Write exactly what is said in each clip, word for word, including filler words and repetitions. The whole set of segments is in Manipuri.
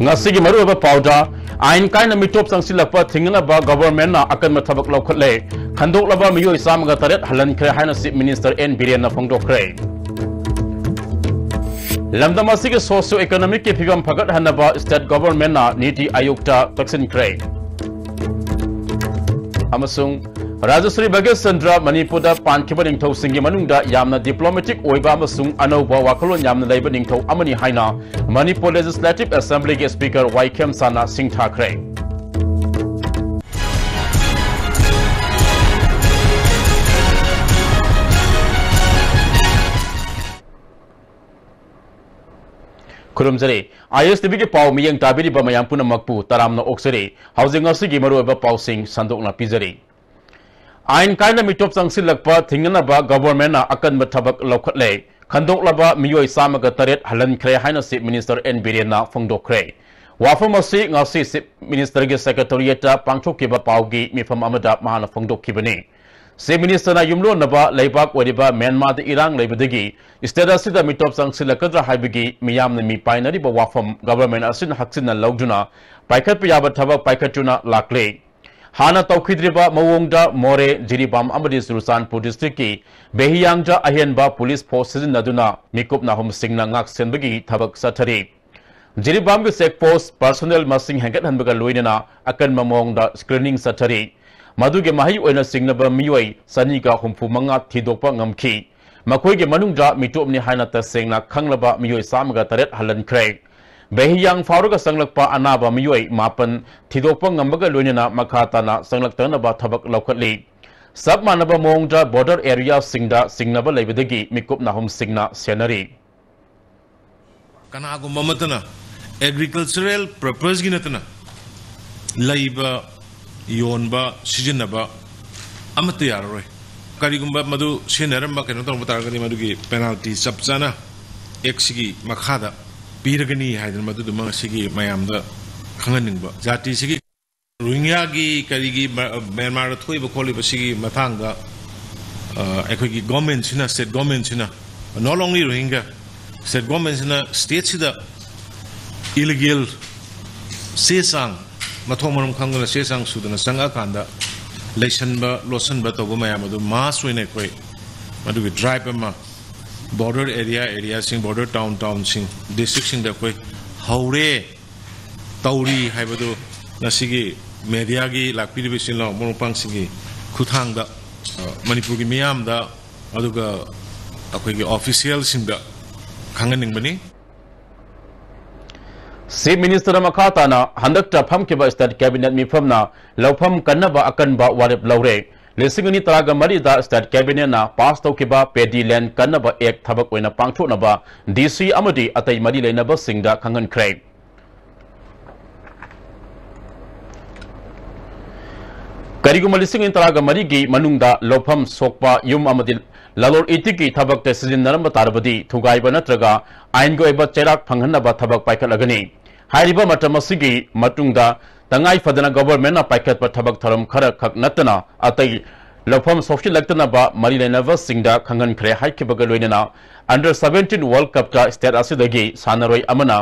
ꯉꯁꯤꯒꯤ ꯃꯔꯨꯑꯣꯏꯕ ꯄꯥꯎꯗ, ꯑꯥꯏꯟ ꯀꯥꯏꯅ ꯃꯤꯇꯣꯞ ꯆꯪꯁꯤꯜꯂꯛꯄ ꯊꯤꯡꯅꯅꯕ ꯒꯣꯚꯔꯟꯃꯦꯟꯠꯅ ꯑꯀꯟꯕ ꯊꯕꯛ ꯂꯧꯈꯠꯂꯦ꯫ ꯈꯟꯗꯣꯛꯂꯕ ꯃꯤꯑꯣꯏ ꯆꯥꯝꯃꯒ ꯇꯔꯦꯠ ꯍꯜꯍꯟꯈ꯭ꯔꯦ ꯍꯥꯏꯅ ꯆꯤꯐ ꯃꯤꯅꯤꯁꯇꯔ ꯑꯦꯟ ꯕꯤꯔꯦꯟꯅ ꯐꯣꯡꯗꯣꯛꯈ꯭ꯔꯦ꯫ ꯂꯝꯗꯝ ꯑꯁꯤꯒꯤ ꯁꯣꯁꯤꯌꯣ ꯏꯀꯣꯅꯣꯃꯤꯛꯀꯤ ꯐꯤꯕꯝ ꯐꯒꯠꯍꯟꯅꯕ ꯁ꯭ꯇꯦꯠ ꯒꯣꯚꯔꯟꯃꯦꯟꯠꯅ ꯅꯤꯇꯤ ꯑꯥꯌꯣꯒꯇ ꯇꯛꯁꯤꯟꯈ꯭ꯔꯦ꯫ ꯑꯃꯁꯨꯡ ꯔꯥꯖꯁ꯭ꯔꯤ ꯚꯥꯒ꯭ꯌꯆꯟꯗ꯭ꯔ ꯃꯅꯤꯄꯨꯔꯗ ꯄꯥꯟꯈꯤꯕ ꯅꯤꯡꯊꯧꯁꯤꯡꯒꯤ ꯃꯅꯨꯡꯗ ꯌꯥꯝꯅ ꯗꯤꯄ꯭ꯂꯣꯃꯦꯇꯤꯛ ꯑꯣꯏꯕ ꯑꯃꯁꯨꯡ ꯑꯅꯧꯕ ꯋꯥꯈꯜꯂꯣꯟ ꯌꯥꯝꯅ ꯂꯩꯕ ꯅꯤꯡꯊꯧ ꯑꯃꯅꯤ ꯍꯥꯏꯅ ꯃꯅꯤꯄꯨꯔ ꯂꯦꯖꯤꯁꯂꯦꯇꯤꯚ ꯑꯦꯁꯦꯝꯕ꯭ꯂꯤꯒꯤ ꯁ꯭ꯄꯤꯀꯔ ꯋꯥꯏ ꯈꯦꯝꯁꯥꯅ ꯁꯤꯡꯊꯥꯈ꯭ꯔꯦ꯫ ꯈꯨꯔꯨꯝꯖꯔꯤ꯫ ꯑꯥꯏ ꯑꯦꯁ ꯇꯤ ꯚꯤꯒꯤ ꯄꯥꯎ ꯃꯤꯠꯌꯦꯡ ꯇꯥꯕꯤꯔꯤꯕ ꯃꯌꯥꯝ ꯄꯨꯝꯅꯃꯛꯄꯨ ꯇꯔꯥꯝꯅ ꯑꯣꯛꯆꯔꯤ꯫ ꯍꯧꯖꯤꯛ ꯉꯁꯤꯒꯤ ꯃꯔꯨꯑꯣꯏꯕ ꯄꯥꯎꯁꯤꯡ ꯁꯟꯗꯣꯛꯅ ꯄꯤꯖꯔꯤ꯫ ꯑꯥꯏꯟ ꯀꯥꯏꯅ ꯃꯤꯇꯣꯞ ꯆꯪꯁꯤꯜꯂꯛꯄ ꯊꯤꯡꯅꯅꯕ ꯒꯣꯚꯔꯟꯃꯦꯟꯠꯅ ꯑꯀꯟꯕ ꯊꯕꯛ ꯂꯧꯈꯠꯂꯦ꯫ ꯈꯟꯗꯣꯛꯂꯕ ꯃꯤꯑꯣꯏ ꯆꯥꯝꯃꯒ ꯇꯔꯦꯠ ꯍꯜꯍꯟꯈ꯭ꯔꯦ ꯍꯥꯏꯅ ꯆꯤꯐ ꯃꯤꯅꯤꯁꯇꯔ ꯑꯦꯟ ꯕꯤꯔꯦꯟꯅ ꯐꯣꯡꯗꯣꯛꯈ꯭ꯔꯦ꯫ ꯋꯥꯐꯝ ꯑꯁꯤ ꯉꯁꯤ ꯆꯤꯐ ꯃꯤꯅꯤꯁꯇꯔꯒꯤ ꯁꯦꯀ꯭ꯔꯦꯇꯔꯤꯌꯦꯠꯇ ꯄꯥꯡꯊꯣꯛꯈꯤꯕ ꯄꯥꯎꯒꯤ ꯃꯤꯐꯝ ꯑꯃꯗ ꯃꯍꯥꯛꯅ ꯐꯣꯡꯗꯣꯛꯈꯤꯕꯅꯤ꯫ ꯆꯤꯐ ꯃꯤꯅꯤꯁꯇꯔꯅ ꯌꯨꯝꯂꯣꯟꯅꯕ ꯂꯩꯕꯥꯛ ꯑꯣꯏꯔꯤꯕ ꯃ꯭ꯌꯥꯟꯃꯥꯔꯗ ꯏꯔꯥꯡ ꯂꯩꯕꯗꯒꯤ ꯁ꯭ꯇꯦꯠ ꯑꯁꯤꯗ ꯃꯤꯇꯣꯞ ꯆꯪꯁꯤꯜꯂꯛꯀꯗ꯭ꯔꯥ ꯍꯥꯏꯕꯒꯤ ꯃꯤꯌꯥꯝꯅ ꯃꯤ ꯄꯥꯏꯅꯔꯤꯕ ꯋꯥꯐꯝ ꯒꯣꯚꯔꯟꯃꯦꯟꯠ ꯑꯁꯤꯅ ꯍꯛꯆꯤꯟꯅ ꯂꯧꯗꯨꯅ ꯄꯥꯏꯈꯠꯄ ꯌꯥꯕ ꯊꯕꯛ ꯄꯥꯏꯈꯠꯇꯨꯅ ꯂꯥꯛꯂꯦ꯫ ꯍꯥꯟꯅ ꯇꯧꯈꯤꯗ꯭ꯔꯤꯕ ꯃꯑꯣꯡꯗ ꯃꯣꯔꯦ, ꯖꯤꯔꯤꯕꯥꯝ ꯑꯃꯗꯤ ꯆꯨꯔꯆꯥꯟꯄꯨꯔ ꯗꯤꯁꯇ꯭ꯔꯤꯛꯀꯤ ꯕꯦꯍꯤꯌꯥꯡꯗ ꯑꯍꯦꯟꯕ ꯄꯨꯂꯤꯁ ꯐꯣꯔꯁ ꯁꯤꯖꯤꯟꯅꯗꯨꯅ ꯃꯤꯀꯨꯞ ꯅꯥꯍꯨꯝꯁꯤꯡꯅ ꯉꯥꯛ ꯁꯦꯟꯕꯒꯤ ꯊꯕꯛ ꯆꯠꯊꯔꯤ꯫ ꯖꯤꯔꯤꯕꯥꯝꯒꯤ ꯆꯦꯛ ꯄꯣꯁ ꯄꯔꯁꯣꯅꯦꯜ ꯃꯁꯤꯡ ꯍꯦꯟꯒꯠꯍꯟꯕꯒ ꯂꯣꯏꯅꯅ ꯑꯀꯟꯕ ꯃꯑꯣꯡꯗ ꯁ꯭ꯀ꯭ꯔꯤꯅꯤꯡ ꯆꯠꯊꯔꯤ꯫ ꯃꯗꯨꯒꯤ ꯃꯍꯩ ꯑꯣꯏꯅ ꯆꯤꯡꯅꯕ ꯃꯤꯑꯣꯏ ꯆꯅꯤꯒ ꯍꯨꯝꯐꯨ ꯃꯉꯥ ꯊꯤꯗꯣꯛꯄ ꯉꯝꯈꯤ꯫ ꯃꯈꯣꯏꯒꯤ ꯃꯅꯨꯡꯗ ꯃꯤꯇꯣꯞꯅꯤ ꯍꯥꯏꯅ ꯇꯁꯦꯡꯅ ꯈꯪꯂꯕ ꯃꯤꯑꯣꯏ ꯆꯥꯝꯃꯒ ꯇꯔꯦꯠ ꯍꯜꯍꯟꯈ꯭ꯔꯦ꯫ ꯕꯦꯍꯤꯌꯥꯡ ꯐꯥꯎꯔꯒ ꯆꯪꯂꯛꯄ ꯑꯅꯥꯕ ꯃꯤꯑꯣꯏ ꯃꯥꯄꯟ ꯊꯤꯗꯣꯛꯄ ꯉꯝꯕꯒ ꯂꯣꯏꯅꯅ ꯃꯈꯥ ꯇꯥꯅ ꯆꯪꯂꯛꯇꯅꯕ ꯊꯕꯛ ꯂꯧꯈꯠꯂꯤ꯫ ꯆꯞ ꯃꯥꯟꯅꯕ ꯃꯑꯣꯡꯗ ꯕꯣꯔꯗꯔ ꯑꯦꯔꯤꯌꯥꯁꯤꯡꯗ ꯆꯤꯡꯅꯕ ꯂꯩꯕꯗꯒꯤ ꯃꯤꯀꯨꯞ ꯅꯥꯍꯨꯝꯁꯤꯡꯅ ꯁꯦꯟꯅꯔꯤ꯫ ꯀꯅꯥꯒꯨꯝꯕ ꯑꯃꯠꯇꯅ ꯑꯦꯒ꯭ꯔꯤꯀꯜꯆꯔꯦꯜ ꯄꯔꯄꯁꯀꯤ ꯅꯠꯇꯅ ꯂꯩꯕ, ꯌꯣꯟꯕ, ꯁꯤꯖꯤꯟꯅꯕ ꯑꯃꯠꯇ ꯌꯥꯔꯔꯣꯏ꯫ ꯀꯔꯤꯒꯨꯝꯕ ꯃꯗꯨ ꯁꯤꯖꯤꯟꯅꯔꯝꯕ, ꯀꯩꯅꯣ ꯇꯧꯔꯝꯕ ꯇꯥꯔꯒꯗꯤ, ꯃꯗꯨꯒꯤ ꯄꯦꯅꯥꯜꯇꯤ ꯆꯞ ꯆꯥꯅ ꯑꯦꯛꯁꯤꯒꯤ ꯃꯈꯥꯗ ꯄꯤꯔꯒꯅꯤ ꯍꯥꯏꯗꯅ ꯃꯗꯨꯗꯨꯃ ꯉꯁꯤꯒꯤ ꯃꯌꯥꯝꯗ ꯈꯪꯍꯟꯅꯤꯡꯕ꯫ ꯖꯥꯇꯤꯁꯤꯒꯤ, ꯔꯣꯍꯤꯡꯒ꯭ꯌꯥꯒꯤ ꯀꯔꯤꯒꯤ ꯃ-, ꯃ꯭ꯌꯥꯟꯃꯥꯔꯗ ꯊꯣꯛꯏꯕ ꯈꯣꯠꯂꯤꯕ ꯁꯤꯒꯤ ꯃꯇꯥꯡꯗ, ꯑ, ꯑꯩꯈꯣꯏꯒꯤ ꯒꯣꯔꯃꯦꯟꯁꯤꯅ, ꯁ꯭ꯇꯦꯠ ꯒꯣꯔꯃꯦꯟꯁꯤꯅ, not only ꯔꯣꯍꯤꯡꯒ꯭ꯌꯥ, ꯁ꯭ꯇꯦꯠ ꯒꯣꯔꯃꯦꯟꯁꯤꯅ ꯁ꯭ꯇꯦꯠꯁꯤꯗ ꯏꯂꯤꯒꯦꯜ ꯆꯦ ꯆꯥꯡ ꯃꯊꯣꯡ ꯃꯔꯝ ꯈꯪꯗꯅ ꯆꯦ ꯆꯥꯡ ꯁꯨꯗꯅ ꯆꯪꯉꯛꯑꯀꯥꯟꯗ ꯂꯩꯁꯟꯕ ꯂꯣꯠꯁꯟꯕ ꯇꯧꯕ ꯃꯌꯥꯝ ꯑꯗꯨ ꯃꯥꯁ ꯑꯣꯏꯅ ꯑꯩꯈꯣꯏ ꯃꯗꯨꯒꯤ ꯗ꯭ꯔꯥꯏꯕ ꯑꯃ ꯕꯣꯔꯗꯔ ꯑꯦꯔꯤꯌꯥ ꯑꯦꯔꯤꯌꯥꯁꯤꯡ ꯕꯣꯔꯗꯔ ꯇꯥꯎꯟ ꯇꯥꯎꯟꯁꯤꯡ ꯗꯤꯁꯇ꯭ꯔꯤꯛꯁꯤꯡꯗ ꯑꯩꯈꯣꯏ ꯍꯧꯔꯦ ꯇꯧꯔꯤ ꯍꯥꯏꯕꯗꯨ ꯉꯁꯤꯒꯤ ꯃꯦꯗꯤꯌꯥꯒꯤ ꯂꯥꯛꯄꯤꯔꯤꯕ ꯏꯆꯤꯜ ꯏꯅꯥꯎ ꯃꯔꯨꯞ ꯃꯄꯥꯡꯁꯤꯡꯒꯤ ꯈꯨꯠꯊꯥꯡꯗ ꯃꯅꯤꯄꯨꯔꯒꯤ ꯃꯤꯌꯥꯝꯗ ꯑꯗꯨꯒ ꯑꯩꯈꯣꯏꯒꯤ ꯑꯣꯐꯤꯁꯤꯌꯦꯜꯁꯤꯡꯗ ꯈꯪꯍꯟꯅꯤꯡꯕꯅꯤ꯫ ꯆꯤꯐ ꯃꯤꯅꯤꯁꯇꯔꯅ ꯃꯈꯥ ꯇꯥꯅ ꯍꯟꯗꯛꯇ ꯐꯝꯈꯤꯕ ꯁ꯭ꯇꯦꯠ ꯀꯦꯕꯤꯅꯦꯠ ꯃꯤꯐꯝꯅ ꯂꯧꯐꯝ ꯀꯟꯅꯕ ꯑꯀꯟꯕ ꯋꯥꯔꯦꯞ ꯂꯧꯔꯦ꯫ ꯂꯤꯁꯤꯡ ꯑꯅꯤ ꯇꯔꯥꯒ ꯃꯔꯤꯗ ꯁ꯭ꯇꯦꯠ ꯀꯦꯕꯤꯅꯦꯠꯅ ꯄꯥꯁ ꯇꯧꯈꯤꯕ ꯄꯦꯗꯤ ꯂꯦꯟ ꯀꯟꯅꯕ ꯑꯦꯛ ꯊꯕꯛ ꯑꯣꯏꯅ ꯄꯥꯡꯊꯣꯛꯅꯕ ꯗꯤ ꯁꯤ ꯑꯃꯗꯤ ꯑꯇꯩ ꯃꯔꯤ ꯂꯩꯅꯕꯁꯤꯡꯗ ꯈꯪꯍꯟꯈ꯭ꯔꯦ꯫ ꯀꯔꯤꯒꯨꯝꯕ ꯂꯤꯁꯤꯡ ꯑꯅꯤ ꯇꯔꯥꯒ ꯃꯔꯤꯒꯤ ꯃꯅꯨꯡꯗ ꯂꯧꯐꯝ ꯁꯣꯛꯄ ꯌꯨꯝ ꯑꯃꯗꯤ ꯂꯂꯣꯟ ꯏꯇꯤꯛꯀꯤ ꯊꯕꯛꯇ ꯁꯤꯖꯤꯟꯅꯔꯝꯕ ꯇꯥꯔꯕꯗꯤ ꯊꯨꯒꯥꯏꯕ ꯅꯠꯇ꯭ꯔꯒ ꯑꯥꯏꯟꯒꯤ ꯑꯣꯏꯕ ꯆꯩꯔꯥꯛ ꯐꯪꯍꯟꯅꯕ ꯊꯕꯛ ꯄꯥꯏꯈꯠꯂꯒꯅꯤ꯫ ꯍꯥꯏꯔꯤꯕ ꯃꯇꯝ ꯑꯁꯤꯒꯤ ꯃꯇꯨꯡꯗ ꯇꯉꯥꯏ ꯐꯗꯅ ꯒꯣꯚꯔꯟꯃꯦꯟꯠꯅ ꯄꯥꯏꯈꯠꯄ ꯊꯕꯛ ꯊꯧꯔꯝ ꯈꯔ ꯈꯛ ꯅꯠꯇꯅ ꯑꯇꯩ ꯂꯧꯐꯝ ꯁꯣꯛꯆꯤꯜꯂꯛꯇꯅꯕ ꯃꯔꯤ ꯂꯩꯅꯕꯁꯤꯡꯗ ꯈꯪꯍꯟꯈ꯭ꯔꯦ ꯍꯥꯏꯈꯤꯕꯒ ꯂꯣꯏꯅꯅ ꯑꯟꯗꯔ ꯁꯚꯦꯟꯇꯤꯟ ꯋꯥꯔꯜꯗ ꯀꯞꯇ ꯁ꯭ꯇꯦꯠ ꯑꯁꯤꯗꯒꯤ ꯁꯥꯟꯅꯔꯣꯏ ꯑꯃꯅ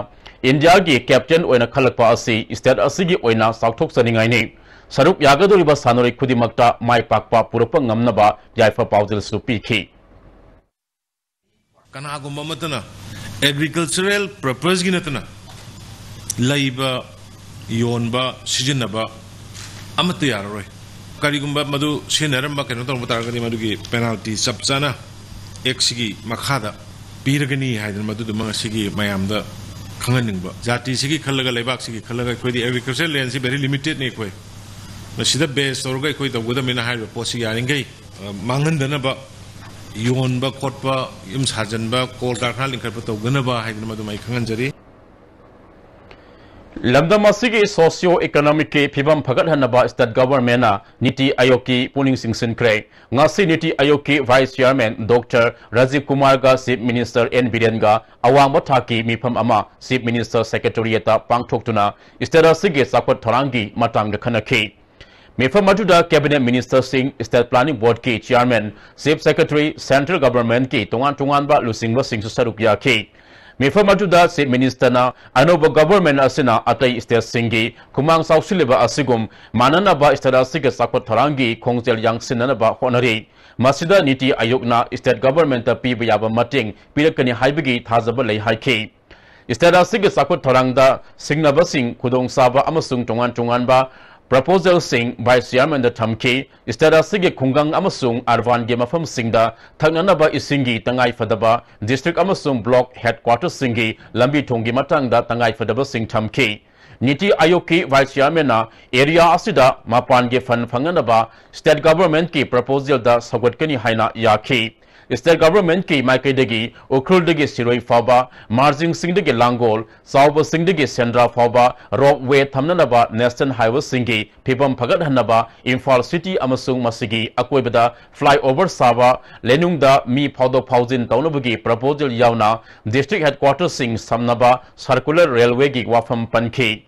ꯏꯟꯗꯤꯌꯥꯒꯤ ꯀꯦꯞꯇꯦꯟ ꯑꯣꯏꯅ ꯈꯜꯂꯛꯄ ꯑꯁꯤ ꯁ꯭ꯇꯦꯠ ꯑꯁꯤꯒꯤ ꯑꯣꯏꯅ ꯆꯥꯎꯊꯣꯛꯆꯅꯤꯡꯉꯥꯏꯅꯤ꯫ ꯁꯔꯨꯛ ꯌꯥꯒꯗꯧꯔꯤꯕ ꯁꯥꯟꯅꯔꯣꯏ ꯈꯨꯗꯤꯡꯃꯛꯇ ꯃꯥꯏ ꯄꯥꯛꯄ ꯄꯨꯔꯛꯄ ꯉꯝꯅꯕ ꯌꯥꯏꯐ ꯄꯥꯎꯖꯦꯜꯁꯨ ꯄꯤꯈꯤ꯫ ꯀꯅꯥꯒꯨꯝꯕ ꯑꯃꯠꯇꯅ ꯑꯦꯒ꯭ꯔꯤꯀꯜꯆꯔꯦꯜ ꯄꯔꯄꯁꯀꯤ ꯅꯠꯇꯅ ꯂꯩꯕ, ꯌꯣꯟꯕ, ꯁꯤꯖꯤꯟꯅꯕ ꯑꯃꯠꯇ ꯌꯥꯔꯔꯣꯏ꯫ ꯀꯔꯤꯒꯨꯝꯕ ꯃꯗꯨ ꯁꯤꯖꯤꯟꯅꯔꯝꯕ ꯀꯩꯅꯣ ꯇꯧꯔꯝꯕ ꯇꯥꯔꯒꯗꯤ ꯃꯗꯨꯒꯤ ꯄꯦꯅꯥꯜꯇꯤ ꯆꯞ ꯆꯥꯅ ꯑꯦꯛꯁꯤꯒꯤ ꯃꯈꯥꯗ ꯄꯤꯔꯒꯅꯤ ꯍꯥꯏꯗꯅ ꯃꯗꯨꯗꯨꯃ ꯉꯁꯤꯒꯤ ꯃꯌꯥꯝꯗ ꯈꯪꯍꯟꯅꯤꯡꯕ꯫ ꯖꯥꯇꯤꯁꯤꯒꯤ ꯈꯜꯂꯒ, ꯂꯩꯕꯥꯛꯁꯤꯒꯤ ꯈꯜꯂꯒ ꯑꯩꯈꯣꯏꯗꯤ ꯑꯦꯒ꯭ꯔꯤꯀꯜꯆꯔ ꯂꯦꯟꯁꯤ ꯕꯦꯔꯤ ꯂꯤꯃꯤꯇꯦꯠꯅꯤ꯫ ꯑꯩꯈꯣꯏ ꯃꯁꯤꯗ ꯕꯦꯁ ꯇꯧꯔꯒ ꯑꯩꯈꯣꯏ ꯇꯧꯒꯗꯕꯅꯤꯅ ꯍꯥꯏꯔꯤꯕ ꯄꯣꯠꯁꯤ ꯌꯥꯔꯤꯈꯩ ꯃꯥꯡꯍꯟꯗꯅꯕ, ꯌꯣꯟꯕ ꯈꯣꯠꯄ, ꯌꯨꯝ ꯁꯥꯖꯟꯕ, ꯀꯣꯜ ꯀꯔꯈꯥꯅ ꯂꯤꯡꯈꯠꯄ ꯇꯧꯗꯅꯕ ꯍꯥꯏꯗꯅ ꯃꯗꯨꯃ ꯑꯩ ꯈꯪꯍꯟꯖꯔꯤ꯫ ꯂꯝꯗꯝ ꯑꯁꯤꯒꯤ ꯁꯣꯁꯤꯌꯣ ꯏꯀꯣꯅꯣꯃꯤꯛꯀꯤ ꯐꯤꯕꯝ ꯐꯒꯠꯍꯟꯅꯕ ꯁ꯭ꯇꯦꯠ ꯒꯚꯔꯟꯃꯦꯟꯠꯅ ꯅꯤꯇꯤ ꯑꯥꯌꯣꯒꯀꯤ ꯄꯨꯛꯅꯤꯡ ꯆꯤꯡꯁꯤꯟꯈ꯭ꯔꯦ꯫ ꯉꯁꯤ ꯅꯤꯇꯤ ꯑꯥꯌꯣꯒꯀꯤ ꯚꯥꯏꯁ ꯆꯤꯌꯥꯔꯃꯦꯟ ꯗꯣꯛꯇꯔ ꯔꯥꯖꯤꯕ ꯀꯨꯃꯥꯔꯒ ꯆꯤꯐ ꯃꯤꯅꯤꯁꯇꯔ ꯑꯦꯟ ꯕꯤꯔꯦꯟꯒ ꯑꯋꯥꯡꯕ ꯊꯥꯛꯀꯤ ꯃꯤꯐꯝ ꯑꯃ ꯆꯤꯐ ꯃꯤꯅꯤꯁꯇꯔ ꯁꯦꯀ꯭ꯔꯦꯇꯦꯔꯤꯌꯦꯠꯇ ꯄꯥꯡꯊꯣꯛꯇꯨꯅ ꯁ꯭ꯇꯦꯠ ꯑꯁꯤꯒꯤ ꯆꯥꯎꯈꯠ ꯊꯧꯔꯥꯡꯒꯤ ꯃꯇꯥꯡꯗ ꯈꯟꯅꯈꯤ꯫ ꯃꯤꯐꯝ ꯑꯗꯨꯗ ꯀꯦꯕꯤꯅꯦꯠ ꯃꯤꯅꯤꯁꯇꯔꯁꯤꯡ, ꯁ꯭ꯇꯦꯠ ꯄ꯭ꯂꯥꯅꯤꯡ ꯕꯣꯔꯗꯀꯤ ꯆꯤꯌꯥꯔꯃꯦꯟ, ꯆꯤꯐ ꯁꯦꯀ꯭ꯔꯦꯇꯔꯤ, ꯁꯦꯟꯇ꯭ꯔꯦꯜ ꯒꯚꯔꯟꯃꯦꯟꯠꯀꯤ ꯇꯣꯉꯥꯟ ꯇꯣꯉꯥꯟꯕ ꯂꯨꯆꯤꯡꯕꯁꯤꯡꯁꯨ ꯁꯔꯨꯛ ꯌꯥꯈꯤ꯫ ꯃꯤꯐꯝ ꯑꯗꯨꯗ Chief Minister ꯅ ꯑꯅꯧꯕ government ꯑꯁꯤꯅ ꯑꯇꯩ state ꯁꯤꯡꯒꯤ ꯈꯨꯃꯥꯡ ꯆꯥꯎꯁꯤꯜꯂꯤꯕ ꯑꯁꯤꯒꯨꯝ ꯃꯥꯟꯅꯅꯕ state ꯑꯁꯤꯒꯤ ꯆꯥꯎꯈꯠ ꯊꯧꯔꯥꯡꯒꯤ ꯈꯣꯡꯖꯦꯜ ꯌꯥꯡꯁꯤꯟꯅꯅꯕ ꯍꯣꯠꯅꯔꯤ꯫ ꯃꯁꯤꯗ ꯅꯤꯇꯤ ꯑꯥꯌꯣꯒꯅ state government ꯇ ꯄꯤꯕ ꯌꯥꯕ ꯃꯇꯦꯡ ꯄꯤꯔꯛꯀꯅꯤ ꯍꯥꯏꯕꯒꯤ ꯊꯥꯖꯕ ꯂꯩ ꯍꯥꯏꯈꯤ꯫ State ꯑꯁꯤꯒꯤ ꯆꯥꯎꯈꯠ ꯊꯧꯔꯥꯡꯗ ꯁꯤꯡꯅꯕꯁꯤꯡ ꯈꯨꯗꯣꯡꯆꯥꯕ ꯑꯃꯁꯨꯡ ꯇꯣꯉꯥꯟ ꯇꯣꯉꯥꯟꯕ proposal ꯁꯤꯡ Vice Chairman ꯗ ꯊꯝꯈꯤ꯫ State ꯑꯁꯤꯒꯤ ꯈꯨꯡꯒꯪ ꯑꯃꯁꯨꯡ urban ꯒꯤ ꯃꯐꯝꯁꯤꯡꯗ ꯊꯛꯅꯅꯕ ꯏꯁꯤꯡꯒꯤ ꯇꯉꯥꯏ ꯐꯗꯕ district ꯑꯃꯁꯨꯡ block headquarter ꯁꯤꯡꯒꯤ ꯂꯝꯕꯤ ꯊꯣꯡꯒꯤ ꯃꯇꯥꯡꯗ ꯇꯉꯥꯏ ꯐꯗꯕꯁꯤꯡ ꯊꯝꯈꯤ꯫ ꯅꯤꯇꯤ ꯑꯥꯌꯣꯒꯀꯤ Vice Chairman ꯅ area ꯑꯁꯤꯗ ꯃꯄꯥꯟꯒꯤ fund ꯐꯪꯅꯅꯕ state government ꯀꯤ proposal ꯗ ꯁꯧꯒꯠꯀꯅꯤ ꯍꯥꯏꯅ ꯌꯥꯈꯤ꯫ State government ꯀꯤ ꯃꯥꯏꯀꯩꯗꯒꯤ ꯎꯈ꯭ꯔꯨꯜꯗꯒꯤ ꯁꯤꯔꯣꯏ ꯐꯥꯎꯕ, ꯃꯥꯔꯖꯤꯡꯁꯤꯡꯗꯒꯤ ꯂꯥꯡꯒꯣꯜ, ꯆꯥꯎꯕꯁꯤꯡꯗꯒꯤ ꯁꯦꯟꯗ꯭ꯔꯥ ꯐꯥꯎꯕ ropeway ꯊꯝꯅꯅꯕ national highway ꯁꯤꯡꯒꯤ ꯐꯤꯕꯝ ꯐꯒꯠꯍꯟꯅꯕ, ꯏꯝꯐꯥꯜ city ꯑꯃꯁꯨꯡ ꯃꯁꯤꯒꯤ ꯑꯀꯣꯏꯕꯗ flyover ꯁꯥꯕ, ꯂꯩꯅꯨꯡꯗ ꯃꯤ ꯐꯥꯎꯗꯣꯛ ꯐꯥꯎꯖꯤꯟ ꯇꯧꯅꯕꯒꯤ proposal ꯌꯥꯎꯅ district headquarter ꯁꯤꯡ ꯁꯝꯅꯕ circular railway ꯒꯤ ꯋꯥꯐꯝ ꯄꯟꯈꯤ꯫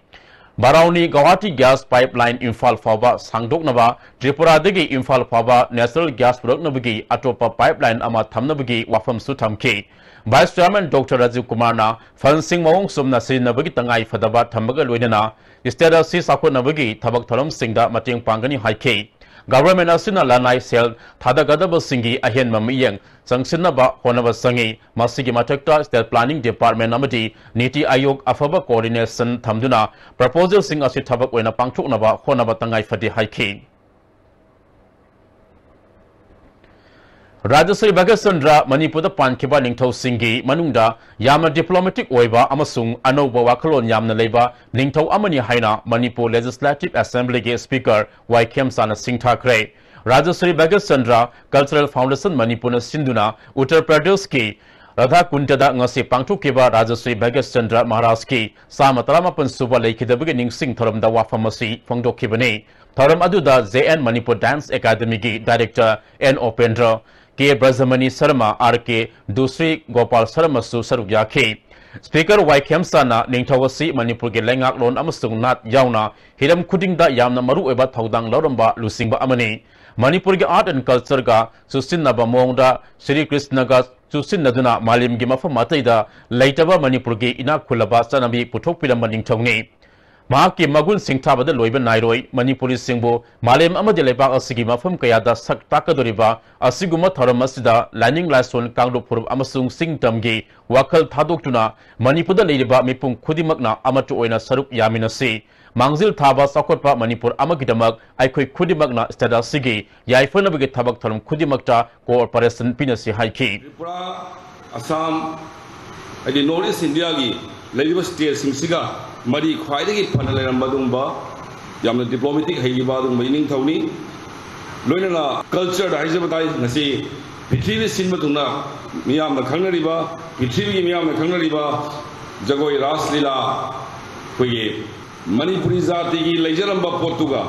ꯕꯥꯔꯥꯎꯅꯤ ꯒꯧꯍꯥꯇꯤ gas pipeline ꯏꯝꯐꯥꯜ ꯐꯥꯎꯕ ꯁꯥꯡꯗꯣꯛꯅꯕ, ꯇ꯭ꯔꯤꯄꯨꯔꯥꯗꯒꯤ ꯏꯝꯐꯥꯜ ꯐꯥꯎꯕ natural gas ꯄꯨꯔꯛꯅꯕꯒꯤ ꯑꯇꯣꯞꯄ pipeline ꯑꯃ ꯊꯝꯅꯕꯒꯤ ꯋꯥꯐꯝꯁꯨ ꯊꯝꯈꯤ꯫ Vice Chairman Doctor ꯔꯥꯖꯤꯕ ꯀꯨꯃꯥꯔꯅ fund ꯁꯤꯡ ꯃꯑꯣꯡ ꯆꯨꯝꯅ ꯁꯤꯖꯤꯟꯅꯕꯒꯤ ꯇꯉꯥꯏ ꯐꯗꯕ ꯊꯝꯕꯒ ꯂꯣꯏꯅꯅ state ꯑꯁꯤ ꯆꯥꯎꯈꯠꯅꯕꯒꯤ ꯊꯕꯛ ꯊꯧꯔꯝꯁꯤꯡꯗ ꯃꯇꯦꯡ ꯄꯥꯡꯒꯅꯤ ꯍꯥꯏꯈꯤ꯫ Government ꯑꯁꯤꯅ ꯂꯅꯥꯏ ꯁꯦꯜ ꯊꯥꯗꯒꯗꯕꯁꯤꯡꯒꯤ ꯑꯍꯦꯟꯕ ꯃꯤꯠꯌꯦꯡ ꯆꯪꯁꯤꯟꯅꯕ ꯍꯣꯠꯅꯕ ꯆꯪꯏ꯫ ꯃꯁꯤꯒꯤ ꯃꯊꯛꯇ State Planning Department ꯑꯃꯗꯤ ꯅꯤꯇꯤ ꯑꯥꯌꯣꯒ ꯑꯐꯕ coordination ꯊꯝꯗꯨꯅ proposal ꯁꯤꯡ ꯑꯁꯤ ꯊꯕꯛ ꯑꯣꯏꯅ ꯄꯥꯡꯊꯣꯛꯅꯕ ꯍꯣꯠꯅꯕ ꯇꯉꯥꯏ ꯐꯗꯦ ꯍꯥꯏꯈꯤ꯫ ꯔꯥꯖꯁ꯭ꯔꯤ ꯚꯥꯒ꯭ꯌꯆꯟꯗ꯭ꯔ ꯃꯅꯤꯄꯨꯔꯗ ꯄꯥꯟꯈꯤꯕ ꯅꯤꯡꯊꯧꯁꯤꯡꯒꯤ ꯃꯅꯨꯡꯗ ꯌꯥꯝꯅ diplomatic ꯑꯣꯏꯕ ꯑꯃꯁꯨꯡ ꯑꯅꯧꯕ ꯋꯥꯈꯜꯂꯣꯟ ꯌꯥꯝꯅ ꯂꯩꯕ ꯅꯤꯡꯊꯧ ꯑꯃꯅꯤ ꯍꯥꯏꯅ ꯃꯅꯤꯄꯨꯔ Legislative Assembly ꯒꯤ Speaker ꯋꯥꯏ ꯈꯦꯝꯆꯥꯟꯅ ꯁꯤꯡꯊꯥꯈ꯭ꯔꯦ꯫ ꯔꯥꯖꯁ꯭ꯔꯤ ꯚꯥꯒ꯭ꯌꯆꯟꯗ꯭ꯔ Cultural Foundation ꯃꯅꯤꯄꯨꯔꯅ ꯁꯤꯟꯗꯨꯅ ꯎꯠꯇꯔ ꯄ꯭ꯔꯗꯦꯁꯀꯤ ꯔꯥꯙꯥꯀꯨꯟꯗꯗ ꯉꯁꯤ ꯄꯥꯡꯊꯣꯛꯈꯤꯕ ꯔꯥꯖꯁ꯭ꯔꯤ ꯚꯥꯒ꯭ꯌꯆꯟꯗ꯭ꯔ ꯃꯍꯥꯔꯥꯖꯀꯤ ꯆꯥꯝꯃ ꯇꯔꯥꯃꯥꯄꯟ ꯁꯨꯕ ꯂꯩꯈꯤꯗꯕꯒꯤ ꯅꯤꯡꯁꯤꯡ ꯊꯧꯔꯝꯗ ꯋꯥꯐꯝ ꯑꯁꯤ ꯐꯣꯡꯗꯣꯛꯈꯤꯕꯅꯤ꯫ ꯊꯧꯔꯝ ꯑꯗꯨꯗ J N Manipur Dance Academy ꯒꯤ Director N Upendra, K ꯕ꯭ꯔꯖꯃꯅꯤ Sharma, R K ꯗꯨꯁ꯭ꯔꯤ Gopal ꯁꯔꯃꯁꯨ ꯁꯔꯨꯛ ꯌꯥꯈꯤ꯫ Speaker ꯋꯥꯏ ꯈꯦꯝꯆꯥꯟꯅ ꯅꯤꯡꯊꯧ ꯑꯁꯤ ꯃꯅꯤꯄꯨꯔꯒꯤ ꯂꯩꯉꯥꯛꯂꯣꯟ ꯑꯃꯁꯨꯡ ꯅꯥꯠ ꯌꯥꯎꯅ ꯍꯤꯔꯝ ꯈꯨꯗꯤꯡꯗ ꯌꯥꯝꯅ ꯃꯔꯨꯑꯣꯏꯕ ꯊꯧꯗꯥꯡ ꯂꯧꯔꯝꯕ ꯂꯨꯆꯤꯡꯕ ꯑꯃꯅꯤ꯫ ꯃꯅꯤꯄꯨꯔꯒꯤ art and culture ꯒ ꯆꯨꯁꯤꯟꯅꯕ ꯃꯑꯣꯡꯗ ꯁ꯭ꯔꯤ ꯀ꯭ꯔꯤꯁꯅꯒ ꯆꯨꯁꯤꯟꯅꯗꯨꯅ ꯃꯥꯂꯦꯝꯒꯤ ꯃꯐꯝ ꯑꯇꯩꯗ ꯂꯩꯇꯕ ꯃꯅꯤꯄꯨꯔꯒꯤ ꯏꯅꯥꯛ ꯈꯨꯜꯂꯕ ꯆꯠꯅꯕꯤ ꯄꯨꯊꯣꯛꯄꯤꯔꯝꯕ ꯅꯤꯡꯊꯧꯅꯤ꯫ ꯃꯍꯥꯛꯀꯤ ꯃꯒꯨꯟ ꯁꯤꯡꯊꯥꯕꯗ ꯂꯣꯏꯕ ꯅꯥꯏꯔꯣꯏ꯫ ꯃꯅꯤꯄꯨꯔꯤꯁꯤꯡꯕꯨ ꯃꯥꯂꯦꯝ ꯑꯃꯗꯤ ꯂꯩꯕꯥꯛ ꯑꯁꯤꯒꯤ ꯃꯐꯝ ꯀꯌꯥꯗ ꯁꯛ ꯇꯥꯛꯀꯗꯧꯔꯤꯕ ꯑꯁꯤꯒꯨꯝꯕ ꯊꯧꯔꯝ ꯑꯁꯤꯗ ꯂꯥꯏꯅꯤꯡ ꯂꯥꯏꯁꯣꯟ, ꯀꯥꯡꯂꯨꯞ ꯐꯨꯔꯨꯞ ꯑꯃꯁꯨꯡ ꯆꯤꯡ ꯇꯝꯒꯤ ꯋꯥꯈꯜ ꯊꯥꯗꯣꯛꯇꯨꯅ ꯃꯅꯤꯄꯨꯔꯗ ꯂꯩꯔꯤꯕ ꯃꯤꯄꯨꯝ ꯈꯨꯗꯤꯡꯃꯛꯅ ꯑꯃꯠꯇ ꯑꯣꯏꯅ ꯁꯔꯨꯛ ꯌꯥꯃꯤꯟꯅꯁꯤ꯫ ꯃꯥꯡꯖꯤꯜ ꯊꯥꯕ ꯆꯥꯎꯈꯠꯄ ꯃꯅꯤꯄꯨꯔ ꯑꯃꯒꯤꯗꯃꯛ ꯑꯩꯈꯣꯏ ꯈꯨꯗꯤꯡꯃꯛꯅ state ꯑꯁꯤꯒꯤ ꯌꯥꯏꯐꯅꯕꯒꯤ ꯊꯕꯛ ꯊꯧꯔꯝ ꯈꯨꯗꯤꯡꯃꯛꯇ cooperation ꯄꯤꯅꯁꯤ ꯍꯥꯏꯈꯤ꯫ ꯇ꯭ꯔꯤꯄꯨꯔꯥ, ꯑꯁꯥꯝ, ꯍꯥꯏꯗꯤ North East Indiaꯒꯤ ꯂꯩꯔꯤꯕ stateꯁꯤꯡꯁꯤꯒ ꯃꯔꯤ ꯈ꯭ꯋꯥꯏꯗꯒꯤ ꯐꯅ ꯂꯩꯔꯝꯕ ꯑꯗꯨꯒꯨꯝꯕ ꯌꯥꯝꯅ diplomatic ꯍꯩꯈꯤꯕ ꯑꯗꯨꯒꯨꯝꯕ ꯏꯅꯤꯡꯊꯧꯅꯤ꯫ ꯂꯣꯏꯅꯅ cultureꯗ ꯍꯥꯏꯖꯕ ꯇꯥꯏ, ꯉꯁꯤ ꯄ꯭ꯔꯤꯊꯤꯕꯤ ꯁꯤꯟꯕ ꯊꯨꯡꯅ ꯃꯤꯌꯥꯝꯅ ꯈꯪꯅꯔꯤꯕ, ꯄ꯭ꯔꯤꯊꯤꯕꯤꯒꯤ ꯃꯤꯌꯥꯝꯅ ꯈꯪꯅꯔꯤꯕ ꯖꯒꯣꯏ ꯔꯥꯁ ꯂꯤꯂꯥ, ꯑꯩꯈꯣꯏꯒꯤ ꯃꯅꯤꯄꯨꯔꯤ ꯖꯥꯇꯤꯒꯤ ꯂꯩꯖꯔꯝꯕ ꯄꯣꯠꯇꯨꯒ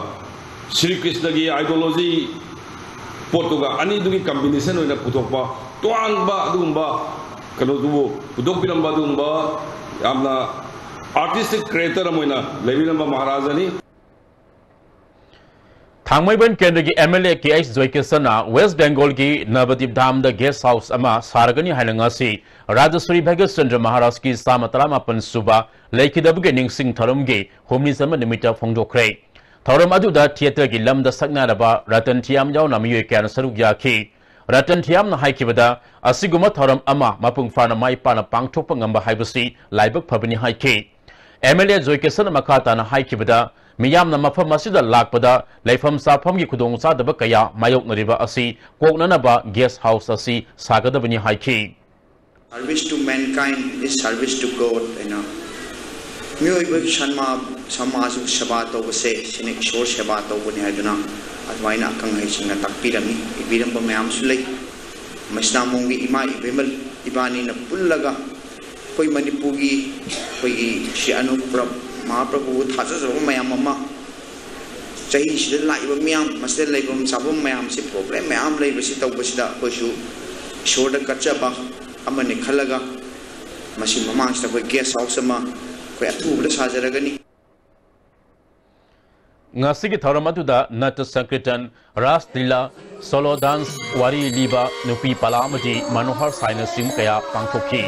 ꯁ꯭ꯔꯤ ꯀ꯭ꯔꯤꯁꯅꯒꯤ ideology ꯄꯣꯠꯇꯨꯒ ꯑꯅꯤꯗꯨꯒꯤ combination ꯑꯣꯏꯅ ꯄꯨꯊꯣꯛꯄ ꯇꯣꯉꯥꯟꯕ ꯑꯗꯨꯒꯨꯝꯕ ꯀꯩꯅꯣꯗꯨꯕꯨ ꯄꯨꯊꯣꯛꯄꯤꯔꯝꯕ ꯑꯗꯨꯒꯨꯝꯕ ꯌꯥꯝꯅ artistic creator ꯑꯃ ꯑꯣꯏꯅ ꯂꯩꯕꯤꯔꯝꯕ ꯃꯍꯥꯔꯥꯖꯥꯅꯤ꯫ ꯊꯥꯡꯃꯩꯕꯟ ꯀꯦꯟꯗ꯭ꯔꯒꯤ MLA ꯀꯦ ꯑꯩꯆ ꯖꯣꯏꯀꯤꯁꯟꯅ West Bengalꯒꯤ ꯅꯕꯗꯤꯞ ꯙꯥꯝꯗ guest house ꯑꯃ ꯁꯥꯔꯒꯅꯤ ꯍꯥꯏꯅ ꯉꯁꯤ ꯔꯥꯖꯁ꯭ꯔꯤ ꯚꯥꯒ꯭ꯌꯆꯟꯗ꯭ꯔ ꯃꯍꯥꯔꯥꯖꯀꯤ ꯆꯥꯝꯃ ꯇꯔꯥꯃꯥꯄꯟ ꯁꯨꯕ ꯂꯩꯈꯤꯗꯕꯒꯤ ꯅꯤꯡꯁꯤꯡ ꯊꯧꯔꯝꯒꯤ ꯍꯨꯝꯅꯤ ꯆꯟꯕ ꯅꯨꯃꯤꯠꯇ ꯐꯣꯡꯗꯣꯛꯈ꯭ꯔꯦ꯫ ꯊꯧꯔꯝ ꯑꯗꯨꯗ theatreꯒꯤ ꯂꯝꯗ ꯁꯛꯅꯔꯕ ꯔꯇꯟ ꯊꯤꯌꯥꯝ ꯌꯥꯎꯅ ꯃꯤꯑꯣꯏ ꯀꯌꯥꯅ ꯁꯔꯨꯛ ꯌꯥꯈꯤ꯫ ꯔꯇꯟ ꯊꯤꯌꯥꯝꯅ ꯍꯥꯏꯈꯤꯕꯗ, ꯑꯁꯤꯒꯨꯝꯕ ꯊꯧꯔꯝ ꯑꯃ ꯃꯄꯨꯡ ꯐꯥꯅ ꯃꯥꯏ ꯄꯥꯛꯅ ꯄꯥꯡꯊꯣꯛꯄ ꯉꯝꯕ ꯍꯥꯏꯕꯁꯤ ꯂꯥꯏꯕꯛ ꯐꯕꯅꯤ ꯍꯥꯏꯈꯤ꯫ MLA ꯖꯣꯏꯀꯤꯁꯟꯅ ꯃꯈꯥ ꯇꯥꯅ ꯍꯥꯏꯈꯤꯕꯗ, ꯃꯤꯌꯥꯝꯅ ꯃꯐꯝ ꯑꯁꯤꯗ ꯂꯥꯛꯄꯗ ꯂꯩꯐꯝ ꯆꯥꯐꯝꯒꯤ ꯈꯨꯗꯣꯡꯆꯥꯗꯕ ꯀꯌꯥ ꯃꯥꯌꯣꯛꯅꯔꯤꯕ ꯑꯁꯤ ꯀꯣꯛꯅꯅꯕ guest house ꯑꯁꯤ ꯁꯥꯒꯗꯕꯅꯤ ꯍꯥꯏꯈꯤ꯫ Service to mankind is service to God ꯍꯥꯏꯅ ꯃꯤꯑꯣꯏꯕ ꯁꯟꯃꯥ-, ꯁꯃꯥꯖꯕꯨ ꯁꯦꯕꯥ ꯇꯧꯕꯁꯦ ꯁꯤꯅ ꯏꯁꯣꯔ ꯁꯦꯕꯥ ꯇꯧꯕꯅꯤ ꯍꯥꯏꯗꯨꯅ ꯑꯗꯨꯃꯥꯏꯅ ꯑꯈꯪ ꯑꯍꯩꯁꯤꯡꯅ ꯇꯥꯛꯄꯤꯔꯝꯃꯤ, ꯏꯕꯤꯔꯝꯕ ꯃꯌꯥꯝꯁꯨ ꯂꯩ꯫ ꯃꯁꯤꯅ ꯃꯑꯣꯡꯒꯤ ꯏꯃꯥ ꯏꯕꯦꯝꯃ ꯏꯕꯥꯅꯤꯅ ꯄꯨꯜꯂꯒ ꯑꯩꯈꯣꯏ ꯃꯅꯤꯄꯨꯔꯒꯤ ꯑꯩꯈꯣꯏꯒꯤ ꯁ꯭ꯔꯤ ꯑꯅꯨꯄ꯭ꯔ-, ꯃꯍꯥꯄ꯭ꯔꯚꯨꯕꯨ ꯊꯥꯖꯖꯕ ꯃꯌꯥꯝ ꯑꯃ ꯆꯍꯤꯁꯤꯗ ꯂꯥꯛꯏꯕ ꯃꯤꯌꯥꯝ, ꯃꯁꯤꯗ ꯂꯩꯐꯝ ꯆꯥꯐꯝ ꯃꯌꯥꯝꯁꯤ problem ꯃꯌꯥꯝ ꯂꯩꯕꯁꯤ ꯇꯧꯕꯁꯤꯗ ꯑꯩꯈꯣꯏꯁꯨ ꯏꯁꯣꯔꯗ ꯀꯠꯆꯕ ꯑꯃꯅꯤ ꯈꯜꯂꯒ ꯃꯁꯤ ꯃꯃꯥꯡꯁꯤꯗ ꯑꯩꯈꯣꯏ guest house ꯑꯃ ꯑꯩꯈꯣꯏ ꯑꯊꯨꯕꯗ ꯁꯥꯖꯔꯒꯅꯤ꯫ ꯉꯁꯤꯒꯤ ꯊꯧꯔꯝ ꯑꯗꯨꯗ ꯅꯠꯇ ꯁꯪꯀꯤꯔꯇꯟ, ꯔꯥꯁ ꯂꯤꯂꯥ, ꯁꯣꯂꯣ ꯗꯥꯟꯁ, ꯋꯥꯔꯤ ꯂꯤꯕ, ꯅꯨꯄꯤ ꯄꯂꯥ ꯑꯃꯗꯤ ꯃꯅꯣꯍꯔ ꯁꯥꯏꯅꯆꯤꯡꯕ ꯀꯌꯥ ꯄꯥꯡꯊꯣꯛꯈꯤ꯫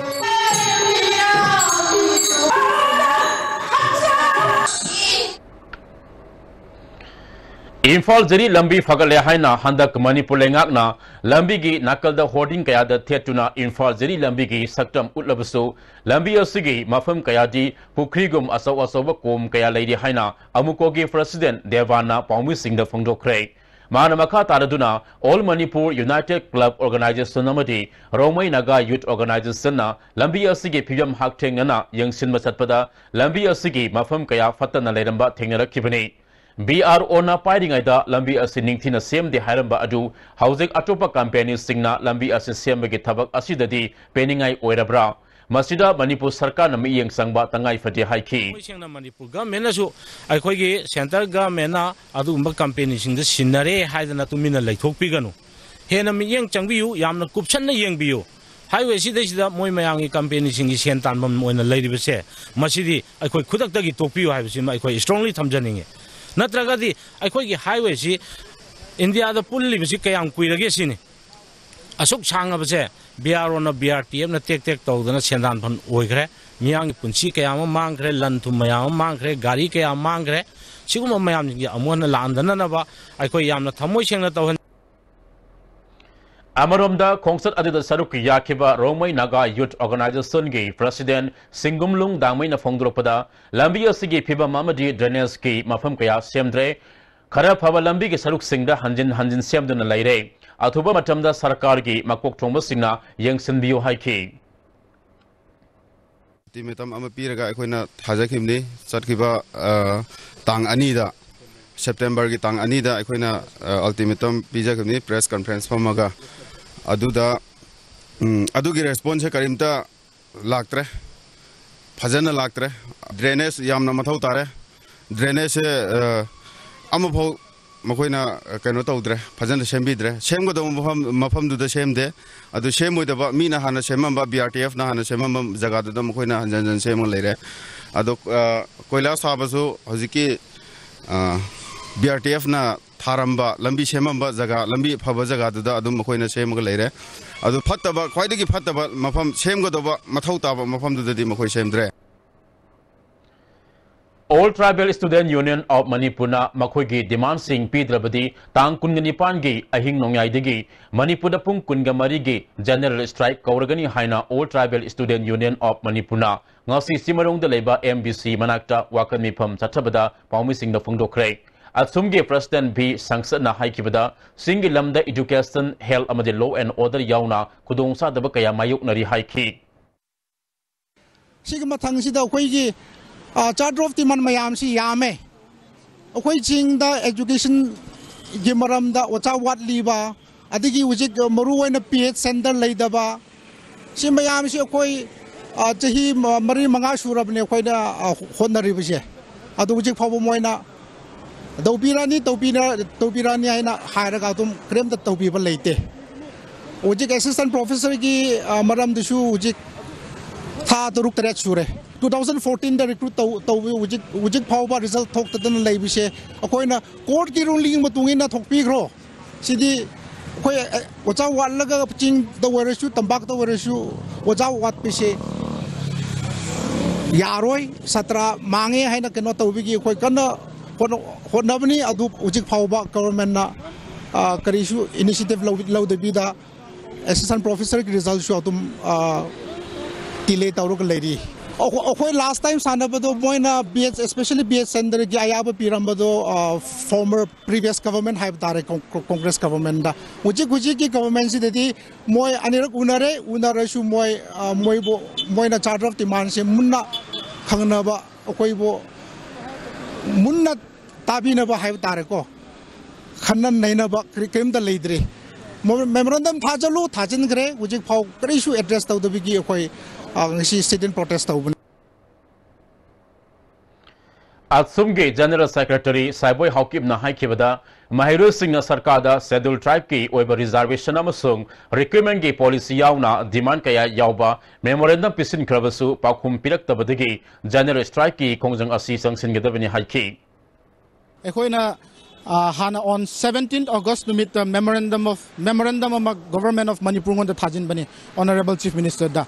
ꯏꯝꯐꯥꯜ ꯖꯤꯔꯤ ꯂꯝꯕꯤ ꯐꯒꯠꯂꯦ ꯍꯥꯏꯅ ꯍꯟꯗꯛ ꯃꯅꯤꯄꯨꯔ ꯂꯩꯉꯥꯛꯅ ꯂꯝꯕꯤꯒꯤ ꯅꯥꯀꯜꯗ ꯍꯣꯔꯗꯤꯡ ꯀꯌꯥꯗ ꯊꯦꯠꯇꯨꯅ ꯏꯝꯐꯥꯜ ꯖꯤꯔꯤ ꯂꯝꯕꯤꯒꯤ ꯁꯛꯇꯝ ꯎꯠꯂꯕꯁꯨ, ꯂꯝꯕꯤ ꯑꯁꯤꯒꯤ ꯃꯐꯝ ꯀꯌꯥꯗꯤ ꯄꯨꯈ꯭ꯔꯤꯒꯨꯝ ꯑꯆꯧ ꯑꯆꯧꯕ ꯀꯣꯝ ꯀꯌꯥ ꯂꯩꯔꯤ ꯍꯥꯏꯅ ꯑꯃꯨꯀꯣꯒꯤ ꯄ꯭ꯔꯁꯤꯗꯦꯟ ꯗꯦꯕꯥꯟꯅ ꯄꯥꯎꯃꯤꯁꯤꯡꯗ ꯐꯣꯡꯗꯣꯛꯈ꯭ꯔꯦ꯫ ꯃꯥꯅ ꯃꯈꯥ ꯇꯥꯔꯗꯨꯅ All Manipur United Club Organization ꯑꯃꯗꯤ ꯔꯣꯡꯃꯩ ꯅꯥꯒꯥ ꯌꯨꯊ ꯑꯣꯔꯒꯅꯥꯏꯖꯦꯁꯟꯅ ꯂꯝꯕꯤ ꯑꯁꯤꯒꯤ ꯐꯤꯕꯝ ꯍꯛꯊꯦꯡꯅꯅ ꯌꯦꯡꯁꯤꯟꯕ ꯆꯠꯄꯗ ꯂꯝꯕꯤ ꯑꯁꯤꯒꯤ ꯃꯐꯝ ꯀꯌꯥ ꯐꯠꯇꯅ ꯂꯩꯔꯝꯕ ꯊꯦꯡꯅꯔꯛꯈꯤꯕꯅꯤ꯫ ꯕꯤ ꯑꯥꯔ ꯑꯣꯅ ꯄꯥꯏꯔꯤꯉꯩꯗ ꯂꯝꯕꯤ ꯑꯁꯤ ꯅꯤꯡꯊꯤꯅ ꯁꯦꯝꯗꯦ ꯍꯥꯏꯔꯝꯕ ꯑꯗꯨ ꯍꯧꯖꯤꯛ ꯑꯇꯣꯞꯄ ꯀꯝꯄꯦꯅꯤꯁꯤꯡꯅ ꯂꯝꯕꯤ ꯑꯁꯤ ꯁꯦꯝꯕꯒꯤ ꯊꯕꯛ ꯑꯁꯤꯗꯗꯤ ꯄꯦꯟꯅꯤꯡꯉꯥꯏ ꯑꯣꯏꯔꯕ꯭ꯔꯥ? ꯃꯁꯤꯗ ꯃꯅꯤꯄꯨꯔ ꯁꯔꯀꯥꯔꯅ ꯃꯤꯠꯌꯦꯡ ꯆꯪꯕ ꯇꯉꯥꯏ ꯐꯗꯦ ꯍꯥꯏꯈꯤ꯫ ꯊꯃꯣꯏ ꯁꯦꯡꯅ ꯃꯅꯤꯄꯨꯔ ꯒꯚꯔꯟꯃꯦꯟꯅꯁꯨ, ꯑꯩꯈꯣꯏꯒꯤ ꯁꯦꯟꯇꯔ ꯒꯚꯔꯟꯃꯦꯟꯅ ꯑꯗꯨꯒꯨꯝꯕ ꯀꯝꯄꯦꯅꯤꯁꯤꯡꯗ ꯁꯤꯟꯅꯔꯦ ꯍꯥꯏꯗꯅ ꯇꯨꯃꯤꯟꯅ ꯂꯩꯊꯣꯛꯄꯤꯒꯅꯨ꯫ ꯍꯦꯟꯅ ꯃꯤꯠꯌꯦꯡ ꯆꯪꯕꯤꯌꯨ, ꯌꯥꯝꯅ ꯀꯨꯞꯁꯟꯅ ꯌꯦꯡꯕꯤꯌꯨ꯫ ꯍꯥꯏꯋꯦ ꯁꯤꯗꯩꯁꯤꯗ ꯃꯣꯏ ꯃꯌꯥꯝꯒꯤ ꯀꯝꯄꯦꯅꯤꯁꯤꯡꯒꯤ ꯁꯦꯟ ꯇꯥꯟꯐꯝ ꯑꯣꯏꯅ ꯂꯩꯔꯤꯕꯁꯦ, ꯃꯁꯤꯗꯤ ꯑꯩꯈꯣꯏ ꯈꯨꯗꯛꯇꯒꯤ ꯇꯣꯛꯄꯤꯌꯨ ꯍꯥꯏꯕꯁꯤꯃ ꯑꯩꯈꯣꯏ strongly ꯊꯝꯖꯅꯤꯡꯉꯤ꯫ ꯅꯠꯇ꯭ꯔꯒꯗꯤ ꯑꯩꯈꯣꯏꯒꯤ ꯍꯥꯏꯋꯦꯁꯤ ꯏꯟꯗꯤꯌꯥꯗ ꯄꯨꯜꯂꯤꯕꯁꯤ ꯀꯌꯥꯝ ꯀꯨꯏꯔꯒꯦ ꯁꯤꯅꯤ꯫ ꯑꯁꯨꯛ ꯁꯥꯡꯉꯕꯁꯦ ꯕꯤ ꯑꯥꯔ ꯑꯣꯅ, ꯕꯤ ꯑꯥꯔ ꯇꯤ ꯑꯦꯐꯅ ꯇꯦꯛ ꯇꯦꯛ ꯇꯧꯗꯅ ꯁꯦꯟꯗꯥꯟꯐꯝ ꯑꯣꯏꯈ꯭ꯔꯦ꯫ ꯃꯤꯌꯥꯝꯒꯤ ꯄꯨꯟꯁꯤ ꯀꯌꯥ ꯑꯃ ꯃꯥꯡꯈ꯭ꯔꯦ, ꯂꯟ ꯊꯨꯝ ꯃꯌꯥꯝ ꯑꯃ ꯃꯥꯡꯈ꯭ꯔꯦ, ꯒꯥꯔꯤ ꯀꯌꯥ ꯑꯃ ꯃꯥꯡꯈ꯭ꯔꯦ꯫ ꯁꯤꯒꯨꯝꯕ ꯃꯌꯥꯝꯁꯤꯡꯁꯦ ꯑꯃꯨꯛ ꯍꯟꯅ ꯂꯥꯛꯍꯟꯗꯅꯅꯕ ꯑꯩꯈꯣꯏ ꯌꯥꯝꯅ ꯊꯃꯣꯏ ꯁꯦꯡꯅ ꯇꯧꯍꯟ ꯑꯃꯔꯣꯝꯗ ꯈꯣꯡꯆꯠ ꯑꯗꯨꯗ ꯁꯔꯨꯛ ꯌꯥꯈꯤꯕ ꯔꯣꯡꯃꯩ ꯅꯥꯒꯥ ꯌꯨꯊ ꯑꯣꯔꯒꯅꯥꯏꯖꯦꯁꯟꯒꯤ ꯄ꯭ꯔꯁꯤꯗꯦꯟ ꯁꯤꯡꯒꯨꯝꯂꯨꯡ ꯗꯥꯡꯃꯩꯅ ꯐꯣꯡꯗꯣꯔꯛꯄꯗ, ꯂꯝꯕꯤ ꯑꯁꯤꯒꯤ ꯐꯤꯕꯝ ꯑꯃꯗꯤ ꯗ꯭ꯔꯦꯅꯦꯖꯀꯤ ꯃꯐꯝ ꯀꯌꯥ ꯁꯦꯝꯗ꯭ꯔꯦ꯫ ꯈꯔ ꯐꯕ ꯂꯝꯕꯤꯒꯤ ꯁꯔꯨꯛꯁꯤꯡꯗ ꯍꯟꯖꯤꯟ ꯍꯟꯖꯤꯟ ꯁꯦꯝꯗꯨꯅ ꯂꯩꯔꯦ꯫ ꯑꯊꯨꯕ ꯃꯇꯝꯗ ꯁꯔꯀꯥꯔꯒꯤ ꯃꯀꯣꯛ ꯊꯣꯡꯕꯁꯤꯡꯅ ꯌꯦꯡꯁꯤꯟꯕꯤꯌꯨ ꯍꯥꯏꯈꯤ꯫ ꯑꯜꯇꯤꯃꯦꯇꯝ ꯑꯃ ꯄꯤꯔꯒ ꯑꯩꯈꯣꯏꯅ ꯊꯥꯖꯈꯤꯕꯅꯤ꯫ ꯆꯠꯈꯤꯕ, ꯑ, ꯇꯥꯡ ꯑꯅꯤꯗ, ꯁꯦꯞꯇꯦꯝꯕꯔꯒꯤ ꯇꯥꯡ ꯑꯅꯤꯗ ꯑꯩꯈꯣꯏꯅ, ꯑ, ꯑꯜꯇꯤꯃꯦꯇꯝ ꯄꯤꯖꯈꯤꯕꯅꯤ, ꯄ꯭ꯔꯦꯁ ꯀꯟꯐ꯭ꯔꯦꯟꯁ ꯐꯝꯃꯒ꯫ ꯑꯗꯨꯗ, ꯎꯝ, ꯑꯗꯨꯒꯤ ꯔꯦꯁꯄꯣꯟꯁꯁꯦ ꯀꯔꯤꯝꯇ ꯂꯥꯛꯇ꯭ꯔꯦ꯫ ꯐꯖꯅ ꯂꯥꯛꯇ꯭ꯔꯦ꯫ ꯗ꯭ꯔꯦꯅꯦꯖ ꯌꯥꯝꯅ ꯃꯊꯧ ꯇꯥꯔꯦ꯫ ꯗ꯭ꯔꯦꯅꯦꯖꯁꯦ, ꯑ, ꯑꯃꯐꯥꯎ ꯃꯈꯣꯏꯅ, ꯑ, ꯀꯩꯅꯣ ꯇꯧꯗ꯭ꯔꯦ, ꯐꯖꯅ ꯁꯦꯝꯕꯤꯗ꯭ꯔꯦ꯫ ꯁꯦꯝꯒꯗꯧꯕ ꯃꯐꯝ, ꯃꯐꯝꯗꯨꯗ ꯁꯦꯝꯗꯦ꯫ ꯑꯗꯨ ꯁꯦꯝꯃꯣꯏꯗꯕ, ꯃꯤꯅ ꯍꯥꯟꯅ ꯁꯦꯝꯃꯝꯕ, ꯕꯤ ꯑꯥꯔ ꯇꯤ ꯑꯦꯐꯅ ꯍꯥꯟꯅ ꯁꯦꯝꯃꯝꯕ ꯖꯒꯥꯗꯨꯗ ꯃꯈꯣꯏꯅ ꯍꯟꯖꯟ ꯍꯟꯖꯟ ꯁꯦꯝꯃ ꯂꯩꯔꯦ꯫ ꯑꯗꯣ, ꯑ, ꯀꯣꯏꯂꯥꯁ ꯊꯥꯕꯁꯨ ꯍꯧꯖꯤꯛꯀꯤ, ꯑ, ꯕꯤ ꯑꯥꯔ ꯇꯤ ꯑꯦꯐꯅ ꯊꯥꯔꯝꯕ, ꯂꯝꯕꯤ ꯁꯦꯝꯃꯝꯕ ꯖꯒꯥ, ꯂꯝꯕꯤ ꯐꯕ ꯖꯒꯥꯗꯨꯗ ꯑꯗꯨꯝ ꯃꯈꯣꯏꯅ ꯁꯦꯝꯃꯒ ꯂꯩꯔꯦ꯫ ꯑꯗꯨ ꯐꯠꯇꯕ, ꯈ꯭ꯋꯥꯏꯗꯒꯤ ꯐꯠꯇꯕ ꯃꯐꯝ, ꯁꯦꯝꯒꯗꯧꯕ, ꯃꯊꯧ ꯇꯥꯕ ꯃꯐꯝꯗꯨꯗꯗꯤ ꯃꯈꯣꯏ ꯁꯦꯝꯗ꯭ꯔꯦ꯫ All Tribal Student Union of Manipurꯅ ꯃꯈꯣꯏꯒꯤ ꯗꯤꯃꯥꯟꯁꯤꯡ ꯄꯤꯗ꯭ꯔꯕꯗꯤ ꯇꯥꯡ ꯀꯨꯟꯒ ꯅꯤꯄꯥꯟꯒꯤ ꯑꯍꯤꯡ ꯅꯣꯡꯌꯥꯏꯗꯒꯤ ꯃꯅꯤꯄꯨꯔꯗ ꯄꯨꯡ ꯀꯨꯟꯒ ꯃꯔꯤꯒꯤ General Strike ꯀꯧꯔꯒꯅꯤ ꯍꯥꯏꯅ All Tribal Student Union of Manipurꯅ ꯉꯁꯤ ꯆꯤꯃꯔꯣꯡꯗ ꯂꯩꯕ ꯑꯦꯝ ꯕꯤ ꯁꯤ ꯃꯅꯥꯛꯇ ꯋꯥꯀꯠ ꯃꯤꯐꯝ ꯆꯠꯊꯕꯗ ꯄꯥꯎꯃꯤꯁꯤꯡꯗ ꯐꯣꯡꯗꯣꯛꯈ꯭ꯔꯦ꯫ ꯑꯁꯨꯝꯒꯤ ꯄ꯭ꯔꯁꯤꯗꯦꯟ ꯚꯤ ꯁꯪꯁꯠꯅ ꯍꯥꯏꯈꯤꯕꯗ, ꯆꯤꯡꯒꯤ ꯂꯝꯗ education, health ꯑꯃꯗꯤ law and order ꯌꯥꯎꯅ ꯈꯨꯗꯣꯡꯆꯥꯗꯕ ꯀꯌꯥ ꯃꯥꯌꯣꯛꯅꯔꯤ ꯍꯥꯏꯈꯤ꯫ ꯁꯤꯒꯤ ꯃꯊꯪꯁꯤꯗ ꯑꯩꯈꯣꯏꯒꯤ, ꯑ, charter of demand ꯃꯌꯥꯝꯁꯤ ꯌꯥꯝꯃꯦ꯫ ꯑꯩꯈꯣꯏ ꯆꯤꯡꯗ educationꯒꯤ ꯃꯔꯝꯗ ꯑꯣꯖꯥ ꯋꯥꯠꯂꯤꯕ, ꯑꯗꯒꯤ ꯍꯧꯖꯤꯛ ꯃꯔꯨ ꯑꯣꯏꯅ P H center ꯂꯩꯇꯕ, ꯁꯤ ꯃꯌꯥꯝꯁꯤ ꯑꯩꯈꯣꯏ, ꯑ, ꯆꯍꯤ ꯃ-, ꯃꯔꯤ ꯃꯉꯥ ꯁꯨꯔꯕꯅꯦ ꯑꯩꯈꯣꯏꯅ, ꯑ, ꯍꯣꯠꯅꯔꯤꯕꯁꯦ꯫ ꯑꯗꯨ ꯍꯧꯖꯤꯛ ꯐꯥꯎꯕ ꯃꯣꯏꯅ ꯇꯧꯕꯤꯔꯅꯤ, ꯇꯧꯕꯤꯔ-, ꯇꯧꯕꯤꯔꯅꯤ ꯍꯥꯏꯅ ꯍꯥꯏꯔꯒ ꯑꯗꯨꯝ ꯀꯔꯤꯝꯇ ꯇꯧꯕꯤꯕ ꯂꯩꯇꯦ꯫ ꯍꯧꯖꯤꯛ assistant professorꯒꯤ, ꯑ, ꯃꯔꯝꯗꯨꯁꯨ ꯍꯧꯖꯤꯛ ꯊꯥ ꯇꯔꯨꯛ ꯇꯔꯦꯠ ꯁꯨꯔꯦ꯫ Two thousand fourteenꯗ recruit ꯇꯧ-, ꯇꯧꯕ ꯍꯧꯖꯤꯛ, ꯍꯧꯖꯤꯛ ꯐꯥꯎꯕ result ꯊꯣꯛꯇꯗꯅ ꯂꯩꯕꯁꯦ, ꯑꯩꯈꯣꯏꯅ courtꯀꯤ ruling ꯃꯇꯨꯡ ꯏꯟꯅ ꯊꯣꯛꯄꯤꯈ꯭ꯔꯣ꯫ ꯁꯤꯗꯤ ꯑꯩꯈꯣꯏ, ꯑ, ꯑꯣꯖꯥ ꯋꯥꯠꯂꯒ ꯆꯤꯡꯗ ꯑꯣꯏꯔꯁꯨ, ꯇꯝꯄꯥꯛꯇ ꯑꯣꯏꯔꯁꯨ ꯑꯣꯖꯥ ꯋꯥꯠꯄꯁꯦ ꯌꯥꯔꯣꯏ, ꯁꯥꯇ꯭ꯔ ꯃꯥꯡꯉꯦ ꯍꯥꯏꯅ ꯀꯩꯅꯣ ꯇꯧꯕꯒꯤ ꯑꯩꯈꯣꯏ ꯀꯟꯅ ꯍꯣꯠꯅ-, ꯍꯣꯠꯅꯕꯅꯤ꯫ ꯑꯗꯨ ꯍꯧꯖꯤꯛ ꯐꯥꯎꯕ governmentꯅ, ꯑ, ꯀꯔꯤꯁꯨ initiative ꯂꯧ-, ꯂꯧꯗꯕꯤꯗ assistant professorꯒꯤ resultꯁꯨ ꯑꯗꯨꯝ, ꯑ, delay ꯇꯧꯔꯒ ꯂꯩꯔꯤ꯫ ꯑꯩꯈꯣ-, ꯑꯩꯈꯣꯏ last time ꯁꯥꯟꯅꯕꯗꯣ ꯃꯣꯏꯅ B H, especially B H Chandra-ꯒꯤ ꯑꯌꯥꯕ ꯄꯤꯔꯝꯕꯗꯣ, ꯑ, former previous government ꯍꯥꯏꯕ ꯇꯥꯔꯦ, ꯀꯣꯡ-, ꯀꯣꯡ-, Congress government-ꯗ꯫ ꯍꯧꯖꯤꯛ ꯍꯧꯖꯤꯛꯀꯤ government-ꯁꯤꯗꯗꯤ ꯃꯣꯏ ꯑꯅꯤꯔꯛ ꯎꯅꯔꯦ, ꯎꯅꯔꯁꯨ ꯃꯣꯏ, ꯑ, ꯃꯣꯏꯕꯨ, ꯃꯣꯏꯅ charter of demand-ꯁꯦ ꯃꯨꯟꯅ ꯈꯪꯅꯕ, ꯑꯩꯈꯣꯏꯕꯨ ꯃꯨꯟꯅ ꯇꯥꯕꯤꯅꯕ ꯍꯥꯏꯕ ꯇꯥꯔꯦꯀꯣ, ꯈꯟꯅ ꯅꯩꯅꯕ ꯀꯔꯤ-, ꯀꯔꯤꯝꯇ ꯂꯩꯇ꯭ꯔꯤ꯫ ꯃꯣ-, memorandum ꯊꯥꯖꯜꯂꯨ, ꯊꯥꯖꯤꯟꯈ꯭ꯔꯦ, ꯍꯧꯖꯤꯛ ꯐꯥꯎ ꯀꯔꯤꯁꯨ address ꯇꯧꯗꯕꯒꯤ ꯑꯩꯈꯣꯏ, ꯑ, ꯉꯁꯤ sit-in protest ꯇꯧꯕꯅꯤ꯫ ꯑꯁꯨꯝꯒꯤ General Secretary ꯁꯥꯏꯕꯣꯏ ꯍꯥꯎꯀꯤꯞꯅ ꯍꯥꯏꯈꯤꯕꯗ, ꯃꯍꯩꯔꯣꯏꯁꯤꯡꯅ ꯁꯔꯀꯥꯔꯗ Scheduled Tribe-ꯀꯤ ꯑꯣꯏꯕ reservation ꯑꯃꯁꯨꯡ recruitment-ꯀꯤ policy ꯌꯥꯎꯅ demand ꯀꯌꯥ ꯌꯥꯎꯕ memorandum ꯄꯤꯁꯤꯟꯈ꯭ꯔꯕꯁꯨ ꯄꯥꯎꯈꯨꯝ ꯄꯤꯔꯛꯇꯕꯗꯒꯤ General Strike-ꯀꯤ ꯈꯣꯡꯖꯪ ꯑꯁꯤ ꯆꯪꯁꯤꯟꯒꯗꯕꯅꯤ ꯍꯥꯏꯈꯤ꯫ ꯑꯩꯈꯣꯏꯅ ꯑ, ꯍꯥꯟꯅ on seventeenth August ꯅꯨꯃꯤꯠꯇ memorandum of memorandum ꯑꯃ Government of Manipur ꯉꯣꯟꯗ ꯊꯥꯖꯤꯟꯕꯅꯤ, Honourable Chief Minister ꯗ꯫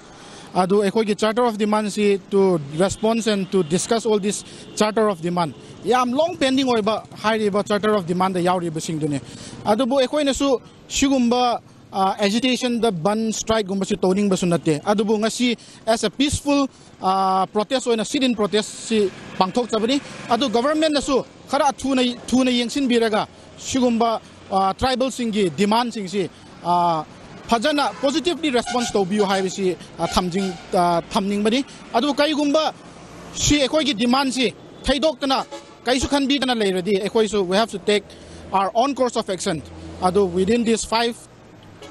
ꯑꯗꯨ ꯑꯩꯈꯣꯏꯒꯤ Charter of Demand ꯁꯤ to response and to discuss all this Charter of Demand, ꯌꯥꯝ long pending ꯑꯣꯏꯕ ꯍꯥꯏꯔꯤꯕ Charter of Demand ꯗ ꯌꯥꯎꯔꯤꯕꯁꯤꯡꯗꯨꯅꯤ꯫ ꯑꯗꯨꯕꯨ ꯑꯩꯈꯣꯏꯅꯁꯨ ꯁꯤꯒꯨꯝꯕ ꯑ, agitation ꯗ ꯕꯟ ꯁ꯭ꯇ꯭ꯔꯥꯏꯛ ꯒꯨꯝꯕꯁꯤ ꯇꯧꯅꯤꯡꯕꯁꯨ ꯅꯠꯇꯦ꯫ ꯑꯗꯨꯕꯨ ꯉꯁꯤ as a peaceful, ꯑ, protest ꯑꯣꯏꯅ sit in protest ꯁꯤ ꯄꯥꯡꯊꯣꯛꯆꯕꯅꯤ꯫ ꯑꯗꯨ Government ꯅꯁꯨ ꯈꯔ ꯊꯨꯅ, ꯊꯨꯅ ꯌꯦꯡꯁꯤꯟꯕꯤꯔꯒ ꯁꯤꯒꯨꯝꯕ, ꯑ, ꯇ꯭ꯔꯥꯏꯕꯦꯜꯁꯤꯡꯒꯤ ꯗꯤꯃꯥꯟꯁꯤꯡꯁꯤ, ꯑ, ꯐꯖꯅ positively response ꯇꯧꯕꯤꯌꯨ ꯍꯥꯏꯕꯁꯤ, ꯑ, ꯊꯝꯖꯤꯟ-, ꯑ, ꯊꯝꯅꯤꯡꯕꯅꯤ꯫ ꯑꯗꯨ ꯀꯔꯤꯒꯨꯝꯕ ꯁꯤ ꯑꯩꯈꯣꯏꯒꯤ ꯗꯤꯃꯥꯟꯁꯤ ꯊꯩꯗꯣꯛꯇꯅ ꯀꯩꯁꯨ ꯈꯟꯕꯤꯗꯅ ꯂꯩꯔꯗꯤ ꯑꯩꯈꯣꯏꯁꯨ we have to take our own course of action꯫ ꯑꯗꯨ within this five,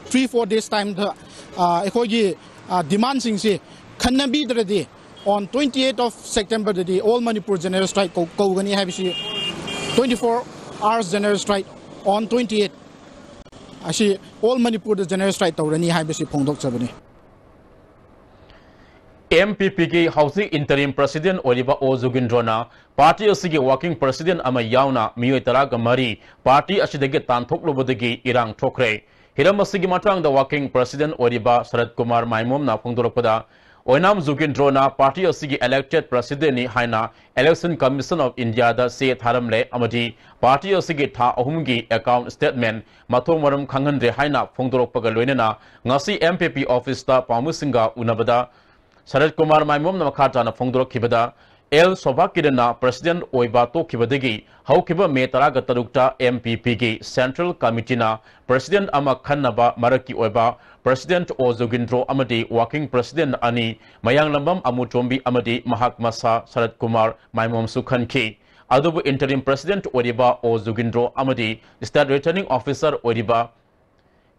three, four days time ꯗ, ꯑ, ꯑꯩꯈꯣꯏꯒꯤ, ꯑ, ꯗꯤꯃꯥꯟꯁꯤꯡꯁꯤ ꯈꯟꯅꯕꯤꯗ꯭ꯔꯗꯤ on twenty eight of September ꯗꯗꯤ All Manipur General Strike ꯀꯧ-, ꯀꯧꯒꯅꯤ ꯍꯥꯏꯕꯁꯤ, twenty four hours general strike on twenty eight ꯑꯁꯤ All Manipur ꯗ general strike ꯇꯧꯔꯅꯤ ꯍꯥꯏꯕꯁꯤ ꯐꯣꯡꯗꯣꯛꯆꯕꯅꯤ꯫ ꯑꯦꯝ ꯄꯤ ꯄꯤꯒꯤ ꯍꯧꯖꯤꯛ interim president ꯑꯣꯏꯔꯤꯕ ꯑꯣ ꯖꯨꯒꯤꯟꯗ꯭ꯔꯣꯅ party ꯑꯁꯤꯒꯤ working president ꯑꯃ ꯌꯥꯎꯅ ꯃꯤꯑꯣꯏ ꯇꯔꯥꯒ ꯃꯔꯤ party ꯑꯁꯤꯗꯒꯤ ꯇꯥꯟꯊꯣꯛꯂꯨꯕꯗꯒꯤ ꯏꯔꯥꯡ ꯊꯣꯛꯈ꯭ꯔꯦ꯫ ꯍꯤꯔꯝ ꯑꯁꯤꯒꯤ ꯃꯇꯥꯡꯗ working president ꯑꯣꯏꯔꯤꯕ ꯁꯔꯠ ꯀꯨꯃꯥꯔ ꯃꯥꯏꯃꯣꯝꯅ ꯐꯣꯡꯗꯣꯔꯛꯄꯗ, ꯑꯣꯏꯅꯥꯝ ꯖꯨꯒꯤꯟꯗ꯭ꯔꯣꯅ party ꯑꯁꯤꯒꯤ elected presidentꯅꯤ ꯍꯥꯏꯅ Election Commission of Indiaꯗ ꯆꯦ ꯊꯥꯔꯝꯂꯦ ꯑꯃꯗꯤ party ꯑꯁꯤꯒꯤ ꯊꯥ ꯑꯍꯨꯝꯒꯤ account statement ꯃꯊꯣꯡ ꯃꯔꯝ ꯈꯪꯍꯟꯗ꯭ꯔꯦ ꯍꯥꯏꯅ ꯐꯣꯡꯗꯣꯔꯛꯄꯒ ꯂꯣꯏꯅꯅ ꯉꯁꯤ ꯑꯦꯝ ꯄꯤ ꯄꯤ officeꯇ ꯄꯥꯎꯃꯤꯁꯤꯡꯒ ꯎꯅꯕꯗ ꯁꯔꯠ ꯀꯨꯃꯥꯔ ꯃꯥꯏꯃꯣꯝꯅ ꯃꯈꯥ ꯇꯥꯅ ꯐꯣꯡꯗꯣꯔꯛꯈꯤꯕꯗ, ꯑꯦꯜ ꯁꯣꯚꯥ ꯀꯤꯔꯟꯅ president ꯑꯣꯏꯕ ꯇꯣꯛꯈꯤꯕꯗꯒꯤ ꯍꯧꯈꯤꯕ May ꯇꯔꯥꯒ ꯇꯔꯨꯛꯇ ꯑꯦꯝ ꯄꯤ ꯄꯤꯒꯤ Central Committeeꯅ president ꯑꯃ ꯈꯟꯅꯕ ꯃꯔꯛꯀꯤ ꯑꯣꯏꯕ president ꯑꯣ ꯖꯨꯒꯤꯟꯗ꯭ꯔꯣ ꯑꯃꯗꯤ working president ꯑꯅꯤ, ꯃꯌꯥꯡꯂꯝꯕꯝ ꯑꯃꯨꯇꯣꯝꯕꯤ ꯑꯃꯗꯤ ꯃꯍꯥꯛ ꯃꯁꯥ ꯁꯔꯠ ꯀꯨꯃꯥꯔ ꯃꯥꯏꯃꯣꯝꯁꯨ ꯈꯟꯈꯤ꯫ ꯑꯗꯨꯕꯨ interim president ꯑꯣꯏꯔꯤꯕ ꯑꯣ ꯖꯨꯒꯤꯟꯗ꯭ꯔꯣ ꯑꯃꯗꯤ state returning officer ꯑꯣꯏꯔꯤꯕ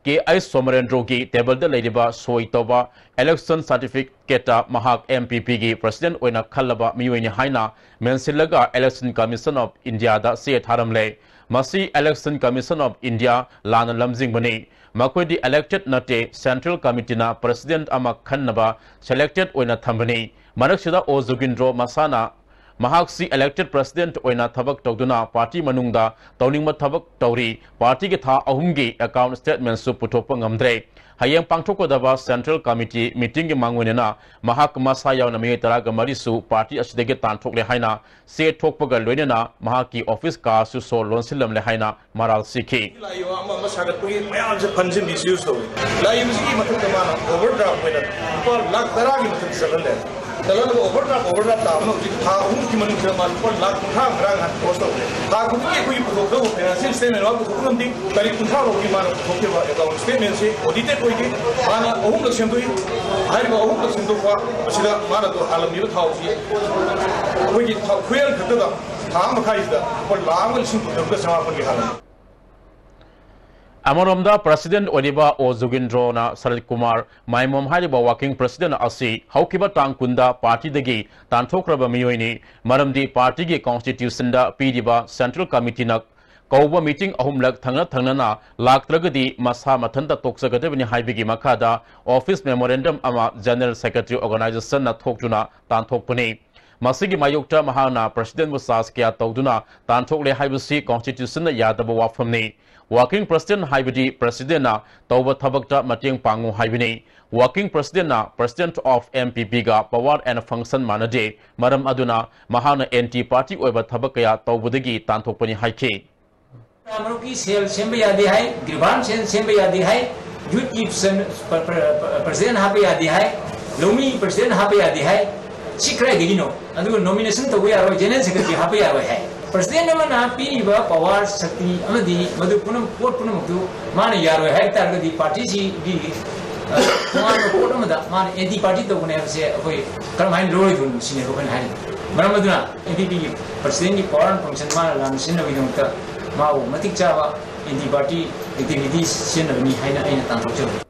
ꯀꯦ ꯑꯩꯆ ꯁꯣꯃꯔꯦꯟꯗ꯭ꯔꯣꯒꯤ tableꯗ ꯂꯩꯔꯤꯕ ꯁꯣꯏ ꯇꯧꯕ election certificateꯇ ꯃꯍꯥꯛ ꯑꯦꯝ ꯄꯤ ꯄꯤꯒꯤ president ꯑꯣꯏꯅ ꯈꯜꯂꯕ ꯃꯤꯑꯣꯏꯅꯤ ꯍꯥꯏꯅ ꯃꯦꯟꯁꯤꯜꯂꯒ Election Commission of Indiaꯗ ꯆꯦ ꯊꯥꯔꯝꯂꯦ꯫ ꯃꯁꯤ Election Commission of India ꯂꯥꯟꯅ ꯂꯝꯖꯤꯡꯕꯅꯤ꯫ ꯃꯈꯣꯏꯗꯤ elected ꯅꯠꯇꯦ, Central Committeeꯅ president ꯑꯃ ꯈꯟꯅꯕ selected ꯑꯣꯏꯅ ꯊꯝꯕꯅꯤ꯫ ꯃꯔꯛꯁꯤꯗ ꯑꯣ ꯖꯨꯒꯤꯟꯗ꯭ꯔꯣ ꯃꯁꯥꯅ ꯃꯍꯥꯛꯁꯤ elected president ꯑꯣꯏꯅ ꯊꯕꯛ ꯇꯧꯗꯨꯅ party ꯃꯅꯨꯡꯗ ꯇꯧꯅꯤꯡꯕ ꯊꯕꯛ ꯇꯧꯔꯤ꯫ Partyꯒꯤ ꯊꯥ ꯑꯍꯨꯝꯒꯤ account statementꯁꯨ ꯄꯨꯊꯣꯛꯄ ꯉꯝꯗ꯭ꯔꯦ꯫ ꯍꯌꯦꯡ ꯄꯥꯡꯊꯣꯛꯀꯗꯕ central committee meetingꯒꯤ ꯃꯥꯡꯑꯣꯏꯅꯅ ꯃꯍꯥꯛ ꯃꯁꯥ ꯌꯥꯎꯅ ꯃꯤꯑꯣꯏ ꯇꯔꯥꯒ ꯃꯔꯤꯁꯨ party ꯑꯁꯤꯗꯒꯤ ꯇꯥꯟꯊꯣꯛꯂꯦ ꯍꯥꯏꯅ ꯆꯦ ꯊꯣꯛꯄꯒ ꯂꯣꯏꯅꯅ ꯃꯍꯥꯛꯀꯤ office ꯀꯥꯁꯨ ꯁꯣ ꯂꯣꯟꯁꯤꯜꯂꯝꯂꯦ ꯍꯥꯏꯅ ꯃꯔꯥꯜ ꯁꯤꯈꯤ꯫ ꯂꯥꯛꯏꯕ ꯑꯃ ꯑꯃ ꯁꯥꯒꯠꯄꯒꯤ ꯃꯌꯥꯝꯁꯦ fundꯁꯦ misuse ꯇꯧꯏ꯫ ꯂꯥꯛꯏꯕꯁꯤꯒꯤ ꯃꯊꯛꯇ ꯃꯥꯅ overdraft ꯑꯣꯏꯅ ꯂꯨꯄꯥ ꯂꯥꯈ ꯇꯔꯥꯒꯤ ꯃꯊꯛꯇ ꯆꯠꯍꯜꯂꯦ꯫ ꯆꯠꯍꯜꯂꯒ overdraft, overdraft ꯇꯥꯕꯅ ꯍꯧꯖꯤꯛ ꯊꯥ ꯑꯍꯨꯝꯒꯤ ꯃꯅꯨꯡꯗ ꯃꯥ ꯂꯨꯄꯥ ꯂꯥꯈ ꯀꯨꯟꯊ꯭ꯔꯥ ꯉꯔꯥꯡ ꯅꯍꯥꯟ close ꯇꯧꯈ꯭ꯔꯦ꯫ ꯊꯥ ꯈꯨꯗꯤꯡꯒꯤ ꯑꯩꯈꯣꯏꯒꯤ ꯄꯨꯊꯣꯛꯇꯧꯕ financial statement ꯃꯥ ꯄꯨꯊꯣꯛꯄ ꯉꯝꯗꯦ꯫ ꯇꯥꯔꯤꯛ ꯀꯨꯟꯊ꯭ꯔꯥ ꯐꯥꯎꯒꯤ ꯃꯥꯅ ꯄꯨꯊꯣꯛꯈꯤꯕ account statementꯁꯦ audited ꯑꯣꯏꯗꯦ꯫ ꯃꯥꯅ ꯑꯍꯨꯝꯂꯛ ꯁꯦꯝꯗꯣꯛꯏ꯫ ꯍꯥꯏꯔꯤꯕ ꯑꯍꯨꯝꯂꯛ ꯁꯦꯝꯗꯣꯛꯄ ꯑꯁꯤꯗ ꯃꯥꯅ ꯍꯥꯜꯂꯝꯃꯤꯕ ꯊꯥꯎꯁꯤ ꯑꯩꯈꯣꯏꯒꯤ ꯊꯥꯎ ꯈꯨꯌꯦꯟ ꯈꯛꯇꯗ ꯊꯥ ꯑꯃ ꯃꯈꯥꯏꯁꯤꯗ ꯂꯨꯄꯥ ꯂꯥꯈ ꯑꯃꯒ ꯂꯤꯁꯤꯡ ꯀꯨꯟ ꯇꯔꯨꯛꯀ ꯆꯃꯥꯄꯟꯒꯤ ꯍꯥꯜꯂꯝꯃꯤ꯫ ꯑꯃꯔꯣꯝꯗ president ꯑꯣꯏꯔꯤꯕ ꯑꯣ ꯖꯨꯒꯤꯟꯗ꯭ꯔꯣꯅ ꯁꯔꯠ ꯀꯨꯃꯥꯔ ꯃꯥꯏꯃꯣꯝ ꯍꯥꯏꯔꯤꯕ working president ꯑꯁꯤ ꯍꯧꯈꯤꯕ ꯇꯥꯡ ꯀꯨꯟꯗ partyꯗꯒꯤ ꯇꯥꯟꯊꯣꯛꯈ꯭ꯔꯕ ꯃꯤꯑꯣꯏꯅꯤ꯫ ꯃꯔꯝꯗꯤ partyꯒꯤ constitutionꯗ ꯄꯤꯔꯤꯕ central committeeꯅ ꯀꯧꯕ meeting ꯑꯍꯨꯝꯂꯛ ꯊꯪꯅ ꯊꯪꯅꯅ ꯂꯥꯛꯇ꯭ꯔꯒꯗꯤ ꯃꯁꯥ ꯃꯊꯟꯇ ꯇꯣꯛꯆꯒꯗꯕꯅꯤ ꯍꯥꯏꯕꯒꯤ ꯃꯈꯥꯗ office memorandum ꯑꯃ general secretary organizationꯅ ꯊꯣꯛꯇꯨꯅ ꯇꯥꯟꯊꯣꯛꯄꯅꯤ꯫ ꯃꯁꯤꯒꯤ ꯃꯥꯌꯣꯛꯇ ꯃꯍꯥꯛꯅ presidentꯕꯨ charge ꯀꯌꯥ ꯇꯧꯗꯨꯅ ꯇꯥꯟꯊꯣꯛꯂꯦ ꯍꯥꯏꯕꯁꯤ constitutionꯅ ꯌꯥꯗꯕ ꯋꯥꯐꯝꯅꯤ꯫ Working president ꯍꯥꯏꯕꯗꯤ presidentꯅ ꯇꯧꯕ ꯊꯕꯛꯇ ꯃꯇꯦꯡ ꯄꯥꯡꯉꯨ ꯍꯥꯏꯕꯅꯤ꯫ Working presidentꯅ president of MPPꯒ power and function ꯃꯥꯟꯅꯗꯦ꯫ ꯃꯔꯝ ꯑꯗꯨꯅ ꯃꯍꯥꯛꯅ anti party ꯑꯣꯏꯕ ꯊꯕꯛ ꯀꯌꯥ ꯇꯧꯕꯗꯒꯤ ꯇꯥꯟꯊꯣꯛꯄꯅꯤ ꯍꯥꯏꯈꯤ꯫ ꯃꯔꯨꯞꯀꯤ cell ꯁꯦꯝꯕ ꯌꯥꯗꯦ ꯍꯥꯏ, ꯒ꯭ꯔꯤꯕꯥꯟ cell ꯁꯦꯝꯕ ꯌꯥꯗꯦ ꯍꯥꯏ, youthꯀꯤ ꯁꯦꯝ-, ꯄ꯭ꯔ-, ꯄ꯭ꯔ-, ꯄ꯭ꯔ-, president ꯍꯥꯞꯄ ꯌꯥꯗꯦ ꯍꯥꯏ, ꯂꯧꯃꯤ president ꯍꯥꯞꯄ ꯌꯥꯗꯦ ꯍꯥꯏ꯫ ꯁꯤ ꯀꯗꯥꯏꯗꯒꯤꯅꯣ? ꯑꯗꯨꯒ nomination ꯇꯧꯕ ꯌꯥꯔꯣꯏ, general secretary ꯍꯥꯞꯄ ꯌꯥꯔꯣꯏ ꯍꯥꯏ꯫ President ꯑꯃꯅ ꯄꯤꯔꯤꯕ power, ꯁꯛꯇꯤ ꯑꯃꯗꯤ ꯃꯗꯨ ꯄꯨꯝꯅꯃꯛ, ꯄꯣꯠ ꯄꯨꯝꯅꯃꯛꯇꯨ ꯃꯥꯅ ꯌꯥꯔꯣꯏ ꯍꯥꯏ ꯇꯥꯔꯒꯗꯤ partyꯁꯤꯒꯤ, ꯑ, ꯇꯣꯉꯥꯟꯕ ꯄꯣꯠ ꯑꯃꯗ ꯃꯥꯅ anti party ꯇꯧꯕꯅꯦ ꯍꯥꯏꯕꯁꯦ ꯑꯩꯈꯣꯏ ꯀꯔꯝꯍꯥꯏꯅ ꯂꯧꯔꯣꯏꯗꯣꯏꯅꯣ ꯁꯤꯅꯦꯕ ꯑꯩꯈꯣꯏꯅ ꯍꯥꯏꯔꯤꯕ꯫ ꯃꯔꯝ ꯑꯗꯨꯅ MPPꯒꯤ presidentꯀꯤ power and function ꯃꯥꯅ ꯂꯥꯟꯅ ꯁꯤꯖꯤꯟꯅꯕꯒꯤꯗꯃꯛꯇ ꯃꯥꯕꯨ ꯃꯇꯤꯛ ꯆꯥꯕ anti party activities ꯁꯤꯖꯤꯟꯅꯕꯅꯤ ꯍꯥꯏꯅ ꯑꯩꯅ ꯇꯥꯟꯊꯣꯛꯆꯕꯅꯤ꯫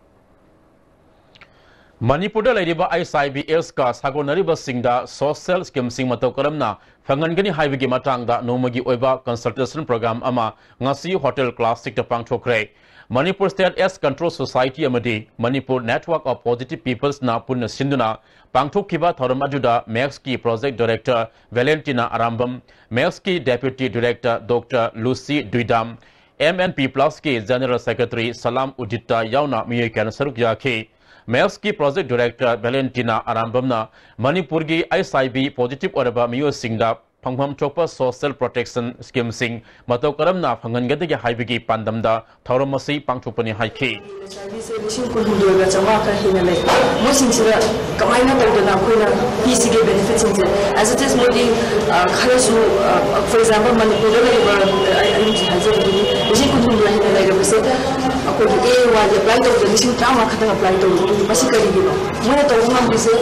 ꯃꯅꯤꯄꯨꯔꯗ ꯂꯩꯔꯤꯕ HIVꯁꯀ ꯁꯥꯒꯣꯟꯅꯔꯤꯕꯁꯤꯡꯗ social schemeꯁꯤꯡ ꯃꯇꯧ ꯀꯔꯝꯅ ꯐꯪꯍꯟꯒꯅꯤ ꯍꯥꯏꯕꯒꯤ ꯃꯇꯥꯡꯗ ꯅꯣꯡꯃꯒꯤ ꯑꯣꯏꯕ consultation program ꯑꯃ ꯉꯁꯤ Hotel Classicꯇ ꯄꯥꯡꯊꯣꯛꯈ꯭ꯔꯦ꯫ Manipur State AIDS Control Society ꯑꯃꯗꯤ Manipur Network of Positive Peoples ꯅ ꯄꯨꯟꯅ ꯁꯤꯟꯗꯨꯅ ꯄꯥꯡꯊꯣꯛꯈꯤꯕ ꯊꯧꯔꯝ ꯑꯗꯨꯗ ꯃꯦꯛꯁꯀꯤ Project Director Valentina Arambam, ꯃꯦꯛꯁꯀꯤ Deputy Director Doctor Lucy ꯗꯨꯏꯗꯥꯝ, M N P Plus ꯀꯤ General Secretary ꯁꯂꯥꯝ ꯎꯗꯤꯠꯇ ꯌꯥꯎꯅ ꯃꯤꯑꯣꯏ ꯀꯌꯥꯅ ꯁꯔꯨꯛ ꯌꯥꯈꯤ꯫ ꯃꯦꯛꯁꯀꯤ Project Director Valentina ꯑꯔꯥꯝꯕꯝꯅ ꯃꯅꯤꯄꯨꯔꯒꯤ H I V positive ꯑꯣꯏꯔꯕ ꯃꯤꯑꯣꯏꯁꯤꯡꯗ ꯐꯪꯐꯝ ꯊꯣꯛꯄ social protection scheme ꯁꯤꯡ ꯃꯇꯧ ꯀꯔꯝꯅ ꯐꯪꯍꯟꯒꯗꯒꯦ ꯍꯥꯏꯕꯒꯤ ꯄꯥꯟꯗꯝꯗ ꯊꯧꯔꯝ ꯑꯁꯤ ꯄꯥꯡꯊꯣꯛꯄꯅꯤ ꯍꯥꯏꯈꯤ꯫ ꯂꯩꯁꯥꯕꯤꯁꯦ ꯂꯤꯁꯤꯡ ꯀꯨꯟꯍꯨꯝꯗꯣꯏꯒ ꯆꯥꯝꯃꯉꯥ ꯈꯔ ꯍꯦꯟꯅ ꯂꯩ꯫ ꯃꯣꯏꯁꯤꯡꯁꯤꯗ ꯀꯃꯥꯏꯅ ꯇꯧꯗꯅ ꯑꯩꯈꯣꯏꯅ ꯄꯤꯁꯤꯒꯦ benefit ꯁꯤꯡꯁꯦ? As it is, ꯃꯣꯏꯗꯤ, ꯑ, ꯈꯔꯁꯨ, ꯑ, for example, ꯃꯅꯤꯄꯨꯔꯗ ꯂꯩꯔꯤꯕ, ꯑ, ꯑꯩ, ꯑꯩ ꯍꯧꯖꯤꯛ ꯍꯥꯏꯖꯕꯗꯨꯅꯤ, ꯂꯤꯁꯤꯡ ꯀꯨꯟꯍꯨꯝꯗꯣꯏ ꯍꯦꯟꯅ ꯂꯩꯔꯕꯁꯦ ꯑꯩꯈꯣꯏꯒꯤ A Y ꯒꯤ apply ꯇꯧꯕꯗ ꯂꯤꯁꯤꯡ ꯇꯔꯥꯃꯉꯥ ꯈꯛꯇꯪ apply ꯇꯧꯔꯤ꯫ ꯃꯁꯤ ꯀꯔꯤꯒꯤꯅꯣ? ꯃꯣꯏꯅ ꯇꯧꯕ ꯉꯝꯗ꯭ꯔꯤꯁꯦ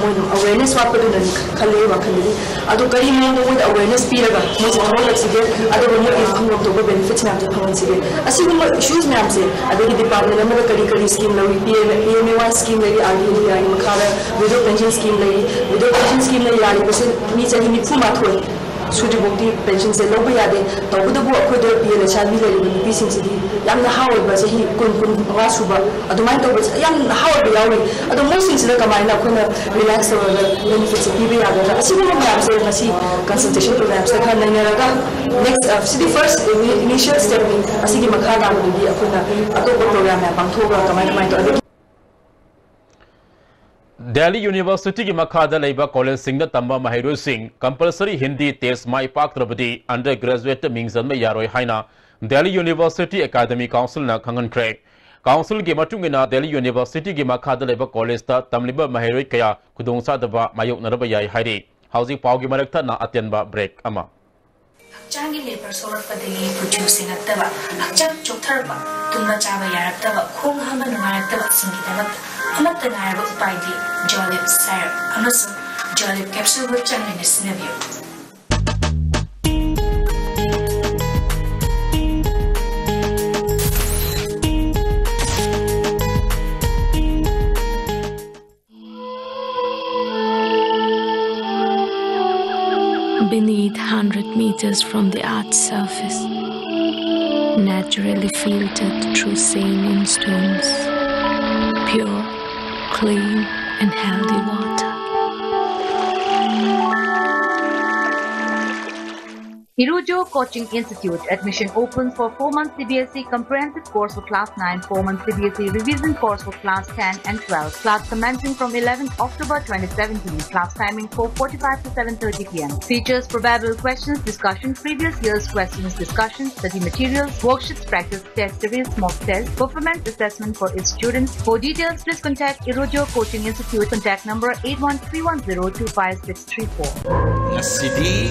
ꯃꯣꯏꯅ awareness ꯋꯥꯠꯄꯗꯨꯅꯅꯤ ꯈꯜꯂꯦ ꯑꯩ ꯋꯥꯈꯜꯗꯗꯤ꯫ ꯑꯗꯣ ꯀꯔꯤ ꯃꯑꯣꯡꯗ ꯃꯣꯏꯗ awareness ꯄꯤꯔꯒ ꯃꯣꯏꯁꯦ ꯊꯧꯒꯠꯂꯛꯁꯤꯒꯦ, ꯑꯗꯨꯒ ꯃꯣꯏꯒꯤ ꯐꯪꯐꯝ ꯊꯣꯛꯄ benefit ꯃꯌꯥꯝꯁꯦ ꯐꯪꯍꯟꯁꯤꯒꯦ? ꯑꯁꯤꯒꯨꯝꯕ issues ꯃꯌꯥꯝꯁꯦ, ꯑꯗꯒꯤ department ꯑꯃꯗ ꯀꯔꯤ ꯀꯔꯤ scheme ꯂꯧꯏ, P M, P M A Y scheme ꯂꯩꯔꯤ, R D D I ꯒꯤ ꯃꯈꯥꯗ widow pension scheme ꯂꯩꯔꯤ, widow pension scheme ꯅ ꯌꯥꯔꯤꯕꯁꯦ ꯃꯤ ꯆꯍꯤ ꯅꯤꯐꯨ ꯃꯥꯊꯣꯏ ꯁꯨꯗ꯭ꯔꯤꯐꯥꯎꯗꯤ pension ꯁꯦ ꯂꯧꯕ ꯌꯥꯗꯦ꯫ ꯇꯧꯕꯇꯕꯨ ꯑꯩꯈꯣꯏꯗ P L H R B ꯂꯩꯔꯤꯕ ꯅꯨꯄꯤꯁꯤꯡꯁꯤꯗꯤ ꯌꯥꯝ ꯅꯍꯥ ꯑꯣꯏꯕ, ꯆꯍꯤ ꯀꯨꯟ, ꯀꯨꯟ ꯃꯉꯥ ꯁꯨꯕ ꯑꯗꯨꯃꯥꯏꯅ ꯇꯧꯕ ꯌꯥꯝ ꯅꯍꯥ ꯑꯣꯏꯕ ꯌꯥꯎꯔꯤ꯫ ꯑꯗꯣ ꯃꯣꯏꯁꯤꯡꯁꯤꯗ ꯀꯃꯥꯏꯅ ꯑꯩꯈꯣꯏꯅ relax ꯇꯧꯔꯒ benefit ꯁꯦ ꯄꯤꯕ ꯌꯥꯒꯗ꯭ꯔꯥ? ꯑꯁꯤꯒꯨꯝꯕ ꯃꯌꯥꯝꯁꯦ ꯉꯁꯤ consultation program ꯁꯤꯗ ꯈꯔ ꯅꯩꯅꯔꯒ next, ꯑ, ꯁꯤꯗꯤ first initial step ꯅꯤ꯫ ꯑꯁꯤꯒꯤ ꯃꯈꯥ ꯇꯥꯕꯗꯨꯗꯤ ꯑꯩꯈꯣꯏꯅ ꯑꯇꯣꯞꯄ program ꯃꯌꯥꯝ ꯄꯥꯡꯊꯣꯛꯑꯒ ꯀꯃꯥꯏ ꯀꯃꯥꯏ ꯇꯧ-, ꯑꯗꯒꯤ ꯗꯦꯜꯂꯤ ꯌꯨꯅꯤꯚꯔꯁꯤꯇꯤꯒꯤ ꯃꯈꯥꯗ ꯂꯩꯕ ꯀꯣꯂꯦꯖꯁꯤꯡꯗ ꯇꯝꯕ ꯃꯍꯩꯔꯣꯏꯁꯤꯡ compulsory Hindi test ꯃꯥꯏ ꯄꯥꯛꯇ꯭ꯔꯕꯗꯤ undergraduate ꯇ ꯃꯤꯡ ꯆꯟꯕ ꯌꯥꯔꯣꯏ ꯍꯥꯏꯅ ꯗꯦꯜꯂꯤ ꯌꯨꯅꯤꯚꯔꯁꯤꯇꯤ ꯑꯦꯀꯥꯗꯃꯤ ꯀꯥꯎꯟꯁꯤꯜꯅ ꯈꯪꯍꯟꯈ꯭ꯔꯦ꯫ ꯀꯥꯎꯟꯁꯤꯜꯒꯤ ꯃꯇꯨꯡ ꯏꯟꯅ ꯗꯦꯜꯂꯤ ꯌꯨꯅꯤꯚꯔꯁꯤꯇꯤꯒꯤ ꯃꯈꯥꯗ ꯂꯩꯕ ꯀꯣꯂꯦꯖꯇ ꯇꯝꯂꯤꯕ ꯃꯍꯩꯔꯣꯏ ꯀꯌꯥ ꯈꯨꯗꯣꯡꯆꯥꯗꯕ ꯃꯥꯌꯣꯛꯅꯔꯕ ꯌꯥꯏ ꯍꯥꯏꯔꯤ꯫ ꯍꯧꯖꯤꯛ ꯄꯥꯎꯒꯤ ꯃꯔꯛ ꯊꯠꯅ ꯑꯇꯦꯟꯕ break ꯑꯃ꯫ ꯍꯛꯆꯥꯡꯒꯤ labor ꯁꯣꯛꯂꯛꯄꯗꯒꯤ ꯈꯨꯠꯁꯨ ꯁꯦꯡꯉꯛꯇꯕ, ꯍꯛꯆꯥꯡ ꯆꯣꯛꯊꯔꯛꯄ, ꯇꯨꯝꯕ ꯆꯥꯕ ꯌꯥꯔꯛꯇꯕ, ꯈꯣꯡ ꯍꯥꯝꯕ ꯅꯨꯡꯉꯥꯏꯔꯛꯇꯕꯁꯤꯡꯒꯤꯗꯃꯛꯇ ꯑꯃꯠꯇ ꯉꯥꯏꯔꯕ ꯎꯄꯥꯏꯗꯤ Jolib syrup ꯑꯃꯁꯨꯡ Jolib capsule ꯒ ꯆꯥꯡ ꯅꯥꯏꯅ ꯁꯤꯖꯤꯟꯅꯕꯤꯌꯨ꯫ Beneath hundred meters from the earth's surface, Naturally filtered through saline stones. Pure, clean, and healthy water. Irujo Coaching Institute. Admission open for four months C B S E comprehensive course for class nine, four months C B S E revision course for class ten and twelve. Class commencing from eleventh October twenty seventeen. Class timing four forty-five to seven thirty p m. Features: probable questions discussion, previous year's questions discussion, study materials, worksheets, practice test series, mock test, performance assessment for its students. For details, please contact Irujo Coaching Institute. Contact number eight one three one zero two five six three four. ꯉꯁꯤꯗꯤ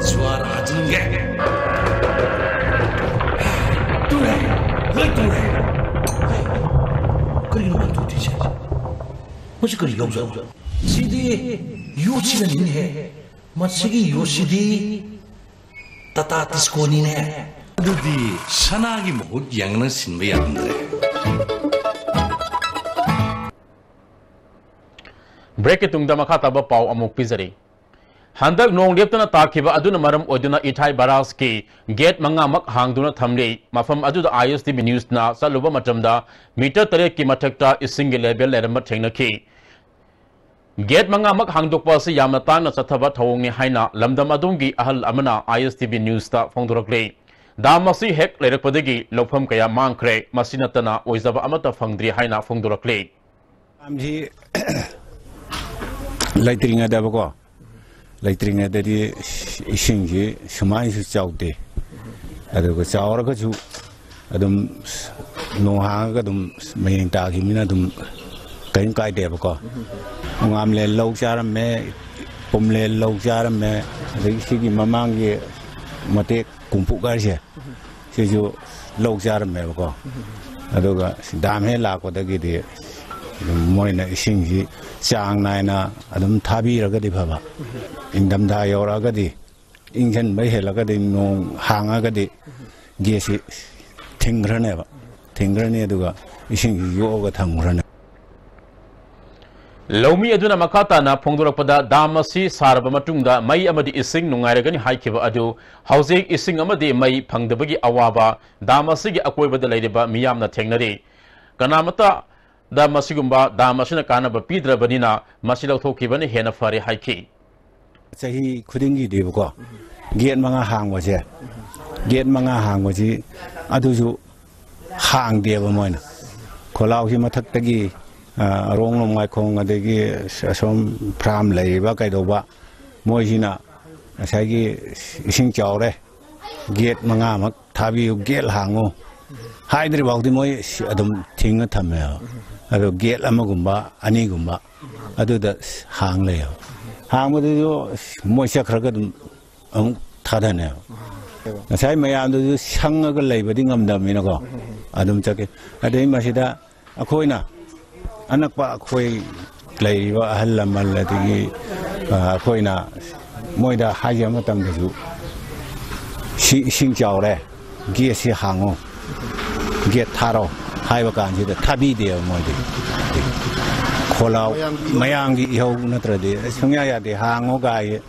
ꯖ꯭ꯋꯥꯔ ꯍꯥꯖꯤꯟꯒꯦ꯫ ꯇꯨꯔꯦ, ꯂꯣꯏ ꯇꯨꯔꯦ꯫ ꯀꯔꯤꯅꯣ ꯃꯥ ꯇꯨꯗ꯭ꯔꯤꯁꯦ? ꯃꯁꯤ ꯀꯔꯤ ꯌꯥꯎꯖꯥꯠꯅꯣ? ꯁꯤꯗꯤ ꯌꯣꯠꯁꯤꯅꯅꯤꯅꯦꯍꯦ꯫ ꯃꯁꯤꯒꯤ ꯌꯣꯠꯁꯤꯗꯤ ꯇꯥꯇꯥ ꯇꯤꯁꯀꯣꯅꯤꯅꯦ꯫ ꯑꯗꯨꯗꯤ ꯁꯅꯥꯒꯤ ꯃꯍꯨꯠ ꯌꯦꯡꯅ ꯁꯤꯟꯕ ꯌꯥꯔꯝꯗ꯭ꯔꯦ꯫ ꯕ꯭ꯔꯦꯛꯀꯤ ꯇꯨꯡꯗ ꯃꯈꯥ ꯇꯥꯕ ꯄꯥꯎ ꯑꯃꯨꯛ ꯄꯤꯖꯔꯤ꯫ ꯍꯟꯗꯛ ꯅꯣꯡ ꯂꯦꯞꯇꯅ ꯇꯥꯈꯤꯕ ꯑꯗꯨꯅ ꯃꯔꯝ ꯑꯣꯏꯗꯨꯅ ꯏꯊꯥꯏ ꯕꯔꯥꯖꯀꯤ ꯒꯦꯠ ꯃꯉꯥꯃꯛ ꯍꯥꯡꯗꯨꯅ ꯊꯝꯂꯤ꯫ ꯃꯐꯝ ꯑꯗꯨꯗ ISTV ꯅ꯭ꯌꯨꯁꯅ ꯆꯠꯂꯨꯕ ꯃꯇꯝꯗ ꯃꯤꯇꯔ ꯇꯔꯦꯠꯀꯤ ꯃꯊꯛꯇ ꯏꯁꯤꯡꯒꯤ ꯂꯦꯚꯦꯜ ꯂꯩꯔꯝꯕ ꯊꯦꯡꯅꯈꯤ꯫ ꯒꯦꯠ ꯃꯉꯥꯃꯛ ꯍꯥꯡꯗꯣꯛꯄ ꯑꯁꯤ ꯌꯥꯝꯅ ꯇꯥꯡꯅ ꯆꯠꯊꯕ ꯊꯧꯑꯣꯡꯅꯤ ꯍꯥꯏꯅ ꯂꯝꯗꯝ ꯑꯗꯣꯝꯒꯤ ꯑꯍꯜ ꯑꯃꯅ ISTV ꯅ꯭ꯌꯨꯁꯇ ꯐꯣꯡꯗꯣꯔꯛꯂꯤ꯫ ꯗꯥꯝ ꯑꯁꯤ ꯍꯦꯛ ꯂꯩꯔꯛꯄꯗꯒꯤ ꯂꯧꯐꯝ ꯀꯌꯥ ꯃꯥꯡꯈ꯭ꯔꯦ, ꯃꯁꯤ ꯅꯠꯇꯅ ꯑꯣꯏꯖꯕ ꯑꯃꯠꯇ ꯐꯪꯗ꯭ꯔꯤ ꯍꯥꯏꯅ ꯐꯣꯡꯗꯣꯔꯛꯂꯤ꯫ ꯗꯥꯝꯁꯤ ꯂꯩꯇ꯭ꯔꯤꯉꯩꯗꯕꯀꯣ, ꯂꯩꯇ꯭ꯔꯤꯉꯩꯗꯗꯤ ꯏꯁꯤꯡꯁꯤ ꯁꯨꯃꯥꯏꯅꯁꯨ ꯆꯥꯎꯗꯦ꯫ ꯑꯗꯨꯒ ꯆꯥꯎꯔꯒꯁꯨ ꯑꯗꯨꯝ ꯅꯣꯡ ꯍꯥꯡꯉꯒ ꯑꯗꯨꯝ ꯃꯌꯦꯡ ꯇꯥꯈꯤꯕꯅꯤꯅ ꯑꯗꯨꯝ ꯀꯔꯤꯝ ꯀꯥꯏꯗꯦꯕꯀꯣ꯫ ꯍꯪꯒꯥꯝꯂꯦꯟ ꯂꯧ ꯆꯥꯔꯝꯃꯦ, ꯄꯨꯝꯂꯦꯟ ꯂꯧ ꯆꯥꯔꯝꯃꯦ, ꯑꯗꯒꯤ ꯁꯤꯒꯤ ꯃꯃꯥꯡꯒꯤ ꯃꯇꯦꯛ ꯀꯨꯝꯄꯨꯛ ꯍꯥꯏꯁꯦ, ꯁꯤꯁꯨ ꯂꯧ ꯆꯥꯔꯝꯃꯦꯕꯀꯣ꯫ ꯑꯗꯨꯒ ꯗꯥꯝ ꯍꯦꯛ ꯂꯥꯛꯄꯗꯒꯤꯗꯤ ꯑꯗꯨꯝ ꯃꯣꯏꯅ ꯏꯁꯤꯡꯁꯤ ꯆꯥꯡ ꯅꯥꯏꯅ ꯑꯗꯨꯝ ꯊꯥꯕꯤꯔꯒꯗꯤ ꯐꯕ, ꯏꯪꯊꯝꯊꯥ ꯌꯧꯔꯛꯑꯒꯗꯤ, ꯏꯪꯁꯟꯕ ꯍꯦꯜꯂꯒꯗꯤ, ꯅꯣꯡ ꯍꯥꯡꯉꯒꯗꯤ ꯒꯦꯠꯁꯤ ꯊꯤꯡꯈ꯭ꯔꯅꯦꯕ, ꯊꯤꯡꯈ꯭ꯔꯅꯤ, ꯑꯗꯨꯒ ꯏꯁꯤꯡꯁꯤ ꯌꯣꯛꯑꯒ ꯊꯝꯈ꯭ꯔꯅꯤ꯫ ꯂꯧꯃꯤ ꯑꯗꯨꯅ ꯃꯈꯥ ꯇꯥꯅ ꯐꯣꯡꯗꯣꯔꯛꯄꯗ, ꯗꯥꯝ ꯑꯁꯤ ꯁꯥꯔꯕ ꯃꯇꯨꯡꯗ ꯃꯩ ꯑꯃꯗꯤ ꯏꯁꯤꯡ ꯅꯨꯡꯉꯥꯏꯔꯒꯅꯤ ꯍꯥꯏꯈꯤꯕ ꯑꯗꯨ ꯍꯧꯖꯤꯛ ꯏꯁꯤꯡ ꯑꯃꯗꯤ ꯃꯩ ꯐꯪꯗꯕꯒꯤ ꯑꯋꯥꯕ ꯗꯥꯝ ꯑꯁꯤꯒꯤ ꯑꯀꯣꯏꯕꯗ ꯂꯩꯔꯤꯕ ꯃꯤꯌꯥꯝꯅ ꯊꯦꯡꯅꯔꯤ꯫ ꯀꯅꯥꯃꯠꯇꯗ ꯃꯁꯤꯒꯨꯝꯕ ꯗꯥꯝ ꯑꯁꯤꯅ ꯀꯥꯟꯅꯕ ꯄꯤꯗ꯭ꯔꯕꯅꯤꯅ ꯃꯁꯤ ꯂꯧꯊꯣꯛꯈꯤꯕꯅ ꯍꯦꯟꯅ ꯐꯔꯦ ꯍꯥꯏꯈꯤ꯫ ꯆꯍꯤ ꯈꯨꯗꯤꯡꯒꯤꯗꯤꯕꯀꯣ, ꯒꯦꯠ ꯃꯉꯥ ꯍꯥꯡꯕꯁꯦ, ꯒꯦꯠ ꯃꯉꯥ ꯍꯥꯡꯕꯁꯤ ꯑꯗꯨꯁꯨ ꯍꯥꯡꯗꯦꯕ ꯃꯣꯏꯅ꯫ ꯈꯣꯂꯥꯎꯁꯤ ꯃꯊꯛꯇꯒꯤ, ꯑ, ꯑꯔꯣꯡ ꯂꯣꯝ ꯉꯥꯏꯈꯣꯡ, ꯑꯗꯒꯤ ꯑꯁꯣꯝ ꯐ꯭ꯔꯥꯝ ꯂꯩꯔꯤꯕ ꯀꯩꯗꯧꯕ, ꯃꯣꯏꯁꯤꯅ ꯉꯁꯥꯏꯒꯤ ꯏꯁꯤꯡ ꯆꯥꯎꯔꯦ, ꯒꯦꯠ ꯃꯉꯥꯃꯛ ꯊꯥꯕꯤꯌꯨ, ꯒꯦꯠ ꯍꯥꯡꯉꯨ ꯍꯥꯏꯗ꯭ꯔꯤ ꯐꯥꯎꯗꯤ ꯃꯣꯏ ꯑꯗꯨꯝ ꯊꯤꯡꯉ ꯊꯝꯃꯦꯕ꯫ ꯑꯗꯣ ꯒꯦꯠ ꯑꯃꯒꯨꯝꯕ ꯑꯅꯤꯒꯨꯝꯕ ꯑꯗꯨꯗ ꯍꯥꯡ ꯂꯩꯌꯦꯕ꯫ ꯍꯥꯡꯕꯗꯨꯁꯨ ꯃꯣꯏ ꯆꯠꯈ꯭ꯔꯒ ꯑꯗꯨꯝ ꯑꯃꯨꯛ ꯊꯥꯗꯅꯦꯕ꯫ ꯉꯁꯥꯏ ꯃꯌꯥꯝꯗꯨꯁꯨ ꯁꯪꯉꯒ ꯂꯩꯕꯗꯤ ꯉꯝꯗꯕꯅꯤꯅꯀꯣ, ꯑꯗꯨꯝ ꯆꯠꯈꯤ꯫ ꯑꯗꯩ ꯃꯁꯤꯗ ꯑꯩꯈꯣꯏꯅ ꯑꯅꯛꯄ ꯑꯩꯈꯣꯏ ꯂꯩꯔꯤꯕ ꯑꯍꯜ ꯂꯃꯟ, ꯑꯗꯒꯤ, ꯑ, ꯑꯩꯈꯣꯏꯅ ꯃꯣꯏꯗ ꯍꯥꯏꯖꯕ ꯃꯇꯝꯗꯁꯨ, "ꯁꯤ ꯏꯁꯤꯡ ꯆꯥꯎꯔꯦ, ꯒꯦꯠꯁꯤ ꯍꯥꯡꯉꯨ, ꯒꯦꯠ ꯊꯥꯔꯣ" ꯍꯥꯏꯕ ꯀꯥꯟꯁꯤꯗ ꯊꯥꯕꯤꯗꯦꯕ ꯃꯣꯏꯗꯤ꯫ ꯈꯣꯂꯥꯎ ꯃꯌꯥꯝꯒꯤ ꯏꯍꯧ ꯅꯠꯇ꯭ꯔꯗꯤ ꯁꯨꯡꯌꯥ ꯌꯥꯗꯦ, ꯍꯥꯡꯉꯣ ꯀꯥꯏ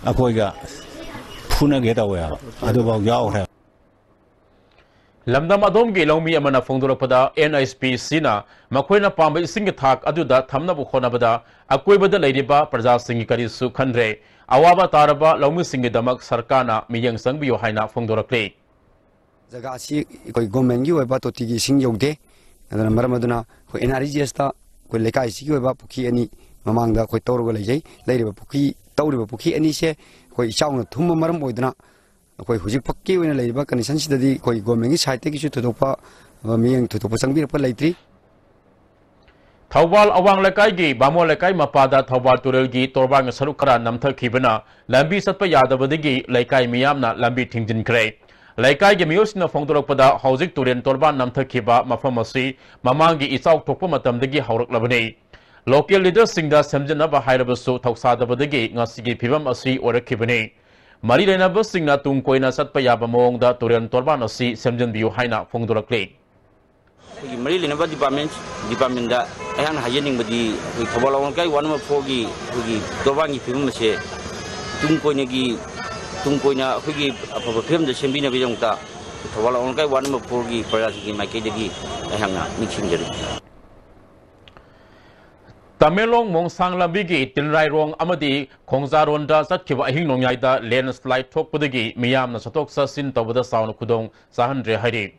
ꯑꯩꯈꯣꯏꯒ ꯐꯨꯅꯒꯦ ꯇꯧꯋꯦꯕ꯫ ꯑꯗꯨꯐꯥꯎ ꯌꯥꯎꯈ꯭ꯔꯦ꯫ ꯂꯝꯗꯝ ꯑꯗꯣꯝꯒꯤ ꯂꯧꯃꯤ ꯑꯃꯅ ꯐꯣꯡꯗꯣꯔꯛꯄꯗ, ꯑꯦꯟ ꯑꯩꯆ ꯄꯤ ꯁꯤꯅ ꯃꯈꯣꯏꯅ ꯄꯥꯝꯕ ꯏꯁꯤꯡꯒꯤ ꯊꯥꯛ ꯑꯗꯨꯗ ꯊꯝꯅꯕ ꯍꯣꯠꯅꯕꯗ ꯑꯀꯣꯏꯕꯗ ꯂꯩꯔꯤꯕ ꯄ꯭ꯔꯖꯥꯁꯤꯡꯒꯤ ꯀꯔꯤꯁꯨ ꯈꯟꯗ꯭ꯔꯦ꯫ ꯑꯋꯥꯕ ꯇꯥꯔꯕ ꯂꯧꯃꯤꯁꯤꯡꯒꯤꯗꯃꯛ ꯁꯔꯀꯥꯔꯅ ꯃꯤꯠꯌꯦꯡ ꯆꯪꯕꯤꯌꯨ ꯍꯥꯏꯅ ꯐꯣꯡꯗꯣꯔꯛꯂꯤ꯫ ꯖꯒꯥ ꯑꯁꯤ ꯑꯩꯈꯣꯏ ꯒꯣꯔꯃꯦꯟꯒꯤ ꯑꯣꯏꯕ ꯇꯣꯇꯤꯒꯤ ꯏꯁꯤꯡ ꯌꯧꯗꯦ꯫ ꯑꯗꯨꯅ ꯃꯔꯝ ꯑꯗꯨꯅ ꯑꯩꯈꯣꯏ ꯑꯦꯟ ꯑꯥꯔ ꯏ ꯖꯤ ꯑꯦꯁꯇ ꯑꯩꯈꯣꯏ ꯂꯩꯀꯥꯏꯁꯤꯒꯤ ꯑꯣꯏꯕ ꯄꯨꯈ꯭ꯔꯤ ꯑꯅꯤ ꯃꯃꯥꯡꯗ ꯑꯩꯈꯣꯏ ꯇꯧꯔꯒ ꯂꯩꯖꯩ꯫ ꯂꯩꯔꯤꯕ ꯄꯨꯈ꯭ꯔꯤ, ꯇꯧꯔꯤꯕ ꯄꯨꯈ꯭ꯔꯤ ꯑꯅꯤꯁꯦ ꯑꯩꯈꯣꯏ ꯏꯆꯥꯎꯅ ꯊꯨꯝꯕ ꯃꯔꯝ ꯑꯣꯏꯗꯨꯅ ꯑꯩꯈꯣꯏ ꯍꯧꯖꯤꯛ ꯐꯥꯎꯒꯤ ꯑꯣꯏꯅ ꯂꯩꯔꯤꯕ ꯀꯟꯗꯤꯁꯟꯁꯤꯗꯗꯤ ꯑꯩꯈꯣꯏ ꯒꯣꯔꯃꯦꯟꯒꯤ ꯁꯥꯏꯠꯇꯒꯤꯁꯨ ꯊꯣꯏꯗꯣꯛꯄ, ꯑ, ꯃꯤꯠꯌꯦꯡ ꯊꯣꯏꯗꯣꯛꯄ ꯆꯪꯕꯤꯔꯛꯄ ꯂꯩꯇ꯭ꯔꯤ꯫ ꯊꯧꯕꯥꯜ ꯑꯋꯥꯡ ꯂꯩꯀꯥꯏꯒꯤ ꯕꯥꯃꯣꯟ ꯂꯩꯀꯥꯏ ꯃꯄꯥꯗ ꯊꯧꯕꯥꯜ ꯇꯨꯔꯦꯜꯒꯤ ꯇꯣꯔꯕꯥꯟꯒꯤ ꯁꯔꯨꯛ ꯈꯔ ꯅꯝꯊꯈꯤꯕꯅ ꯂꯝꯕꯤ ꯆꯠꯄ ꯌꯥꯗꯕꯗꯒꯤ ꯂꯩꯀꯥꯏ ꯃꯤꯌꯥꯝꯅ ꯂꯝꯕꯤ ꯊꯤꯡꯖꯤꯟꯈ꯭ꯔꯦ꯫ ꯂꯩꯀꯥꯏꯒꯤ ꯃꯤꯑꯣꯏꯁꯤꯡꯅ ꯐꯣꯡꯗꯣꯔꯛꯄꯗ, ꯍꯧꯖꯤꯛ ꯇꯨꯔꯦꯜ ꯇꯣꯔꯕꯥꯟ ꯅꯝꯊꯈꯤꯕ ꯃꯐꯝ ꯑꯁꯤ ꯃꯃꯥꯡꯒꯤ ꯏꯆꯥꯎ ꯊꯣꯛꯄ ꯃꯇꯝꯗꯒꯤ ꯍꯧꯔꯛꯂꯕꯅꯤ꯫ ꯂꯣꯀꯦꯜ ꯂꯤꯗꯔꯁꯤꯡꯗ ꯁꯦꯝꯖꯤꯟꯅꯕ ꯍꯥꯏꯔꯕꯁꯨ ꯊꯧꯁꯥꯗꯕꯗꯒꯤ ꯉꯁꯤꯒꯤ ꯐꯤꯕꯝ ꯑꯁꯤ ꯑꯣꯏꯔꯛꯈꯤꯕꯅꯤ꯫ ꯃꯔꯤ ꯂꯩꯅꯕꯁꯤꯡꯅ ꯇꯨꯡ ꯀꯣꯏꯅ ꯆꯠꯄ ꯌꯥꯕ ꯃꯑꯣꯡꯗ ꯇꯨꯔꯦꯜ ꯇꯣꯔꯕꯥꯟ ꯑꯁꯤ ꯁꯦꯝꯖꯤꯟꯕꯤꯌꯨ ꯍꯥꯏꯅ ꯐꯣꯡꯗꯣꯔꯛꯂꯤ꯫ ꯑꯩꯈꯣꯏꯒꯤ ꯃꯔꯤ ꯂꯩꯅꯕ ꯗꯤꯄꯥꯔꯠꯃꯦꯟ, ꯗꯤꯄꯥꯔꯠꯃꯦꯟꯗ ꯑꯩꯍꯥꯛꯅ ꯍꯥꯏꯖꯅꯤꯡꯕꯗꯤ, ꯑꯩꯈꯣꯏ ꯊꯧꯕꯥꯜ ꯑꯋꯥꯡ ꯂꯩꯀꯥꯏ ꯋꯥꯔꯗ ꯅꯝꯕꯔ ꯐꯣꯔꯒꯤ ꯑꯩꯈꯣꯏꯒꯤ ꯇꯣꯔꯕꯥꯟꯒꯤ ꯐꯤꯕꯝ ꯑꯁꯦ ꯇꯨꯡ ꯀꯣꯏꯅꯒꯤ, ꯇꯨꯡ ꯀꯣꯏꯅ ꯑꯩꯈꯣꯏꯒꯤ ꯑꯐꯕ ꯐꯤꯕꯝꯗ ꯁꯦꯝꯕꯤꯅꯕꯒꯤꯗꯃꯛꯇ ꯊꯧꯕꯥꯜ ꯑꯋꯥꯡ ꯂꯩꯀꯥꯏ ꯋꯥꯔꯗ ꯅꯝꯕꯔ ꯐꯣꯔꯒꯤ ꯄ꯭ꯔꯖꯥꯁꯤꯡꯒꯤ ꯃꯥꯏꯀꯩꯗꯒꯤ ꯑꯩꯍꯥꯛꯅ ꯅꯤꯡꯁꯤꯡꯖꯔꯤ꯫ ꯇꯃꯦꯡꯂꯣꯡ ꯃꯣꯡꯁꯥꯡ ꯂꯝꯕꯤꯒꯤ ꯇꯤꯟꯔꯥꯏꯔꯣꯡ ꯑꯃꯗꯤ ꯈꯣꯡꯖꯥꯔꯣꯟꯗ ꯆꯠꯈꯤꯕ ꯑꯍꯤꯡ ꯅꯣꯡꯌꯥꯏꯗ ꯂꯦꯟꯁ꯭ꯂꯥꯏꯗ ꯊꯣꯛꯄꯗꯒꯤ ꯃꯤꯌꯥꯝꯅ ꯆꯠꯊꯣꯛ ꯆꯠꯁꯤꯟ ꯇꯧꯕꯗ ꯆꯥꯎꯅ ꯈꯨꯗꯣꯡ ꯆꯥꯍꯟꯗ꯭ꯔꯦ ꯍꯥꯏꯔꯤ꯫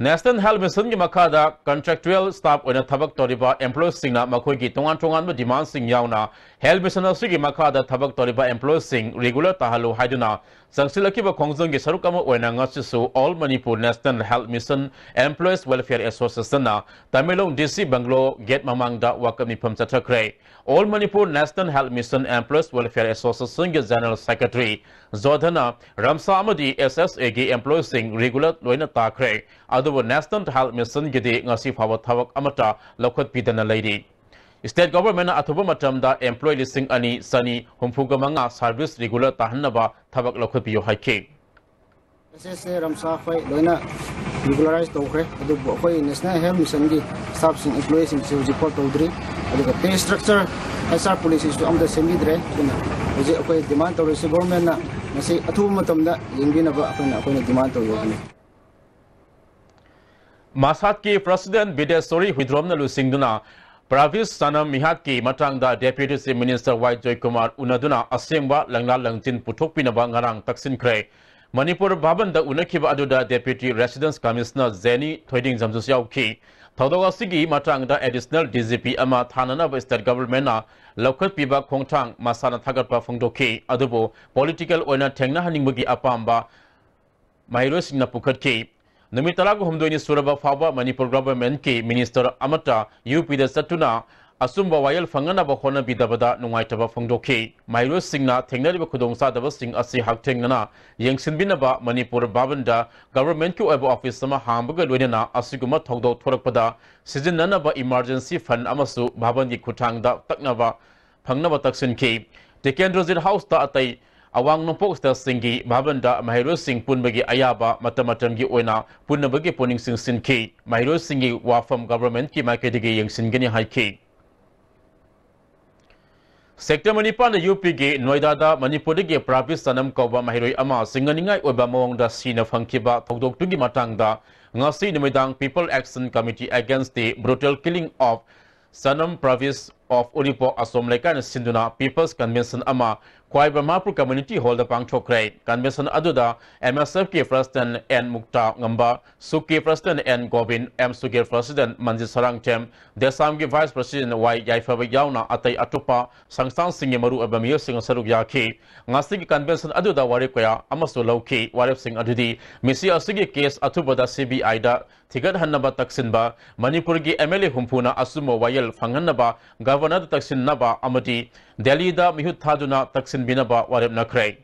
National Health Missionꯒꯤ ꯃꯈꯥꯗ contractual staff ꯑꯣꯏꯅ ꯊꯕꯛ ꯇꯧꯔꯤꯕ employeeꯁꯤꯡꯅ ꯃꯈꯣꯏꯒꯤ ꯇꯣꯉꯥꯟ ꯇꯣꯉꯥꯟꯕ demandꯁꯤꯡ ꯌꯥꯎꯅ Health Mission ꯑꯁꯤꯒꯤ ꯃꯈꯥꯗ ꯊꯕꯛ ꯇꯧꯔꯤꯕ employeeꯁꯤꯡ regular ꯇꯥꯍꯜꯂꯨ ꯍꯥꯏꯗꯨꯅ ꯆꯪꯁꯤꯜꯂꯛꯈꯤꯕ ꯈꯣꯡꯖꯪꯒꯤ ꯁꯔꯨꯛ ꯑꯃ ꯑꯣꯏꯅ ꯉꯁꯤꯁꯨ All Manipur National Health Mission Employees Welfare Associationꯅ Tamenglong D C bungalow gate ꯃꯃꯥꯡꯗ ꯋꯥꯀꯠ ꯃꯤꯐꯝ ꯆꯠꯊꯈ꯭ꯔꯦ꯫ All Manipur National Health Mission Employees Welfare Associationꯒꯤ General Secretary ꯖꯣꯙꯟꯅ ꯔꯝꯁꯥ ꯑꯃꯗꯤ S S Aꯒꯤ employeeꯁꯤꯡ regular ꯂꯣꯏꯅ ꯇꯥꯈ꯭ꯔꯦ꯫ ꯑꯗꯨꯕꯨ National Health Missionꯒꯤꯗꯤ ꯉꯁꯤ ꯐꯥꯎꯕ ꯊꯕꯛ ꯑꯃꯠꯇ ꯂꯧꯈꯠꯄꯤꯗꯅ ꯂꯩꯔꯤ꯫ State governmentꯅ ꯑꯊꯨꯕ ꯃꯇꯝꯗ employee ꯂꯤꯁꯤꯡ ꯑꯅꯤ ꯆꯅꯤ ꯍꯨꯝꯐꯨꯒ ꯃꯉꯥ service regular ꯇꯥꯍꯟꯅꯕ ꯊꯕꯛ ꯂꯧꯈꯠꯄꯤꯌꯨ ꯍꯥꯏꯈꯤ꯫ S S A ꯔꯝꯁꯥ ꯑꯩꯈꯣꯏ ꯂꯣꯏꯅ regularize ꯇꯧꯈ꯭ꯔꯦ, ꯑꯗꯨꯕꯨ ꯑꯩꯈꯣꯏ National Health Missionꯒꯤ staffꯁꯤꯡ, employeeꯁꯤꯡꯁꯤ ꯍꯧꯖꯤꯛꯐꯥꯎ ꯇꯧꯗ꯭ꯔꯤ꯫ ꯑꯗꯨꯒ pay structure, H R policyꯁꯨ ꯑꯝꯇ ꯁꯦꯝꯕꯤꯗ꯭ꯔꯦ꯫ ꯑꯗꯨꯅ ꯍꯧꯖꯤꯛ ꯑꯩꯈꯣꯏ demand ꯇꯧꯔꯤꯁꯤ governmentꯅ ꯃꯁꯤ ꯑꯊꯨꯕ ꯃꯇꯝꯗ ꯌꯦꯡꯕꯤꯅꯕ ꯑꯩꯈꯣꯏꯅ, ꯑꯩꯈꯣꯏꯅ demand ꯇꯧꯖꯕꯅꯤ꯫ ꯃꯁꯥꯗꯀꯤ President ꯕꯤꯗꯦꯁꯣꯔꯤ ꯍꯨꯏꯗ꯭ꯔꯣꯝꯅ ꯂꯨꯆꯤꯡꯗꯨꯅ ꯄ꯭ꯔꯥꯚꯤꯁ ꯁꯅꯝ ꯃꯤꯍꯥꯠꯀꯤ ꯃꯇꯥꯡꯗ Deputy Chief Minister ꯋꯥꯏ ꯖꯣꯏꯀꯨꯃꯥꯔ ꯎꯅꯗꯨꯅ ꯑꯁꯦꯡꯕ ꯂꯪꯂꯥ ꯂꯪꯖꯤꯟ ꯄꯨꯊꯣꯛꯄꯤꯅꯕ ꯉꯔꯥꯡ ꯇꯛꯁꯤꯟꯈ꯭ꯔꯦ꯫ ꯃꯅꯤꯄꯨꯔ ꯚꯕꯟꯗ ꯎꯅꯈꯤꯕ ꯑꯗꯨꯗ Deputy Residence Commissioner ꯖꯦꯅꯤ ꯊꯣꯏꯗꯤꯡꯖꯝꯁꯨ ꯌꯥꯎꯈꯤ꯫ ꯊꯧꯗꯣꯛ ꯑꯁꯤꯒꯤ ꯃꯇꯥꯡꯗ Additional D G P ꯑꯃ ꯊꯥꯅꯅꯕ State Governmentꯅ ꯂꯧꯈꯠꯄꯤꯕ ꯈꯣꯡꯊꯥꯡ ꯃꯁꯥꯅ ꯊꯥꯒꯠꯄ ꯐꯣꯡꯗꯣꯛꯈꯤ꯫ ꯑꯗꯨꯕꯨ political ꯑꯣꯏꯅ ꯊꯦꯡꯅꯍꯟꯅꯤꯡꯕꯒꯤ ꯑꯄꯥꯝꯕ ꯃꯍꯩꯔꯣꯏꯁꯤꯡꯅ ꯄꯨꯈꯠꯈꯤ꯫ ꯅꯨꯃꯤꯠ ꯇꯔꯥꯒ ꯍꯨꯝꯗꯣꯏꯅꯤ ꯁꯨꯔꯕ ꯐꯥꯎꯕ ꯃꯅꯤꯄꯨꯔ governmentꯀꯤ minister ꯑꯃꯠꯇ UPꯗ ꯆꯠꯇꯨꯅ ꯑꯆꯨꯝꯕ ꯋꯥꯌꯦꯜ ꯐꯪꯅꯅꯕ ꯍꯣꯠꯅꯕꯤꯗꯕꯗ ꯅꯨꯡꯉꯥꯏꯇꯕ ꯐꯣꯡꯗꯣꯛꯈꯤ꯫ ꯃꯍꯩꯔꯣꯏꯁꯤꯡꯅ ꯊꯦꯡꯅꯔꯤꯕ ꯈꯨꯗꯣꯡꯆꯥꯗꯕꯁꯤꯡ ꯑꯁꯤ ꯍꯛꯊꯦꯡꯅꯅ ꯌꯦꯡꯁꯤꯟꯕꯤꯅꯕ ꯃꯅꯤꯄꯨꯔ ꯚꯕꯟꯗ governmentꯀꯤ ꯑꯣꯏꯕ office ꯑꯃ ꯍꯥꯡꯕꯒ ꯂꯣꯏꯅꯅ ꯑꯁꯤꯒꯨꯝꯕ ꯊꯧꯗꯣꯛ ꯊꯣꯔꯛꯄꯗ ꯁꯤꯖꯤꯟꯅꯅꯕ emergency fund ꯑꯃꯁꯨ ꯚꯕꯟꯒꯤ ꯈꯨꯠꯊꯥꯡꯗ ꯇꯛꯅꯕ ꯐꯪꯅꯕ ꯇꯛꯁꯤꯟꯈꯤ꯫ ꯇꯤꯀꯦꯟꯗ꯭ꯔꯖꯤꯠ Houseꯇ ꯑꯇꯩ ꯑꯋꯥꯡ ꯅꯣꯡꯄꯣꯛ ꯁ꯭ꯇꯦꯠꯁꯤꯡꯒꯤ ꯚꯕꯟꯗ ꯃꯍꯩꯔꯣꯏꯁꯤꯡ ꯄꯨꯟꯕꯒꯤ ꯑꯌꯥꯕ ꯃꯇꯝ ꯃꯇꯝꯒꯤ ꯑꯣꯏꯅ ꯄꯨꯟꯅꯕꯒꯤ ꯄꯨꯛꯅꯤꯡ ꯆꯤꯡꯁꯤꯟꯈꯤ꯫ ꯃꯍꯩꯔꯣꯏꯁꯤꯡꯒꯤ ꯋꯥꯐꯝ ꯒꯚꯔꯟꯃꯦꯟꯠꯀꯤ ꯃꯥꯏꯀꯩꯗꯒꯤ ꯌꯦꯡꯁꯤꯟꯒꯅꯤ ꯍꯥꯏꯈꯤ꯫ ꯁꯦꯛꯇꯔ ꯃꯅꯤꯄꯥꯟꯗ ꯌꯨ ꯄꯤꯒꯤ ꯅꯣꯏꯗꯥꯗ ꯃꯅꯤꯄꯨꯔꯗꯒꯤ ꯄ꯭ꯔꯥꯕꯤꯁ ꯁꯅꯝ ꯀꯧꯕ ꯃꯍꯩꯔꯣꯏ ꯑꯃ ꯆꯤꯡꯅꯅꯤꯡꯉꯥꯏ ꯑꯣꯏꯕ ꯃꯑꯣꯡꯗ ꯁꯤꯅ ꯐꯪꯈꯤꯕ ꯊꯧꯗꯣꯛꯇꯨꯒꯤ ꯃꯇꯥꯡꯗ ꯉꯁꯤ ꯅꯨꯃꯤꯗꯥꯡ People Action Committee Against the Brutal Killing of Sanam Pravish of Uripok ꯑꯁꯣꯝ ꯂꯩꯀꯥꯏꯅ ꯁꯤꯟꯗꯨꯅ People's Convention ꯑꯃ ꯈ꯭ꯋꯥꯏ ꯕ꯭ꯔꯍꯃꯄꯨꯔ Community Hallꯗ ꯄꯥꯡꯊꯣꯛꯈ꯭ꯔꯦ꯫ Convention ꯑꯗꯨꯗ M S Fꯀꯤ President N ꯃꯨꯛꯇꯥ ꯉꯝꯕ, ꯁꯨꯛꯀꯤ President N Gobin, M ꯁꯨꯒꯤꯔ President ꯃꯟꯖꯤꯠ Sarangthem, ꯗꯦꯁꯥꯝꯒꯤ Vice President Y ꯌꯥꯏꯐꯕ ꯌꯥꯎꯅ ꯑꯇꯩ ꯑꯇꯣꯞꯄ ꯁꯪꯁꯊꯥꯟꯁꯤꯡꯒꯤ ꯃꯔꯨꯑꯣꯏꯕ ꯃꯤꯑꯣꯏꯁꯤꯡꯅ ꯁꯔꯨꯛ ꯌꯥꯈꯤ꯫ ꯉꯁꯤꯒꯤ convention ꯑꯗꯨꯗ ꯋꯥꯔꯦꯞ ꯀꯌꯥ ꯑꯃꯁꯨ ꯂꯧꯈꯤ꯫ ꯋꯥꯔꯦꯞꯁꯤꯡ ꯑꯗꯨꯗꯤ ꯃꯤꯁꯤ ꯑꯁꯤꯒꯤ case ꯑꯊꯨꯕꯗ C B Iꯗ ꯊꯤꯒꯠꯍꯟꯅꯕ ꯇꯛꯁꯤꯟꯕ, ꯃꯅꯤꯄꯨꯔꯒꯤ M L A ꯍꯨꯝꯐꯨꯅ ꯑꯆꯨꯝꯕ ꯋꯥꯌꯦꯜ ꯐꯪꯍꯟꯅꯕ Governorꯗ ꯇꯛꯁꯤꯟꯅꯕ ꯑꯃꯗꯤ ꯗꯦꯜꯂꯤꯗ ꯃꯤꯍꯨꯠ ꯊꯥꯗꯨꯅ ꯇꯛꯁꯤꯟꯕꯤꯅꯕ ꯋꯥꯔꯦꯞꯅꯈ꯭ꯔꯦ꯫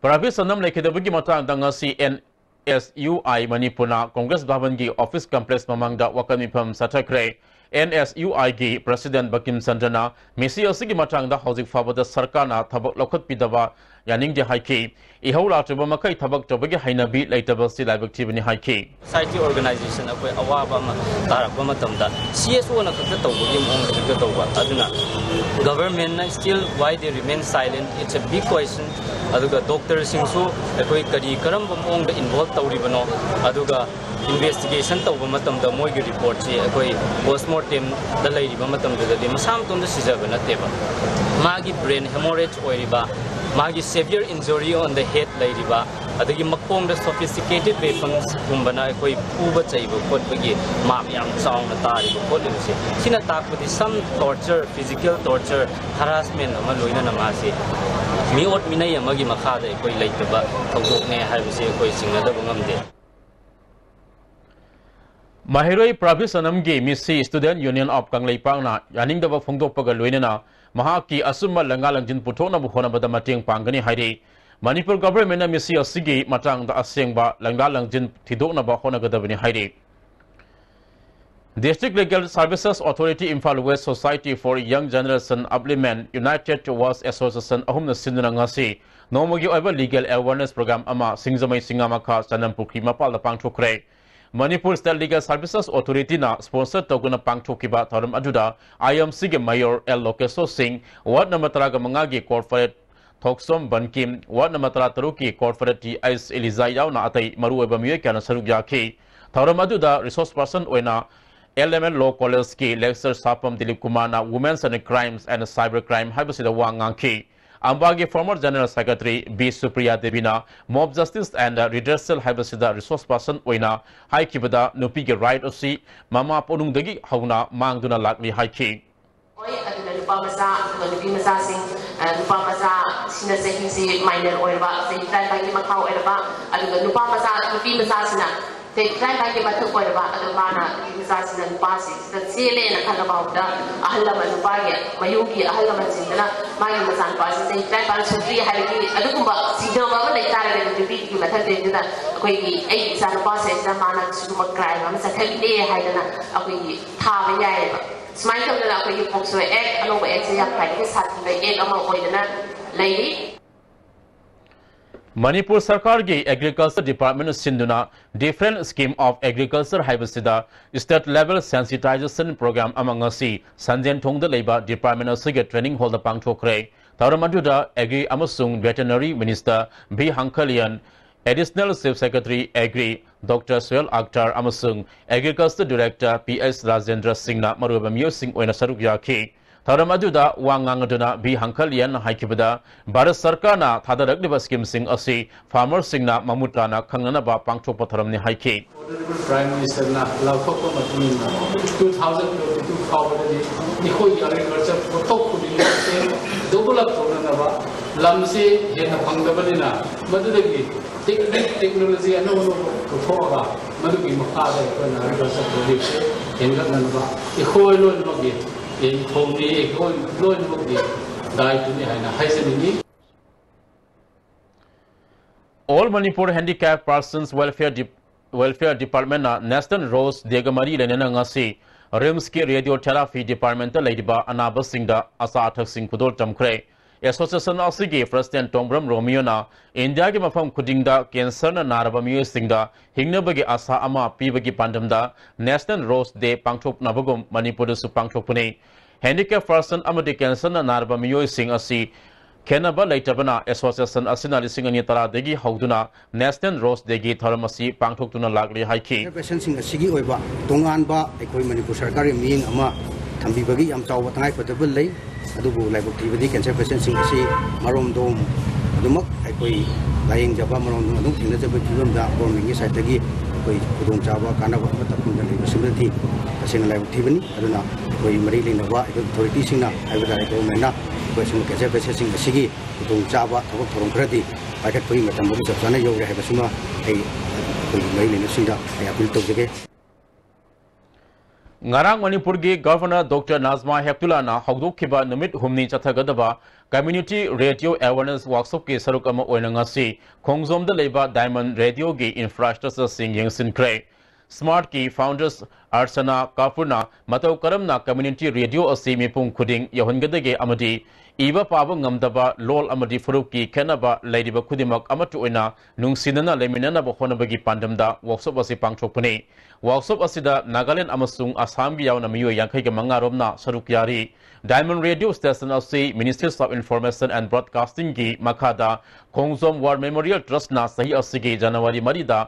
ꯄ꯭ꯔꯥꯕꯤꯁ ꯁꯅꯝ ꯂꯩꯈꯤꯗꯕꯒꯤ ꯃꯇꯥꯡꯗ ꯉꯁꯤ N S U I ꯃꯅꯤꯄꯨꯔꯅ Congress ꯚꯕꯟꯒꯤ office complex ꯃꯃꯥꯡꯗ ꯋꯥꯀꯠ ꯃꯤꯐꯝ ꯆꯠꯊꯈ꯭ꯔꯦ꯫ N S U Iꯒꯤ President ꯕꯀꯤꯝ ꯆꯟꯗ꯭ꯔꯅ ꯃꯤꯁꯤ ꯑꯁꯤꯒꯤ ꯃꯇꯥꯡꯗ ꯍꯧꯖꯤꯛ ꯐꯥꯎꯕꯗ ꯁꯔꯀꯥꯔꯅ ꯊꯕꯛ ꯂꯧꯈꯠꯄꯤꯗꯕ ꯌꯥꯅꯤꯡꯗꯦ ꯍꯥꯏꯈꯤ꯫ ꯏꯍꯧ ꯂꯥꯛꯇ꯭ꯔꯕ ꯃꯈꯩ ꯊꯕꯛ ꯇꯧꯕꯒꯤ ꯍꯩꯅꯕꯤ ꯂꯩꯇꯕꯁꯤ ꯂꯥꯏꯕꯛ ꯊꯤꯕꯅꯤ ꯍꯥꯏꯈꯤ꯫ Society organization ꯑꯩꯈꯣꯏ ꯑꯋꯥꯕ ꯑꯃ ꯇꯥꯔꯛꯄ ꯃꯇꯝꯗ C S Oꯅ ꯈꯛꯇ ꯇꯧꯕꯒꯤ ꯃꯑꯣꯡꯗ ꯍꯦꯛꯇ ꯇꯧꯕ꯫ ꯑꯗꯨꯅ Governmentꯅ still why they remain silent, it's a big question. ꯑꯗꯨꯒ doctorꯁꯤꯡꯁꯨ ꯑꯩꯈꯣꯏ ꯀꯔꯤ ꯀꯔꯝꯕ ꯃꯑꯣꯡꯗ involve ꯇꯧꯔꯤꯕꯅꯣ, ꯑꯗꯨꯒ investigation ꯇꯧꯕ ꯃꯇꯝꯗ ꯃꯣꯏꯒꯤ reportꯁꯤ ꯑꯩꯈꯣꯏ post mortemꯗ ꯂꯩꯔꯤꯕ ꯃꯇꯝꯗꯨꯗꯗꯤ ꯃꯁꯥ ꯃꯇꯣꯝꯗ ꯁꯤꯖꯕ ꯅꯠꯇꯦꯕ꯫ ꯃꯥꯒꯤ brain hemorrhage ꯑꯣꯏꯔꯤꯕ, ꯃꯥꯒꯤ severe injury on the head ꯂꯩꯔꯤꯕ, ꯑꯗꯒꯤ ꯃꯈꯣꯡꯗ sophisticated weaponsꯀꯨꯝꯕꯅ ꯑꯩꯈꯣꯏ ꯐꯨꯕ ꯆꯩꯕ ꯈꯣꯠꯄꯒꯤ mark ꯌꯥꯝ ꯆꯥꯎꯅ ꯇꯥꯔꯤꯕ ꯈꯣꯠꯂꯤꯕꯁꯦ, ꯁꯤꯅ ꯇꯥꯛꯄꯗꯤ some torture, physical torture, harassment ꯑꯃ ꯂꯣꯏꯅꯅ ꯃꯥꯁꯤ ꯃꯤꯑꯣꯠ ꯃꯤꯅꯩ ꯑꯃꯒꯤ ꯃꯈꯥꯗ ꯑꯩꯈꯣꯏ ꯂꯩꯇꯕ ꯊꯧꯗꯣꯛꯅꯦ ꯍꯥꯏꯕꯁꯤ ꯑꯩꯈꯣꯏ ꯆꯤꯡꯅꯗꯕ ꯉꯝꯗꯦ꯫ ꯃꯍꯩꯔꯣꯏ ꯄ꯭ꯔꯥꯕꯤꯁ ꯁꯅꯝꯒꯤ ꯃꯤꯁꯤ Student Union of ꯀꯪꯂꯩꯄꯥꯛꯅ ꯌꯥꯅꯤꯡꯗꯕ ꯐꯣꯡꯗꯣꯛꯄꯒ ꯂꯣꯏꯅꯅ ꯃꯍꯥꯛꯀꯤ ꯑꯆꯨꯝꯕ ꯂꯪꯂꯥ ꯂꯪꯖꯤꯟ ꯄꯨꯊꯣꯛꯅꯕ ꯍꯣꯠꯅꯕꯗ ꯃꯇꯦꯡ ꯄꯥꯡꯒꯅꯤ ꯍꯥꯏꯔꯤ꯫ ꯃꯅꯤꯄꯨꯔ Governmentꯅ ꯃꯤꯁꯤ ꯑꯁꯤꯒꯤ ꯃꯇꯥꯡꯗ ꯑꯁꯦꯡꯕ ꯂꯪꯂꯥ ꯂꯪꯖꯤꯟ ꯊꯤꯗꯣꯛꯅꯕ ꯍꯣꯠꯅꯒꯗꯕꯅꯤ ꯍꯥꯏꯔꯤ꯫ District Legal Services Authority, Imphal West Society for Young Generation Upliftment, United Towards Association ꯑꯍꯨꯝꯅ ꯁꯤꯟꯗꯨꯅ ꯉꯁꯤ ꯅꯣꯡꯃꯒꯤ ꯑꯣꯏꯕ legal awareness program ꯑꯃ ꯁꯤꯡꯖꯃꯩ ꯁꯤꯡꯉꯥꯃꯈꯥ ꯆꯅꯝꯄꯨꯈ꯭ꯔꯤ ꯃꯄꯥꯜꯗ ꯄꯥꯡꯊꯣꯛꯈ꯭ꯔꯦ꯫ Manipur State Legal Services Authority ꯅ sponsor ꯇꯧꯗꯨꯅ ꯄꯥꯡꯊꯣꯛꯈꯤꯕ ꯊꯧꯔꯝ ꯑꯗꯨꯗ I M C ꯒꯤ Mayor L ꯂꯣꯀꯦꯁꯣꯔ ꯁꯤꯡ, Ward number ꯇꯔꯥꯒ ꯃꯉꯥꯒꯤ Corporate ꯊꯣꯛꯁꯣꯝ Bankim, Ward number ꯇꯔꯥꯇꯔꯨꯛꯀꯤ Corporate T H ꯏꯂꯤꯖꯥ ꯌꯥꯎꯅ ꯑꯇꯩ ꯃꯔꯨꯑꯣꯏꯕ ꯃꯤꯑꯣꯏ ꯀꯌꯥꯅ ꯁꯔꯨꯛ ꯌꯥꯈꯤ꯫ ꯊꯧꯔꯝ ꯑꯗꯨꯗ resource person ꯑꯣꯏꯅ L M N Law College ꯀꯤ lecturer ꯁꯥꯄꯝ ꯗꯤꯂꯤꯞ ꯀꯨꯃꯥꯔꯅ Women's and Crimes and Cyber Crime ꯍꯥꯏꯕꯁꯤꯗ ꯋꯥ ꯉꯥꯡꯈꯤ꯫ ꯑꯝꯕꯥꯒꯤ former General Secretary B Supriya ꯗꯦꯕꯤꯅ Mob Justice and Redressal ꯍꯥꯏꯕꯁꯤꯗ resource person ꯑꯣꯏꯅ ꯍꯥꯏꯈꯤꯕꯗ, ꯅꯨꯄꯤꯒꯤ right ꯑꯁꯤ ꯃꯃꯥ ꯄꯣꯛꯅꯨꯡꯗꯒꯤ ꯍꯧꯅ ꯃꯥꯡꯗꯨꯅ ꯂꯥꯛꯂꯤ ꯍꯥꯏꯈꯤ꯫ ꯑꯣꯏ꯫ ꯑꯗꯨꯅ ꯅꯨꯄꯥ ꯃꯆꯥ ꯑꯗꯨꯒ ꯅꯨꯄꯤ ꯃꯆꯥꯁꯤꯡ, ꯑ, ꯅꯨꯄꯥ ꯃꯆꯥꯁꯤꯅ ꯆꯍꯤꯁꯤ minor ꯑꯣꯏꯔꯕ, ꯆꯍꯤ ꯇꯔꯥꯅꯤꯄꯥꯟꯒꯤ ꯃꯈꯥ ꯑꯣꯏꯔꯕ, ꯑꯗꯨꯒ ꯅꯨꯄꯥ ꯃꯆꯥ, ꯅꯨꯄꯤ ꯃꯆꯥꯁꯤꯅ ꯆꯍꯤ ꯇꯔꯥꯅꯤꯄꯥꯟꯒꯤ ꯃꯊꯛ ꯑꯣꯏꯔꯕ, ꯑꯗꯣ ꯃꯥꯅ, ꯅꯨꯄꯤ ꯃꯆꯥꯁꯤꯅ ꯅꯨꯄꯥꯁꯤꯡꯁꯤꯗ ꯆꯦꯜꯂꯦꯅ ꯈꯜꯂꯕ ꯐꯥꯎꯕꯗ, ꯑꯍꯜ ꯂꯃꯟ, ꯅꯨꯄꯥꯒꯤ ꯃꯌꯨꯝꯒꯤ ꯑꯍꯜ ꯂꯃꯟꯁꯤꯡꯗꯨꯅ ꯃꯥꯒꯤ ꯃꯆꯥꯅꯨꯄꯥꯁꯤ ꯆꯍꯤ ꯇꯔꯥꯅꯤꯄꯥꯟ ꯁꯨꯗ꯭ꯔꯤ ꯍꯥꯏꯕꯒꯤ ꯑꯗꯨꯒꯨꯝꯕ ꯆꯤꯡꯅꯕ ꯑꯃ ꯂꯩ ꯇꯥꯔꯒꯗꯤ, ꯅꯨꯄꯤꯒꯤ ꯃꯊꯛꯇꯩꯗꯨꯅ ꯑꯩꯈꯣꯏꯒꯤ, "ꯑꯩꯒꯤ ꯏꯆꯥꯅꯨꯄꯥꯁꯤꯗ ꯃꯥꯅ ꯁꯤꯒꯨꯝꯕ crime ꯑꯃ ꯆꯠꯊꯈꯤꯗꯦ" ꯍꯥꯏꯗꯅ ꯑꯩꯈꯣꯏꯒꯤ ꯊꯥꯕ ꯌꯥꯏꯌꯦꯕ꯫ ꯁꯨꯃꯥꯏꯅ ꯇꯧꯗꯅ ꯑꯩꯈꯣꯏꯒꯤ POCSO Act, ꯑꯅꯧꯕ Act ꯁꯦ ꯌꯥꯝ ꯈ꯭ꯋꯥꯏꯗꯒꯤ ꯁꯥꯊꯤꯕ Act ꯑꯃ ꯑꯣꯏꯗꯅ ꯂꯩꯔꯤ꯫ ꯃꯅꯤꯄꯨꯔ ꯁꯔꯀꯥꯔꯒꯤ Agriculture Department ꯅ ꯁꯤꯟꯗꯨꯅ Different Scheme of Agriculture ꯍꯥꯏꯕꯁꯤꯗ State Level Sensitization Program ꯑꯃ ꯉꯁꯤ ꯁꯟꯖꯦꯟꯊꯣꯡꯗ ꯂꯩꯕ department ꯑꯁꯤꯒꯤ training hall ꯗ ꯄꯥꯡꯊꯣꯛꯈ꯭ꯔꯦ꯫ ꯊꯧꯔꯝ ꯑꯗꯨꯗ Agri ꯑꯃꯁꯨꯡ Veterinary Minister V Hangkhalian, Additional Chief Secretary Agri doctor Sohel Akhtar ꯑꯃꯁꯨꯡ Agriculture Director P S Rajendra ꯁꯤꯡꯅ ꯃꯔꯨꯑꯣꯏꯕ ꯃꯤꯑꯣꯏꯁꯤꯡ ꯑꯣꯏꯅ ꯁꯔꯨꯛ ꯌꯥꯈꯤ꯫ ꯊꯧꯔꯝ ꯑꯗꯨꯗ ꯋꯥ ꯉꯥꯡꯗꯨꯅ ꯚꯤ ꯍꯪꯈꯂꯤꯌꯟꯅ ꯍꯥꯏꯈꯤꯕꯗ, ꯚꯥꯔꯠ ꯁꯔꯀꯥꯔꯅ ꯊꯥꯗꯔꯛꯂꯤꯕ scheme ꯁꯤꯡ ꯑꯁꯤ farmer ꯁꯤꯡꯅ ꯃꯃꯨꯠ ꯇꯥꯅ ꯈꯪꯅꯅꯕ ꯄꯥꯡꯊꯣꯛꯄ ꯊꯧꯔꯝꯅꯤ ꯍꯥꯏꯈꯤ꯫ Honorable Prime Minister ꯅ ꯂꯥꯎꯊꯣꯛꯄ ꯃꯇꯨꯡ ꯏꯟꯅ, two thousand twenty-two ꯐꯥꯎꯕꯗꯗꯤ ꯑꯩꯈꯣꯏꯒꯤ agriculture ꯄꯣꯠꯊꯣꯛ ꯈꯨꯗꯤꯡꯃꯛꯁꯦ double up ꯇꯧꯅꯅꯕ, ꯂꯝꯁꯦ ꯍꯦꯟꯅ ꯐꯪꯗꯕꯅꯤꯅ, ꯃꯗꯨꯗꯒꯤ tech-, technology ꯑꯅꯧ ꯑꯅꯧꯕ ꯄꯨꯊꯣꯛꯑꯒ, ꯃꯗꯨꯒꯤ ꯃꯈꯥꯗ ꯑꯩꯈꯣꯏꯅ agriculture produce ꯁꯦ ꯍꯦꯟꯒꯠꯅꯅꯕ ꯑꯩꯈꯣꯏ ꯂꯣꯏꯅꯃꯛꯀꯤ ꯌꯦꯡꯊꯧꯅꯤ, ꯑꯩꯈꯣꯏ ꯂꯣꯏꯅꯃꯛꯀꯤ ꯗꯥꯏꯇ꯭ꯋꯅꯤ ꯍꯥꯏꯅ ꯍꯥꯏꯖꯅꯤꯡꯏ꯫ All Manipur Handicap Persons Welfare Dep-, Welfare Department ꯅ National Rose Day ꯒ ꯃꯔꯤ ꯂꯩꯅꯅ ꯉꯁꯤ RIMS ꯀꯤ Radiotherapy Department ꯇ ꯂꯩꯔꯤꯕ ꯑꯅꯥꯕꯁꯤꯡꯗ ꯑꯆꯥ ꯑꯊꯛꯁꯤꯡ ꯈꯨꯗꯣꯜ ꯇꯝꯈ꯭ꯔꯦ꯫ Association ꯑꯁꯤꯒꯤ President ꯇꯣꯡꯕ꯭ꯔꯝ ꯔꯣꯃꯤꯌꯣꯅ ꯏꯟꯗꯤꯌꯥꯒꯤ ꯃꯐꯝ ꯈꯨꯗꯤꯡꯗ cancer ꯅ ꯅꯥꯔꯕ ꯃꯤꯑꯣꯏꯁꯤꯡꯗ ꯍꯤꯡꯅꯕꯒꯤ ꯑꯥꯁꯥ ꯑꯃ ꯄꯤꯕꯒꯤ ꯄꯥꯟꯗꯝꯗ National Rose Day ꯄꯥꯡꯊꯣꯛꯅꯕꯒꯨꯝ ꯃꯅꯤꯄꯨꯔꯗꯁꯨ ꯄꯥꯡꯊꯣꯛꯄꯅꯤ꯫ Handicap person ꯑꯃꯗꯤ cancer ꯅ ꯅꯥꯔꯕ ꯃꯤꯑꯣꯏꯁꯤꯡ ꯑꯁꯤ ꯈꯦꯟꯅꯕ ꯂꯩꯇꯕꯅ, association ꯑꯁꯤꯅ ꯂꯤꯁꯤꯡ ꯑꯅꯤ ꯇꯔꯥꯗꯒꯤ ꯍꯧꯗꯨꯅ National Rose Day ꯒꯤ ꯊꯧꯔꯝ ꯑꯁꯤ ꯄꯥꯡꯊꯣꯛꯇꯨꯅ ꯂꯥꯛꯂꯤ ꯍꯥꯏꯈꯤ꯫ Cancer patient ꯁꯤꯡ ꯑꯁꯤꯒꯤ ꯑꯣꯏꯕ ꯇꯣꯉꯥꯟꯕ ꯑꯩꯈꯣꯏ ꯃꯅꯤꯄꯨꯔ ꯁꯔꯀꯥꯔꯒꯤ ꯃꯤꯠꯌꯦꯡ ꯑꯃ ꯊꯝꯕꯤꯕꯒꯤ ꯌꯥꯝ ꯆꯥꯎꯕ ꯇꯉꯥꯏꯐꯗꯕ ꯂꯩ꯫ ꯑꯗꯨꯕꯨ ꯂꯥꯏꯕꯛ ꯊꯤꯕꯗꯤ cancer patient ꯁꯤꯡ ꯑꯁꯤ ꯃꯔꯣꯝꯗꯣꯝ ꯑꯗꯨꯃꯛ ꯑꯩꯈꯣꯏ ꯂꯥꯌꯦꯡꯖꯕ, ꯃꯔꯣꯝꯗꯣꯝ ꯑꯗꯨꯝ ꯊꯦꯡꯅꯖꯕꯒꯤ ꯐꯤꯕꯝꯗ government ꯀꯤ side ꯇꯒꯤ ꯑꯩꯈꯣꯏ ꯈꯨꯗꯣꯡꯆꯥꯕ, ꯀꯥꯟꯅꯕ ꯑꯃꯠꯇ ꯐꯪꯗꯅ ꯂꯩꯕꯁꯤꯃꯗꯤ ꯇꯁꯦꯡꯅ ꯂꯥꯏꯕꯛ ꯊꯤꯕꯅꯤ꯫ ꯑꯗꯨꯅ ꯑꯩꯈꯣꯏ ꯃꯔꯤ ꯂꯩꯅꯕ ꯑꯩꯈꯣꯏ authority ꯁꯤꯡꯅ ꯍꯥꯏꯕ ꯇꯥꯔꯦ, government ꯅ ꯑꯩꯈꯣꯏ ꯁꯨꯝꯕ cancer patient ꯁꯤꯡ ꯑꯁꯤꯒꯤ ꯈꯨꯗꯣꯡꯆꯥꯕ ꯊꯕꯛ ꯊꯧꯔꯝ ꯈꯔꯗꯤ ꯄꯥꯏꯈꯠꯄꯒꯤ ꯃꯇꯝ ꯑꯗꯨ ꯆꯞ ꯆꯥꯅ ꯌꯧꯔꯦ ꯍꯥꯏꯕꯁꯤꯃ ꯑꯩ ꯑꯩꯈꯣꯏ ꯃꯔꯤ ꯂꯩꯅꯕꯁꯤꯡꯗ ꯑꯩ appeal ꯇꯧꯖꯒꯦ꯫ ꯉꯔꯥꯡ ꯃꯅꯤꯄꯨꯔꯒꯤ Governor Doctor ꯅꯥꯖꯃꯥ ꯍꯦꯞꯇꯨꯂꯥꯅ ꯍꯧꯗꯣꯛꯈꯤꯕ ꯅꯨꯃꯤꯠ ꯍꯨꯝꯅꯤ ꯆꯠꯊꯒꯗꯕ Community Radio Awareness Workshop ꯀꯤ ꯁꯔꯨꯛ ꯑꯃ ꯑꯣꯏꯅ ꯉꯁꯤ ꯈꯣꯡꯖꯣꯝꯗ ꯂꯩꯕ Diamond Radio ꯒꯤ infrastructure ꯁꯤꯡ ꯌꯦꯡꯁꯤꯟꯈ꯭ꯔꯦ꯫ Smart ꯀꯤ founders ꯑꯔꯆꯅꯥ ꯀꯥꯄꯨꯔꯅ ꯃꯇꯧ ꯀꯔꯝꯅ community radio ꯑꯁꯤ ꯃꯤꯄꯨꯝ ꯈꯨꯗꯤꯡ ꯌꯧꯍꯟꯒꯗꯒꯦ ꯑꯃꯗꯤ ꯏꯕ ꯄꯥꯕ ꯉꯝꯗꯕ ꯂꯣꯜ ꯑꯃꯗꯤ ꯐꯨꯔꯨꯞꯀꯤ ꯈꯦꯠꯅꯕ ꯂꯩꯔꯤꯕ ꯈꯨꯗꯤꯡꯃꯛ ꯑꯃꯠꯇ ꯑꯣꯏꯅ ꯅꯨꯡꯁꯤꯅꯅ ꯂꯩꯃꯤꯟꯅꯅꯕ ꯍꯣꯠꯅꯕꯒꯤ ꯄꯥꯟꯗꯝꯗ workshop ꯑꯁꯤ ꯄꯥꯡꯊꯣꯛꯄꯅꯤ꯫ Workshop ꯑꯁꯤꯗ ꯅꯥꯒꯥꯂꯦꯟ ꯑꯃꯁꯨꯡ ꯑꯁꯥꯝꯒꯤ ꯌꯥꯎꯅ ꯃꯤꯑꯣꯏ ꯌꯥꯡꯈꯩꯒ ꯃꯉꯥ ꯔꯣꯝꯅ ꯁꯔꯨꯛ ꯌꯥꯔꯤ꯫ Diamond Radio Station ꯑꯁꯤ Ministries of Information and Broadcasting ꯒꯤ ꯃꯈꯥꯗ ꯈꯣꯡꯖꯣꯝ War Memorial Trust ꯅ ꯆꯍꯤ ꯑꯁꯤꯒꯤ ꯖꯅꯋꯥꯔꯤ ꯃꯔꯤꯗ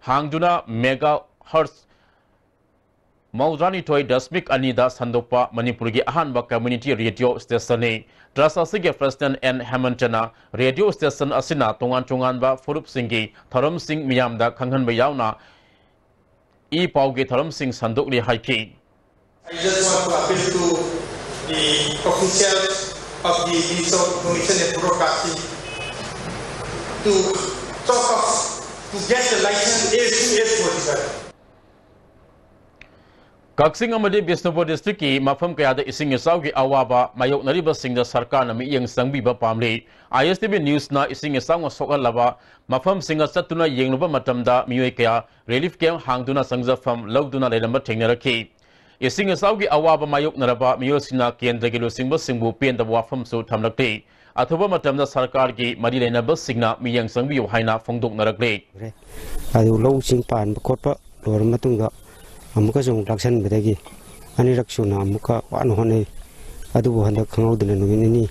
ꯍꯥꯡꯗꯨꯅ megahertz ꯃꯧꯗ꯭ꯔꯥꯅꯤꯊꯣꯏ ꯗꯁꯃꯤꯛ ꯑꯅꯤꯗ ꯁꯟꯗꯣꯛꯄ ꯃꯅꯤꯄꯨꯔꯒꯤ ꯑꯍꯥꯟꯕ community radio station ꯅꯤ꯫ Trust ꯑꯁꯤꯒꯤ President ꯑꯦꯟ ꯍꯦꯃꯟꯇꯅ radio station ꯑꯁꯤꯅ ꯇꯣꯉꯥꯟ ꯇꯣꯉꯥꯟꯕ ꯐꯨꯔꯨꯞꯁꯤꯡꯒꯤ ꯊꯧꯔꯝꯁꯤꯡ ꯃꯤꯌꯥꯝꯗ ꯈꯪꯍꯟꯕ ꯌꯥꯎꯅ ꯏ ꯄꯥꯎꯒꯤ ꯊꯧꯔꯝꯁꯤꯡ ꯁꯟꯗꯣꯛꯂꯤ ꯍꯥꯏꯈꯤ꯫ I just want to appeal to the officials of the Ministry of Information and Broadcasting to sort of to get the license as soon as possible. ꯀꯛꯆꯤꯡ ꯑꯃꯗꯤ ꯕꯤꯁꯅꯨꯄꯨꯔ ꯗꯤꯁꯇ꯭ꯔꯤꯛꯀꯤ ꯃꯐꯝ ꯀꯌꯥꯗ ꯏꯁꯤꯡ ꯏꯆꯥꯎꯒꯤ ꯑꯋꯥꯕ ꯃꯥꯌꯣꯛꯅꯔꯤꯕꯁꯤꯡꯗ ꯁꯔꯀꯥꯔꯅ ꯃꯤꯠꯌꯦꯡ ꯆꯪꯕꯤꯕ ꯄꯥꯝꯂꯤ꯫ ꯑꯥꯏ ꯑꯦꯁ ꯇꯤ ꯚꯤ ꯅ꯭ꯌꯨꯁꯅ ꯏꯁꯤꯡ ꯏꯆꯥꯎꯅ ꯁꯣꯛꯍꯜꯂꯕ ꯃꯐꯝꯁꯤꯡꯗ ꯆꯠꯇꯨꯅ ꯌꯦꯡꯂꯨꯕ ꯃꯇꯝꯗ ꯃꯤꯑꯣꯏ ꯀꯌꯥ ꯔꯤꯂꯤꯐ ꯀꯦꯝꯞ ꯍꯥꯡꯗꯨꯅ ꯆꯪꯖꯐꯝ ꯂꯧꯗꯨꯅ ꯂꯩꯔꯝꯕ ꯊꯦꯡꯅꯔꯛꯈꯤ꯫ ꯏꯁꯤꯡ ꯏꯆꯥꯎꯒꯤ ꯑꯋꯥꯕ ꯃꯥꯌꯣꯛꯅꯔꯕ ꯃꯤꯑꯣꯏꯁꯤꯡꯅ ꯀꯦꯟꯗ꯭ꯔꯒꯤ ꯂꯨꯆꯤꯡꯕꯁꯤꯡꯕꯨ ꯄꯦꯟꯗꯕ ꯋꯥꯐꯝꯁꯨ ꯊꯝꯂꯛꯂꯤ꯫ ꯑꯊꯨꯕ ꯃꯇꯝꯗ ꯁꯔꯀꯥꯔꯒꯤ ꯃꯔꯤ ꯂꯩꯅꯕꯁꯤꯡꯅ ꯃꯤꯠꯌꯦꯡ ꯆꯪꯕꯤꯌꯨ ꯍꯥꯏꯅ ꯐꯣꯡꯗꯣꯛꯅꯔꯛꯂꯤ꯫ ꯑꯗꯨ ꯂꯧꯁꯤꯡ ꯄꯥꯟꯕ ꯈꯣꯠꯄ ꯂꯣꯏꯔ ꯃꯇꯨꯡꯗ ꯑꯃꯨꯛꯀꯁꯨ ꯑꯃꯨꯛ ꯂꯥꯛꯁꯟꯕꯗꯒꯤ ꯑꯅꯤꯔꯛ ꯁꯨꯅ ꯑꯃꯨꯛꯀ ꯋꯥꯅ ꯍꯣꯠꯅꯩ꯫ ꯑꯗꯨꯕꯨ ꯍꯟꯗꯛ ꯈꯪꯍꯧꯗꯅ ꯅꯨꯃꯤꯠ ꯅꯤꯅꯤ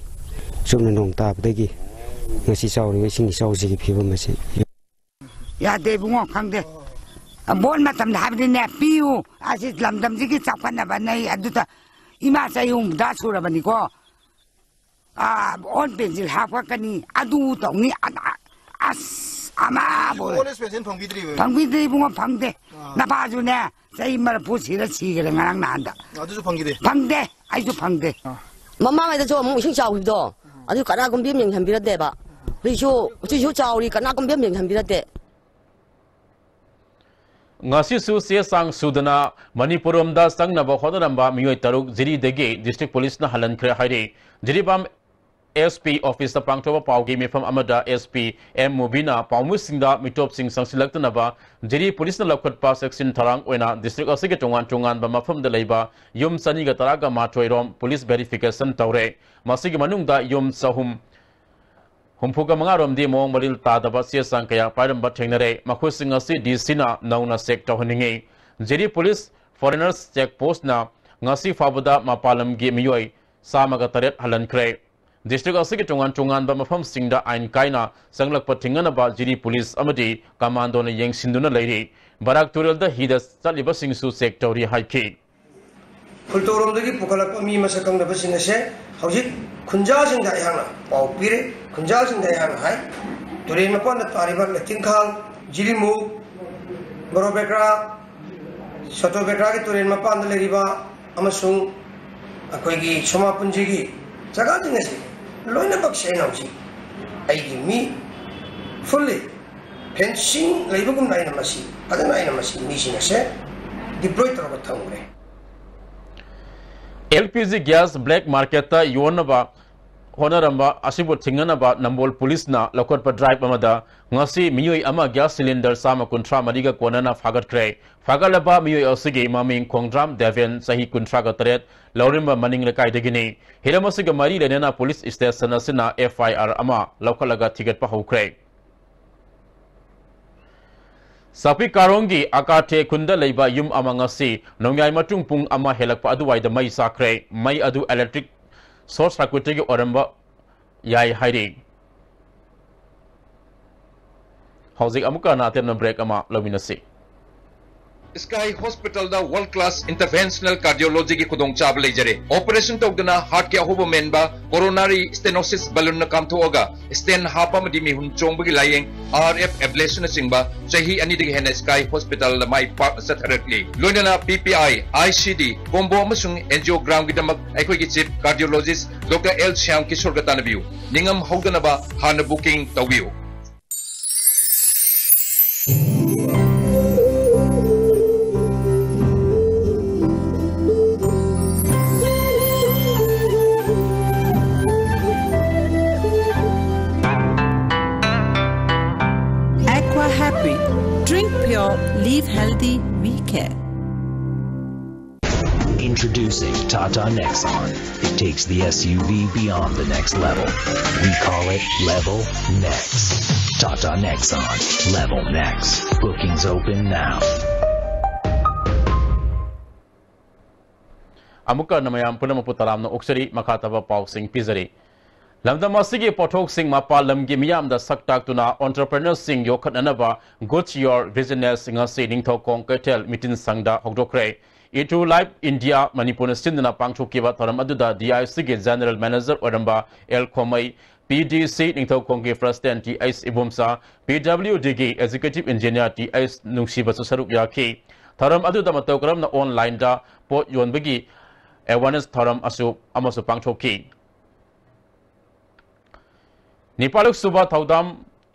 ꯆꯨꯝꯅ ꯅꯣꯡ ꯇꯥꯕꯗꯒꯤ ꯉꯁꯤ ꯆꯥꯎꯔꯤꯕ ꯏꯁꯤꯡ ꯏꯆꯥꯎꯁꯤꯒꯤ ꯐꯤꯕꯝ ꯑꯁꯤ ꯌꯥꯗꯦ ꯏꯕꯨꯡꯉꯣ, ꯈꯪꯗꯦ꯫ ꯕꯣꯠ ꯃꯇꯝꯗ ꯍꯥꯏꯕꯗꯤꯅꯦ, ꯄꯤꯌꯨ꯫ ꯑꯁꯤ ꯂꯝꯗꯝꯁꯤꯒꯤ ꯆꯥꯎꯈꯠꯅꯕꯅꯦ꯫ ꯑꯗꯨꯗ ꯏꯃꯥ ꯆꯍꯤ ꯍꯨꯝꯐꯨꯇꯔꯥ ꯁꯨꯔꯕꯅꯤꯀꯣ꯫ ꯑꯥ, ꯑꯣꯟ ꯄꯦꯟꯁꯤꯜ ꯍꯥꯞꯄꯛꯀꯅꯤ, ꯑꯗꯨ ꯇꯧꯅꯤ, ꯑꯗ, ꯑꯁ, ꯑꯃꯕꯨ ꯑꯣꯜ ꯑꯦꯖ ꯄꯦꯟꯁꯤꯜ ꯐꯪꯕꯤꯗ꯭ꯔꯤꯕ? ꯐꯪꯕꯤꯗ꯭ꯔꯤ ꯏꯕꯨꯡꯉꯣ, ꯐꯪꯗꯦ꯫ ꯑꯥ꯫ ꯅꯄꯥꯁꯨꯅꯦ, ꯆꯍꯤ ꯃꯔꯐꯨ ꯁꯤꯔ ꯁꯤꯈ꯭ꯔꯦ ꯉꯔꯥꯡ ꯅꯍꯥꯟꯗ꯫ ꯑꯗꯨꯁꯨ ꯐꯪꯈꯤꯗꯦ? ꯐꯪꯗꯦ, ꯑꯩꯁꯨ ꯐꯪꯗꯦ꯫ ꯑꯥ꯫ ꯃꯃꯥꯡꯉꯩꯗꯁꯨ ꯑꯃꯨꯛ ꯏꯁꯤꯡ ꯆꯥꯎꯈꯤꯕꯗꯣ, ꯑꯗꯨ ꯀꯅꯥꯒꯨꯝꯕꯤ ꯑꯃ ꯌꯦꯡꯁꯤꯟꯕꯤꯔꯗꯦꯕ꯫ ꯍꯧꯖꯤꯛꯁꯨ, ꯍꯧꯖꯤꯛꯁꯨ ꯆꯥꯎꯔꯤ, ꯀꯅꯥꯒꯨꯝꯕꯤ ꯑꯃ ꯌꯦꯡꯁꯤꯟꯕꯤꯔꯗꯦ꯫ ꯉꯁꯤꯁꯨ ꯆꯦ ꯆꯥꯡ ꯁꯨꯗꯅ ꯃꯅꯤꯄꯨꯔ ꯔꯣꯝꯗ ꯆꯪꯅꯕ ꯍꯣꯠꯅꯔꯝꯕ ꯃꯤꯑꯣꯏ ꯇꯔꯨꯛ ꯖꯤꯔꯤꯗꯒꯤ ꯗꯤꯁꯇ꯭ꯔꯤꯛ ꯄꯨꯂꯤꯁꯅ ꯍꯜꯍꯟꯈ꯭ꯔꯦ ꯍꯥꯏꯔꯤ꯫ ꯖꯤꯔꯤꯕꯥꯝ ꯑꯦꯁ ꯄꯤ ꯑꯣꯐꯤꯁꯇ ꯄꯥꯡꯊꯣꯛꯄ ꯄꯥꯎꯒꯤ ꯃꯤꯐꯝ ꯑꯃꯗ ꯑꯦꯁ ꯄꯤ ꯑꯦꯝ ꯃꯨꯕꯤꯅ ꯄꯥꯎꯃꯤꯁꯤꯡꯗ ꯃꯤꯇꯣꯞꯁꯤꯡ ꯆꯪꯁꯤꯜꯂꯛꯇꯅꯕ ꯖꯤꯔꯤ ꯄꯨꯂꯤꯁꯅ ꯂꯧꯈꯠꯄ ꯆꯦꯛꯁꯤꯟ ꯊꯧꯔꯥꯡ ꯑꯣꯏꯅ ꯗꯤꯁꯇ꯭ꯔꯤꯛ ꯑꯁꯤꯒꯤ ꯇꯣꯉꯥꯟ ꯇꯣꯉꯥꯟꯕ ꯃꯐꯝꯗ ꯂꯩꯕ ꯌꯨꯝ ꯆꯅꯤꯒ ꯇꯔꯥꯒ ꯃꯥꯊꯣꯏ ꯔꯣꯝ ꯄꯨꯂꯤꯁ ꯚꯦꯔꯤꯐꯤꯀꯦꯁꯟ ꯇꯧꯔꯦ꯫ ꯃꯁꯤꯒꯤ ꯃꯅꯨꯡꯗ ꯌꯨꯝ ꯆꯍꯨꯝ ꯍꯨꯝꯐꯨꯒ ꯃꯉꯥ ꯔꯣꯝꯗꯤ ꯃꯑꯣꯡ ꯃꯔꯤꯜ ꯇꯥꯗꯕ ꯆꯦ ꯆꯥꯡ ꯀꯌꯥ ꯄꯥꯏꯔꯝꯕ ꯊꯦꯡꯅꯔꯦ꯫ ꯃꯈꯣꯏꯁꯤꯡ ꯑꯁꯤ ꯗꯤ ꯁꯤꯅ ꯅꯧꯅ ꯆꯦꯛ ꯇꯧꯍꯟꯅꯤꯡꯉꯤ꯫ ꯖꯤꯔꯤ ꯄꯨꯂꯤꯁ ꯐꯣꯔꯦꯅꯔꯁ ꯆꯦꯛ ꯄꯣꯁꯅ ꯉꯁꯤ ꯐꯥꯎꯕꯗ ꯃꯄꯥꯟ ꯂꯝꯒꯤ ꯃꯤꯑꯣꯏ ꯆꯥꯝꯃꯒ ꯇꯔꯦꯠ ꯍꯜꯍꯟꯈ꯭ꯔꯦ꯫ ꯗꯤꯁꯇ꯭ꯔꯤꯛ ꯑꯁꯤꯒꯤ ꯇꯣꯉꯥꯟ ꯇꯣꯉꯥꯟꯕ ꯃꯐꯝꯁꯤꯡꯗ ꯑꯥꯏꯟ ꯀꯥꯏꯅ ꯆꯪꯂꯛꯄ ꯊꯤꯡꯅꯅꯕ ꯖꯤꯔꯤ ꯄꯨꯂꯤꯁ ꯑꯃꯗꯤ ꯀꯃꯥꯟꯗꯣꯅ ꯌꯦꯡꯁꯤꯟꯗꯨꯅ ꯂꯩꯔꯤ꯫ ꯕꯔꯥꯛ ꯇꯨꯔꯦꯜꯗ ꯍꯤꯗ ꯆꯠꯂꯤꯕꯁꯤꯡꯁꯨ ꯆꯦꯛ ꯇꯧꯔꯤ ꯍꯥꯏꯈꯤ꯫ ꯈꯨꯜꯇꯣꯔꯣꯝꯗꯒꯤ ꯄꯨꯈꯠꯂꯛꯄ ꯃꯤ ꯃꯁꯛ ꯈꯪꯗꯕꯁꯤꯡ ꯑꯁꯦ ꯍꯧꯖꯤꯛ ꯈꯨꯟꯖꯥꯁꯤꯡꯗ ꯑꯩꯍꯥꯛꯅ ꯄꯥꯎ ꯄꯤꯔꯦ꯫ ꯈꯨꯟꯖꯥꯁꯤꯡꯗ ꯑꯩꯍꯥꯛꯅ ꯍꯥꯏ, ꯇꯨꯔꯦꯟ ꯃꯄꯥꯟꯗ ꯇꯥꯔꯤꯕ ꯂꯩꯇꯤꯡꯈꯥꯡ, ꯖꯤꯔꯤꯃꯨꯛ, ꯕꯣꯔꯣꯕꯦꯀ꯭ꯔꯥ, ꯁꯣꯇꯣꯕꯦꯀ꯭ꯔꯥꯒꯤ ꯇꯨꯔꯦꯟ ꯃꯄꯥꯟꯗ ꯂꯩꯔꯤꯕ ꯑꯃꯁꯨꯡ ꯑꯩꯈꯣꯏꯒꯤ ꯁꯣꯃꯥꯄꯨꯟꯖꯤꯒꯤ ꯖꯒꯥꯁꯤꯡ ꯑꯁꯤ ꯂꯣꯏꯅꯃꯛꯁꯦ ꯑꯩꯅ ꯍꯧꯖꯤꯛ ꯑꯩꯒꯤ ꯃꯤ fully fencing ꯂꯩꯕꯒꯨꯝꯅ ꯑꯩꯅ ꯃꯁꯤ ꯐꯖꯅ ꯑꯩꯅ ꯃꯁꯤ ꯃꯤꯁꯤꯡ ꯑꯁꯦ deploy ꯇꯧꯔꯒ ꯊꯝꯈ꯭ꯔꯦ꯫ L P G gas black ꯃꯥꯔꯀꯦꯠꯇ ꯌꯣꯟꯅꯕ ꯍꯣꯠꯅꯔꯝꯕ ꯑꯁꯤꯕꯨ ꯊꯤꯡꯅꯅꯕ ꯅꯝꯕꯣꯜ ꯄꯨꯂꯤꯁꯅ ꯂꯧꯈꯠꯄ ꯗ꯭ꯔꯥꯏꯚ ꯑꯃꯗ ꯉꯁꯤ ꯃꯤꯑꯣꯏ ꯑꯃ ꯒ꯭ꯌꯥꯁ ꯁꯤꯂꯤꯟꯗꯔ ꯆꯥꯝꯃ ꯀꯨꯟꯊ꯭ꯔꯥ ꯃꯔꯤꯒ ꯀꯣꯟꯅꯅ ꯐꯥꯒꯠꯈ꯭ꯔꯦ꯫ ꯐꯥꯒꯠꯂꯕ ꯃꯤꯑꯣꯏ ꯑꯁꯤꯒꯤ ꯃꯃꯤꯡ ꯈꯣꯡꯗ꯭ꯔꯥꯝ ꯗꯦꯕꯦꯟ, ꯆꯍꯤ ꯀꯨꯟꯊ꯭ꯔꯥꯒ ꯇꯔꯦꯠ, ꯂꯧꯔꯤꯝꯕ ꯃꯅꯤꯡ ꯂꯩꯀꯥꯏꯗꯒꯤꯅꯤ꯫ ꯍꯤꯔꯝ ꯑꯁꯤꯒ ꯃꯔꯤ ꯂꯩꯅꯅ ꯄꯨꯂꯤꯁ ꯁ꯭ꯇꯦꯁꯟ ꯑꯁꯤꯅ ꯑꯦꯐ ꯑꯥꯏ ꯑꯥꯔ ꯑꯃ ꯂꯧꯈꯠꯂꯒ ꯊꯤꯒꯠꯄ ꯍꯧꯈ꯭ꯔꯦ꯫ ꯁꯥꯄꯤ ꯀꯥꯔꯣꯡꯒꯤ ꯑꯀꯥꯊꯦ ꯈꯨꯟꯗ ꯂꯩꯕ ꯌꯨꯝ ꯑꯃ ꯉꯁꯤ ꯅꯣꯡꯌꯥꯏ ꯃꯇꯨꯡ ꯄꯨꯡ ꯑꯃ ꯍꯦꯜꯂꯛꯄ ꯑꯗꯨꯋꯥꯏꯗ ꯃꯩ ꯆꯥꯛꯈ꯭ꯔꯦ꯫ ꯃꯩ ꯑꯗꯨ ꯏꯂꯦꯛꯇ꯭ꯔꯤꯛ ꯁꯣꯔꯠ ꯁꯔꯀ꯭ꯌꯨꯠꯇꯒꯤ ꯑꯣꯏꯔꯝꯕ ꯌꯥꯏ ꯍꯥꯏꯔꯤ꯫ ꯍꯧꯖꯤꯛ ꯑꯃꯨꯛꯀ ꯍꯟꯅ ꯑꯇꯦꯟꯕ ꯕ꯭ꯔꯦꯛ ꯑꯃ ꯂꯧꯃꯤꯟꯅꯁꯤ꯫ ꯁ꯭ꯀꯥꯏ ꯍꯣꯁꯄꯤꯇꯥꯜꯗ ꯋꯥꯔꯜꯗ ꯀ꯭ꯂꯥꯁ ꯏꯟꯇꯔꯚꯦꯟꯁꯅꯦꯜ ꯀꯥꯔꯗꯤꯑꯣꯂꯣꯖꯤꯒꯤ ꯈꯨꯗꯣꯡꯆꯥꯕ ꯂꯩꯖꯔꯦ꯫ ꯑꯣꯄꯔꯦꯁꯟ ꯇꯧꯗꯅ ꯍꯥꯔꯠꯀꯤ ꯑꯍꯣꯕ ꯃꯦꯟꯕ, ꯀꯣꯔꯣꯅꯥꯔꯤ ꯁ꯭ꯇꯦꯅꯣꯁꯤꯁ ꯕꯦꯂꯨꯟꯅ ꯀꯥꯝꯊꯣꯛꯑꯒ ꯁ꯭ꯇꯦꯟ ꯍꯥꯞꯄ ꯑꯃꯗꯤ ꯃꯤꯍꯨꯟ ꯆꯣꯡꯕꯒꯤ ꯂꯥꯌꯦꯡ, ꯑꯥꯔ ꯑꯦꯐ ꯑꯦꯕ꯭ꯂꯦꯁꯟꯅꯆꯤꯡꯕ ꯆꯍꯤ ꯑꯅꯤꯗꯒꯤ ꯍꯦꯟꯅ ꯁ꯭ꯀꯥꯏ ꯍꯣꯁꯄꯤꯇꯥꯜꯗ ꯃꯥꯏ ꯄꯥꯛꯅ ꯆꯠꯊꯔꯛꯂꯤ꯫ ꯂꯣꯏꯅꯅ ꯄꯤ P I, I C D, combo ꯑꯃꯁꯨꯡ ꯑꯦꯟꯖꯤꯑꯣꯒ꯭ꯔꯥꯝꯒꯤꯗꯃꯛ ꯑꯩꯈꯣꯏꯒꯤ ꯆꯤꯐ ꯀꯥꯔꯗꯤꯑꯣꯂꯣꯖꯤꯁ ꯗꯣꯛꯇꯔ ꯑꯦꯜ ꯁ꯭ꯌꯥꯝ ꯀꯤꯁꯣꯔꯒ ꯇꯥꯟꯅꯕꯤꯌꯨ꯫ ꯅꯤꯡꯉꯝ ꯍꯧꯗꯅꯕ ꯍꯥꯟꯅ ꯕꯨꯀꯤꯡ ꯇꯧꯕꯤꯌꯨ꯫ Aqua Happy. Drink pure, live healthy, we care. Introducing Tata Nexon. It takes the S U V beyond the next level. We call it Level Next. Tata Nexon. Level Next. Bookings open now. ꯑꯃꯨꯛꯀ ꯍꯟꯅ ꯃꯌꯥꯝ ꯄꯨꯝꯅꯃꯛꯄꯨ ꯇꯔꯥꯝꯅ ꯑꯣꯛꯆꯔꯤ꯫ ꯃꯈꯥ ꯇꯥꯕ ꯄꯥꯎꯁꯤꯡ ꯄꯤꯖꯔꯤ꯫ ꯂꯝꯗꯝ ꯑꯁꯤꯒꯤ ꯄꯣꯠꯊꯣꯛꯁꯤꯡ ꯃꯄꯥꯟ ꯂꯝꯒꯤ ꯃꯤꯌꯥꯝꯗ ꯁꯛ ꯇꯥꯛꯇꯨꯅ entrepreneurꯁꯤꯡ ꯌꯣꯛꯈꯠꯅꯅꯕ Goods Your Business ꯉꯁꯤ ꯅꯤꯡꯊꯧꯈꯣꯡ ꯀꯩꯊꯦꯜ ꯃꯤꯇꯤꯟ ꯁꯪꯗ ꯍꯧꯗꯣꯛꯈ꯭ꯔꯦ꯫ ꯏꯇꯨ ꯂꯥꯏꯐ ꯏꯟꯗꯤꯌꯥ ꯃꯅꯤꯄꯨꯔꯅ ꯁꯤꯟꯗꯨꯅ ꯄꯥꯡꯊꯣꯛꯈꯤꯕ ꯊꯧꯔꯝ ꯑꯗꯨꯗ ꯗꯤ ꯑꯥꯏ ꯁꯤꯒꯤ ꯖꯦꯅꯔꯦꯜ ꯃꯦꯅꯦꯖꯔ ꯑꯣꯏꯔꯝꯕ L Khomei, P D C ꯅꯤꯡꯊꯧꯈꯣꯡꯒꯤ president T H Ibomcha, P W ꯗꯤꯒꯤ ꯑꯦꯛꯖꯤꯀ꯭ꯌꯨꯇꯤꯚ ꯏꯟꯖꯤꯅꯤꯌꯔ ꯇꯤ ꯑꯩꯆ ꯅꯨꯡꯁꯤꯕꯁꯨ ꯁꯔꯨꯛ ꯌꯥꯈꯤ꯫ ꯊꯧꯔꯝ ꯑꯗꯨꯗ ꯃꯇꯧ ꯀꯔꯝꯅ ꯑꯣꯟꯂꯥꯏꯟꯗ ꯄꯣꯠ ꯌꯣꯟꯕꯒꯤ ꯑꯦꯋꯥꯔꯅꯦꯁ ꯊꯧꯔꯝ ꯑꯁꯨ-, ꯑꯃꯁꯨ ꯄꯥꯡꯊꯣꯛꯈꯤ꯫ ꯅꯤꯄꯥꯜ ꯁꯨꯕ ꯊꯧꯗꯥꯝ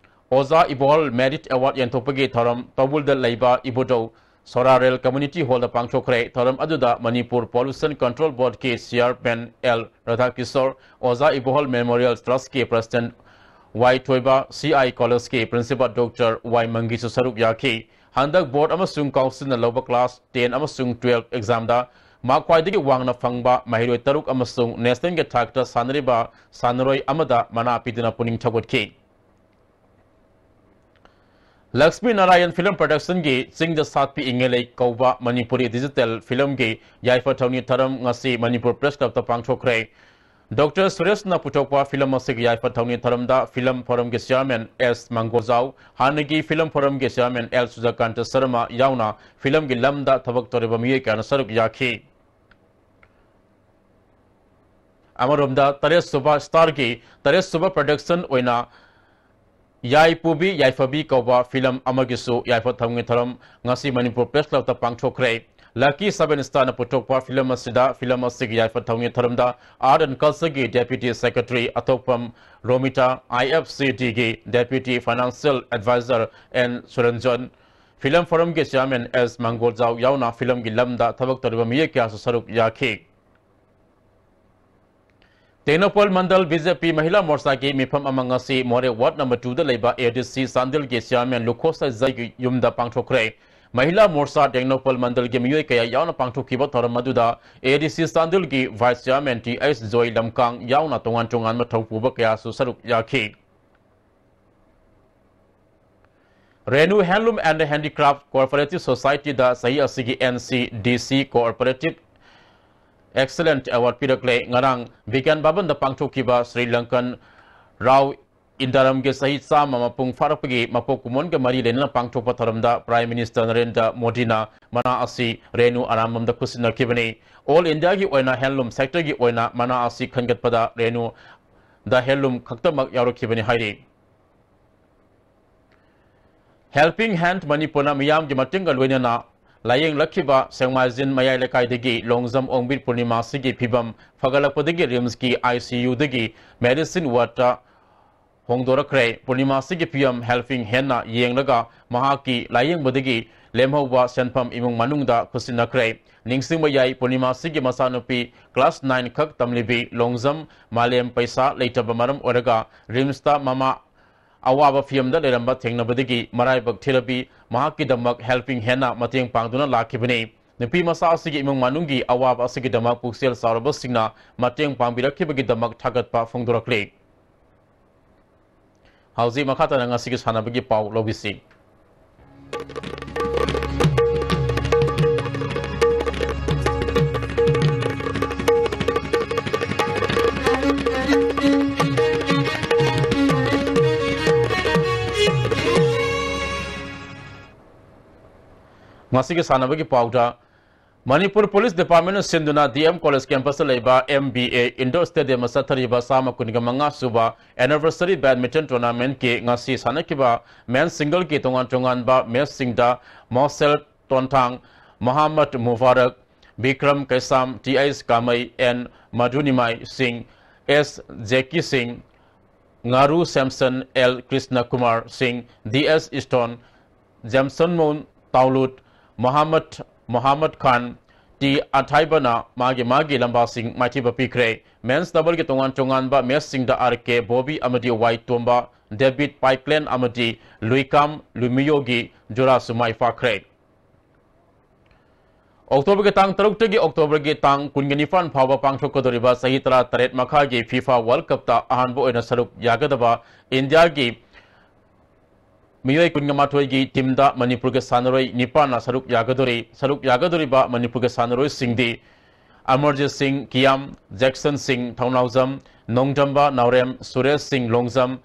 ꯑꯣꯖꯥ ꯏꯕꯣꯍꯜ ꯃꯦꯔꯤꯠ ꯑꯦꯋꯥꯔꯗ ꯌꯦꯟꯊꯣꯛꯄꯒꯤ ꯊꯧꯔꯝ ꯇꯧꯕꯨꯜꯗ ꯂꯩꯕ ꯏꯕꯨꯙꯧ ꯁꯣꯔꯥꯔꯦꯜ Community Hallꯗ ꯄꯥꯡꯊꯣꯛꯈ꯭ꯔꯦ꯫ ꯊꯧꯔꯝ ꯑꯗꯨꯗ ꯃꯅꯤꯄꯨꯔ Pollution Control Boardꯀꯤ Chairman ꯑꯦꯜ ꯔꯥꯙꯥꯀꯤꯁꯣꯔ, ꯑꯣꯖꯥ ꯏꯕꯣꯍꯜ Memorial Trustꯀꯤ President ꯋꯥꯏ ꯊꯣꯏꯕ, ꯁꯤ ꯑꯥꯏ Collegeꯀꯤ Principal Doctor ꯋꯥꯏ ꯃꯪꯒꯤꯁꯨ ꯁꯔꯨꯛ ꯌꯥꯈꯤ꯫ ꯍꯟꯗꯛ Board ꯑꯃꯁꯨꯡ Councilꯅ ꯂꯧꯕ Class ten ꯑꯃꯁꯨꯡ twelve examꯗ ꯃꯥꯔꯛ ꯈ꯭ꯋꯥꯏꯗꯒꯤ ꯋꯥꯡꯅ ꯐꯪꯕ ꯃꯍꯩꯔꯣꯏ ꯇꯔꯨꯛ ꯑꯃꯁꯨꯡ Nationalꯒꯤ ꯊꯥꯛꯇ ꯁꯥꯟꯅꯔꯤꯕ ꯁꯥꯟꯅꯔꯣꯏ ꯑꯃꯗ ꯃꯅꯥ ꯄꯤꯗꯨꯅ ꯄꯨꯛꯅꯤꯡ ꯊꯧꯒꯠꯈꯤ꯫ ꯂꯛꯁꯃꯤ ꯅꯥꯔꯥꯌꯟ Film Productionꯒꯤ ꯆꯤꯡꯗ ꯁꯥꯠꯄꯤ ꯏꯪꯉꯦꯂꯩ ꯀꯧꯕ ꯃꯅꯤꯄꯨꯔꯤ digital filmꯒꯤ ꯌꯥꯏꯐ ꯊꯧꯅꯤ ꯊꯧꯔꯝ ꯉꯁꯤ ꯃꯅꯤꯄꯨꯔ Press Clubꯇ ꯄꯥꯡꯊꯣꯛꯈ꯭ꯔꯦ꯫ Doctor ꯁꯨꯔꯦꯁꯅ ꯄꯨꯊꯣꯛꯄ film ꯑꯁꯤꯒꯤ ꯌꯥꯏꯐ ꯊꯧꯅꯤ ꯊꯧꯔꯝꯗ film forumꯒꯤ Chairman ꯑꯦꯁ ꯃꯪꯒꯣꯖꯥꯎ, ꯍꯥꯟꯅꯒꯤ film forumꯒꯤ Chairman ꯑꯦꯜ ꯁꯨꯖꯥꯀꯥꯟꯇ ꯁꯔꯃ ꯌꯥꯎꯅ filmꯒꯤ ꯂꯝꯗ ꯊꯕꯛ ꯇꯧꯔꯤꯕ ꯃꯤꯑꯣꯏ ꯀꯌꯥꯅ ꯁꯔꯨꯛ ꯌꯥꯈꯤ꯫ ꯑꯃꯔꯣꯝꯗ ꯇꯔꯦꯠ ꯁꯨꯕ Starꯒꯤ ꯇꯔꯦꯠ ꯁꯨꯕ production ꯑꯣꯏꯅ ꯌꯥꯏꯄꯨꯕꯤ ꯌꯥꯏꯐꯕꯤ ꯀꯧꯕ film ꯑꯃꯒꯤꯁꯨ ꯌꯥꯏꯐ ꯊꯧꯅꯤ ꯊꯧꯔꯝ ꯉꯁꯤ ꯃꯅꯤꯄꯨꯔ Press Clubꯇ ꯄꯥꯡꯊꯣꯛꯈ꯭ꯔꯦ꯫ Lucky Seven Starꯅ ꯄꯨꯊꯣꯛꯄ film ꯑꯁꯤꯗ film ꯑꯁꯤꯒꯤ ꯌꯥꯏꯐ ꯊꯧꯅꯤ ꯊꯧꯔꯝꯗ Art and Cultureꯒꯤ Deputy Secretary ꯑꯊꯣꯛꯄꯝ ꯔꯣꯃꯤꯇꯥ, IFCDꯒꯤ Deputy Financial Advisor N Suranjan, film forumꯒꯤ Chairman ꯑꯦꯁ ꯃꯪꯒꯣꯜꯖꯥꯎ ꯌꯥꯎꯅ filmꯒꯤ ꯂꯝꯗ ꯊꯕꯛ ꯇꯧꯔꯤꯕ ꯃꯤꯑꯣꯏ ꯀꯌꯥꯁꯨ ꯁꯔꯨꯛ ꯌꯥꯈꯤ꯫ ꯇꯦꯡꯅꯧꯄꯜ ꯃꯟꯗꯜ BJP ꯃꯍꯤꯂꯥ ꯃꯣꯔꯆꯥꯒꯤ ꯃꯤꯐꯝ ꯑꯃ ꯉꯁꯤ ꯃꯣꯔꯦ ward number twoꯗ ꯂꯩꯕ ADC ꯆꯥꯟꯗꯦꯜꯒꯤ Chairman ꯂꯨꯈꯣꯁ ꯖꯩꯒꯤ ꯌꯨꯝꯗ ꯄꯥꯡꯊꯣꯛꯈ꯭ꯔꯦ꯫ ꯃꯍꯤꯂꯥ ꯃꯣꯔꯆꯥ ꯇꯦꯡꯅꯧꯄꯜ ꯃꯟꯗꯜꯒꯤ ꯃꯤꯑꯣꯏ ꯀꯌꯥ ꯌꯥꯎꯅ ꯄꯥꯡꯊꯣꯛꯈꯤꯕ ꯊꯧꯔꯝ ꯑꯗꯨꯗ ADC ꯆꯥꯟꯗꯦꯜꯒꯤ Vice Chairman ꯇꯤ ꯑꯩꯆ ꯖꯣꯏ ꯂꯝꯀꯥꯡ ꯌꯥꯎꯅ ꯇꯣꯉꯥꯟ ꯇꯣꯉꯥꯟꯕ ꯊꯧꯄꯨꯕ ꯀꯌꯥꯁꯨ ꯁꯔꯨꯛ ꯌꯥꯈꯤ꯫ Renu Handloom and Handicraft Cooperative Societyꯗ ꯆꯍꯤ ꯑꯁꯤꯒꯤ NCDC Cooperative Excellent Award ꯄꯤꯔꯛꯂꯦ꯫ ꯉꯔꯥꯡ ꯕꯤꯒ꯭ꯌꯥꯟ ꯚꯕꯟꯗ ꯄꯥꯡꯊꯣꯛꯈꯤꯕ ꯁ꯭ꯔꯤ ꯂꯪꯀꯟ ꯔꯥꯎ ꯏꯟꯗꯥꯔꯝꯒꯤ ꯆꯍꯤ ꯆꯥꯝꯃ ꯃꯄꯨꯡ ꯐꯥꯔꯛꯄꯒꯤ ꯃꯄꯣꯛ ꯀꯨꯝꯑꯣꯟꯒ ꯃꯔꯤ ꯂꯩꯅꯅ ꯄꯥꯡꯊꯣꯛꯄ ꯊꯧꯔꯝꯗ Prime Minister ꯅꯔꯦꯟꯗ꯭ꯔ ꯃꯣꯗꯤꯅ ꯃꯅꯥ ꯑꯁꯤ ꯔꯦꯅꯨ ꯑꯔꯥꯝꯕꯝꯗ ꯈꯨꯠꯁꯤꯟꯅꯈꯤꯕꯅꯤ꯫ All Indiaꯒꯤ ꯑꯣꯏꯅ handloom sectorꯒꯤ ꯑꯣꯏꯅ ꯃꯅꯥ ꯑꯁꯤ ꯈꯟꯒꯠꯄꯗ ꯔꯦꯅꯨ ꯗ handloom ꯈꯛꯇꯃꯛ ꯌꯥꯎꯔꯛꯈꯤꯕꯅꯤ ꯍꯥꯏꯔꯤ꯫ Helping Hand ꯃꯅꯤꯄꯨꯔꯅ ꯃꯤꯌꯥꯝꯒꯤ ꯃꯇꯦꯡꯒ ꯂꯣꯏꯅꯅ ꯂꯥꯌꯦꯡꯂꯛꯈꯤꯕ ꯁꯦꯡꯃꯥꯏꯖꯤꯟ ꯃꯌꯥꯏ ꯂꯩꯀꯥꯏꯗꯒꯤ ꯂꯣꯡꯖꯝ ꯑꯣꯡꯕꯤ ꯄꯨꯔꯅꯤꯃꯥꯁꯤꯒꯤ ꯐꯤꯕꯝ ꯐꯒꯠꯂꯛꯄꯗꯒꯤ RIMSꯀꯤ ICUꯗꯒꯤ medicine wardꯇ ꯍꯣꯡꯗꯣꯔꯛꯈ꯭ꯔꯦ꯫ ꯄꯨꯔꯅꯤꯃꯥꯁꯤꯒꯤ ꯐꯤꯕꯝ Helping Handꯅ ꯌꯦꯡꯂꯒ ꯃꯍꯥꯛꯀꯤ ꯂꯥꯌꯦꯡꯕꯗꯒꯤ ꯂꯦꯝꯍꯧꯕ ꯁꯦꯟꯐꯝ ꯏꯃꯨꯡ ꯃꯅꯨꯡꯗ ꯈꯨꯠꯁꯤꯟꯅꯈ꯭ꯔꯦ꯫ ꯅꯤꯡꯁꯤꯡꯕ ꯌꯥꯏ, ꯄꯨꯔꯅꯤꯃꯥꯁꯤꯒꯤ ꯃꯆꯥꯅꯨꯄꯤ class nine ꯈꯛ ꯇꯝꯂꯤꯕꯤ ꯂꯣꯡꯖꯝ ꯃꯥꯂꯦꯝ ꯄꯩꯁꯥ ꯂꯩꯇꯕ ꯃꯔꯝ ꯑꯣꯏꯔꯒ ꯔꯤꯝꯁꯇ ꯃꯃꯥ ꯑꯋꯥꯕ ꯐꯤꯚꯝꯗ ꯂꯩꯔꯝꯕ ꯊꯦꯡꯅꯕꯗꯒꯤ ꯃꯔꯥꯏꯕꯛ ꯊꯤꯔꯕꯤ ꯃꯍꯥꯛꯀꯤꯗꯃꯛ helping handꯅ ꯃꯇꯦꯡ ꯄꯥꯡꯗꯨꯅ ꯂꯥꯛꯈꯤꯕꯅꯤ꯫ ꯅꯨꯄꯤ ꯃꯆꯥ ꯑꯁꯤꯒꯤ ꯏꯃꯨꯡ ꯃꯅꯨꯡꯒꯤ ꯑꯋꯥꯕ ꯑꯁꯤꯒꯤꯗꯃꯛ ꯄꯨꯛꯆꯦꯜ ꯆꯥꯎꯔꯕꯁꯤꯡꯅ ꯃꯇꯦꯡ ꯄꯥꯡꯕꯤꯔꯛꯈꯤꯕꯒꯤꯗꯃꯛ ꯊꯥꯒꯠꯄ ꯐꯣꯡꯗꯣꯔꯛꯂꯤ꯫ ꯍꯧꯖꯤꯛ ꯃꯈꯥ ꯇꯥꯅ ꯉꯁꯤꯒꯤ ꯁꯥꯟꯅꯕꯒꯤ ꯄꯥꯎ ꯂꯧꯕꯤꯁꯤ꯫ ꯉꯁꯤꯒꯤ ꯁꯥꯟꯅꯕꯒꯤ ꯄꯥꯎꯗ, ꯃꯅꯤꯄꯨꯔ ꯄꯨꯂꯤꯁ ꯗꯤꯄꯥꯔꯠꯃꯦꯟꯅ ꯁꯤꯟꯗꯨꯅ D M College campusꯇ ꯂꯩꯕ M B A indoor stadiumꯗ ꯆꯠꯊꯔꯤꯕ ꯆꯥꯝꯃ ꯀꯨꯟꯒ ꯃꯉꯥ ꯁꯨꯕ anniversary badminton tournamentꯀꯤ ꯉꯁꯤ ꯁꯥꯟꯅꯈꯤꯕ men's singleꯒꯤ ꯇꯣꯉꯥꯟ ꯇꯣꯉꯥꯟꯕ matchꯁꯤꯡꯗ ꯃꯣꯁꯦꯜ ꯇꯣꯟꯊꯥꯡ, ꯃꯣꯍꯥꯃꯗ ꯃꯨꯕꯥꯔꯛ, ꯕꯤꯀ꯭ꯔꯝ ꯀꯩꯁꯥꯝ, T H ꯀꯥꯃꯩ, N ꯃꯙꯨꯅꯤꯃꯥꯏ ꯁꯤꯡ, S ꯖꯦꯀꯤ ꯁꯤꯡ, ꯉꯥꯔꯨ ꯁꯦꯝꯁꯟ, L ꯀ꯭ꯔꯤꯁꯅ ꯀꯨꯃꯥꯔ ꯁꯤꯡ, D S ꯏꯁꯇꯣꯟ, ꯖꯦꯝꯁꯟ ꯃꯣꯟ ꯇꯥꯎꯂꯨꯠ, ꯃꯣꯍꯥꯃꯗ, ꯃꯣꯍꯥꯃꯗ ꯈꯥꯟ, T ꯑꯊꯥꯏꯕꯅ ꯃꯥꯒꯤ ꯃꯥꯒꯤ ꯂꯝꯕꯥꯁꯤꯡ ꯃꯥꯏꯊꯤꯕ ꯄꯤꯈ꯭ꯔꯦ꯫ Men's doubleꯒꯤ ꯇꯣꯉꯥꯟ ꯇꯣꯉꯥꯟꯕ matchꯁꯤꯡꯗ R K ꯕꯣꯕꯤ ꯑꯃꯗꯤ Y ꯇꯣꯝꯕ, ꯗꯦꯕꯤꯠ ꯄꯥꯏꯀ꯭ꯂꯦꯟ ꯑꯃꯗꯤ ꯂꯨꯏꯀꯥꯝ ꯂꯨꯃꯤꯌꯣꯒꯤ ꯖꯨꯔꯥꯁꯨ ꯃꯥꯏ ꯄꯥꯛꯈ꯭ꯔꯦ꯫ ꯑꯣꯛꯇꯣꯕꯔꯒꯤ ꯇꯥꯡ ꯇꯔꯨꯛꯇꯒꯤ ꯑꯣꯛꯇꯣꯕꯔꯒꯤ ꯇꯥꯡ ꯀꯨꯟꯒ ꯅꯤꯄꯥꯟ ꯐꯥꯎꯕ ꯄꯥꯡꯊꯣꯛꯀꯗꯧꯔꯤꯕ ꯆꯍꯤ ꯇꯔꯥꯇꯔꯦꯠ ꯃꯈꯥꯒꯤ FIFA World Cupꯇ ꯑꯍꯥꯟꯕ ꯑꯣꯏꯅ ꯁꯔꯨꯛ ꯌꯥꯒꯗꯕ ꯏꯟꯗꯤꯌꯥꯒꯤ ꯃꯤꯑꯣꯏ ꯀꯨꯟꯒ ꯃꯥꯊꯣꯏꯒꯤ teamꯗ ꯃꯅꯤꯄꯨꯔꯒꯤ ꯁꯥꯟꯅꯔꯣꯏ ꯅꯤꯄꯥꯟꯅ ꯁꯔꯨꯛ ꯌꯥꯒꯗꯧꯔꯤ꯫ ꯁꯔꯨꯛ ꯌꯥꯒꯗꯧꯔꯤꯕ ꯃꯅꯤꯄꯨꯔꯒꯤ ꯁꯥꯟꯅꯔꯣꯏꯁꯤꯡꯗꯤ ꯑꯃꯔꯖꯤꯠ ꯁꯤꯡ ꯀꯤꯌꯥꯝ, ꯖꯦꯛꯁꯟ ꯁꯤꯡ ꯊꯧꯅꯥꯎꯖꯝ, ꯅꯣꯡꯗꯝꯕ ꯅꯥꯎꯔꯦꯝ, ꯁꯨꯔꯦꯁ ꯁꯤꯡ ꯂꯣꯡꯖꯝ,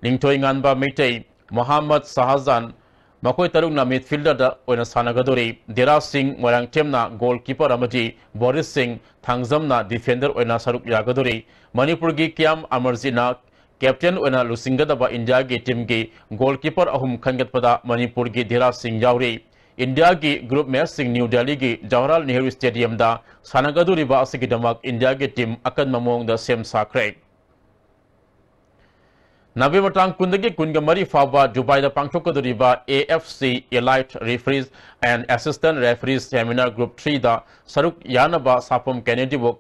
ꯅꯤꯡꯊꯣꯏꯉꯥꯟꯕ ꯃꯩꯇꯩ, ꯃꯣꯍꯥꯃꯗ ꯁꯍꯥꯖꯥꯟ, ꯃꯈꯣꯏ ꯇꯔꯨꯛꯅ midfielderꯗ ꯑꯣꯏꯅ ꯁꯥꯟꯅꯒꯗꯧꯔꯤ꯫ ꯙꯤꯔꯥꯖ ꯁꯤꯡ ꯃꯣꯏꯔꯥꯡꯊꯦꯝꯅ goalkeeper ꯑꯃꯗꯤ ꯕꯣꯔꯤꯁ ꯁꯤꯡ ꯊꯥꯡꯖꯝꯅ defender ꯑꯣꯏꯅ ꯁꯔꯨꯛ ꯌꯥꯒꯗꯧꯔꯤ꯫ ꯃꯅꯤꯄꯨꯔꯒꯤ ꯀꯤꯌꯥꯝ ꯑꯃꯔꯖꯤꯠꯅ captain ꯑꯣꯏꯅ ꯂꯨꯆꯤꯡꯒꯗꯕ ꯏꯟꯗꯤꯌꯥꯒꯤ teamꯒꯤ goalkeeper ꯑꯍꯨꯝ ꯈꯟꯒꯠꯄꯗ ꯃꯅꯤꯄꯨꯔꯒꯤ ꯙꯤꯔꯥꯖ ꯁꯤꯡ ꯌꯥꯎꯔꯤ꯫ ꯏꯟꯗꯤꯌꯥꯒꯤ group matchꯁꯤꯡ ꯅ꯭ꯌꯨ ꯗꯦꯜꯂꯤꯒꯤ ꯖꯋꯥꯍꯔꯂꯥꯜ ꯅꯦꯍꯔꯨ stadiumꯗ ꯁꯥꯟꯅꯒꯗꯧꯔꯤꯕ ꯑꯁꯤꯒꯤꯗꯃꯛ ꯏꯟꯗꯤꯌꯥꯒꯤ team ꯑꯀꯟꯕ ꯃꯑꯣꯡꯗ ꯁꯦꯝ ꯁꯥꯈ꯭ꯔꯦ꯫ ꯅꯕꯦꯝꯕꯔ ꯇꯥꯡ ꯀꯨꯟꯗꯒꯤ ꯀꯨꯟꯒ ꯃꯔꯤ ꯐꯥꯎꯕ ꯗꯨꯕꯥꯏꯗ ꯄꯥꯡꯊꯣꯛꯀꯗꯧꯔꯤꯕ A F C Elite Referees and Assistant Referees Seminar Group three ꯗ ꯁꯔꯨꯛ ꯌꯥꯅꯕ ꯁꯥꯐꯝ ꯀꯦꯟꯗꯤꯗꯦꯠꯕꯨ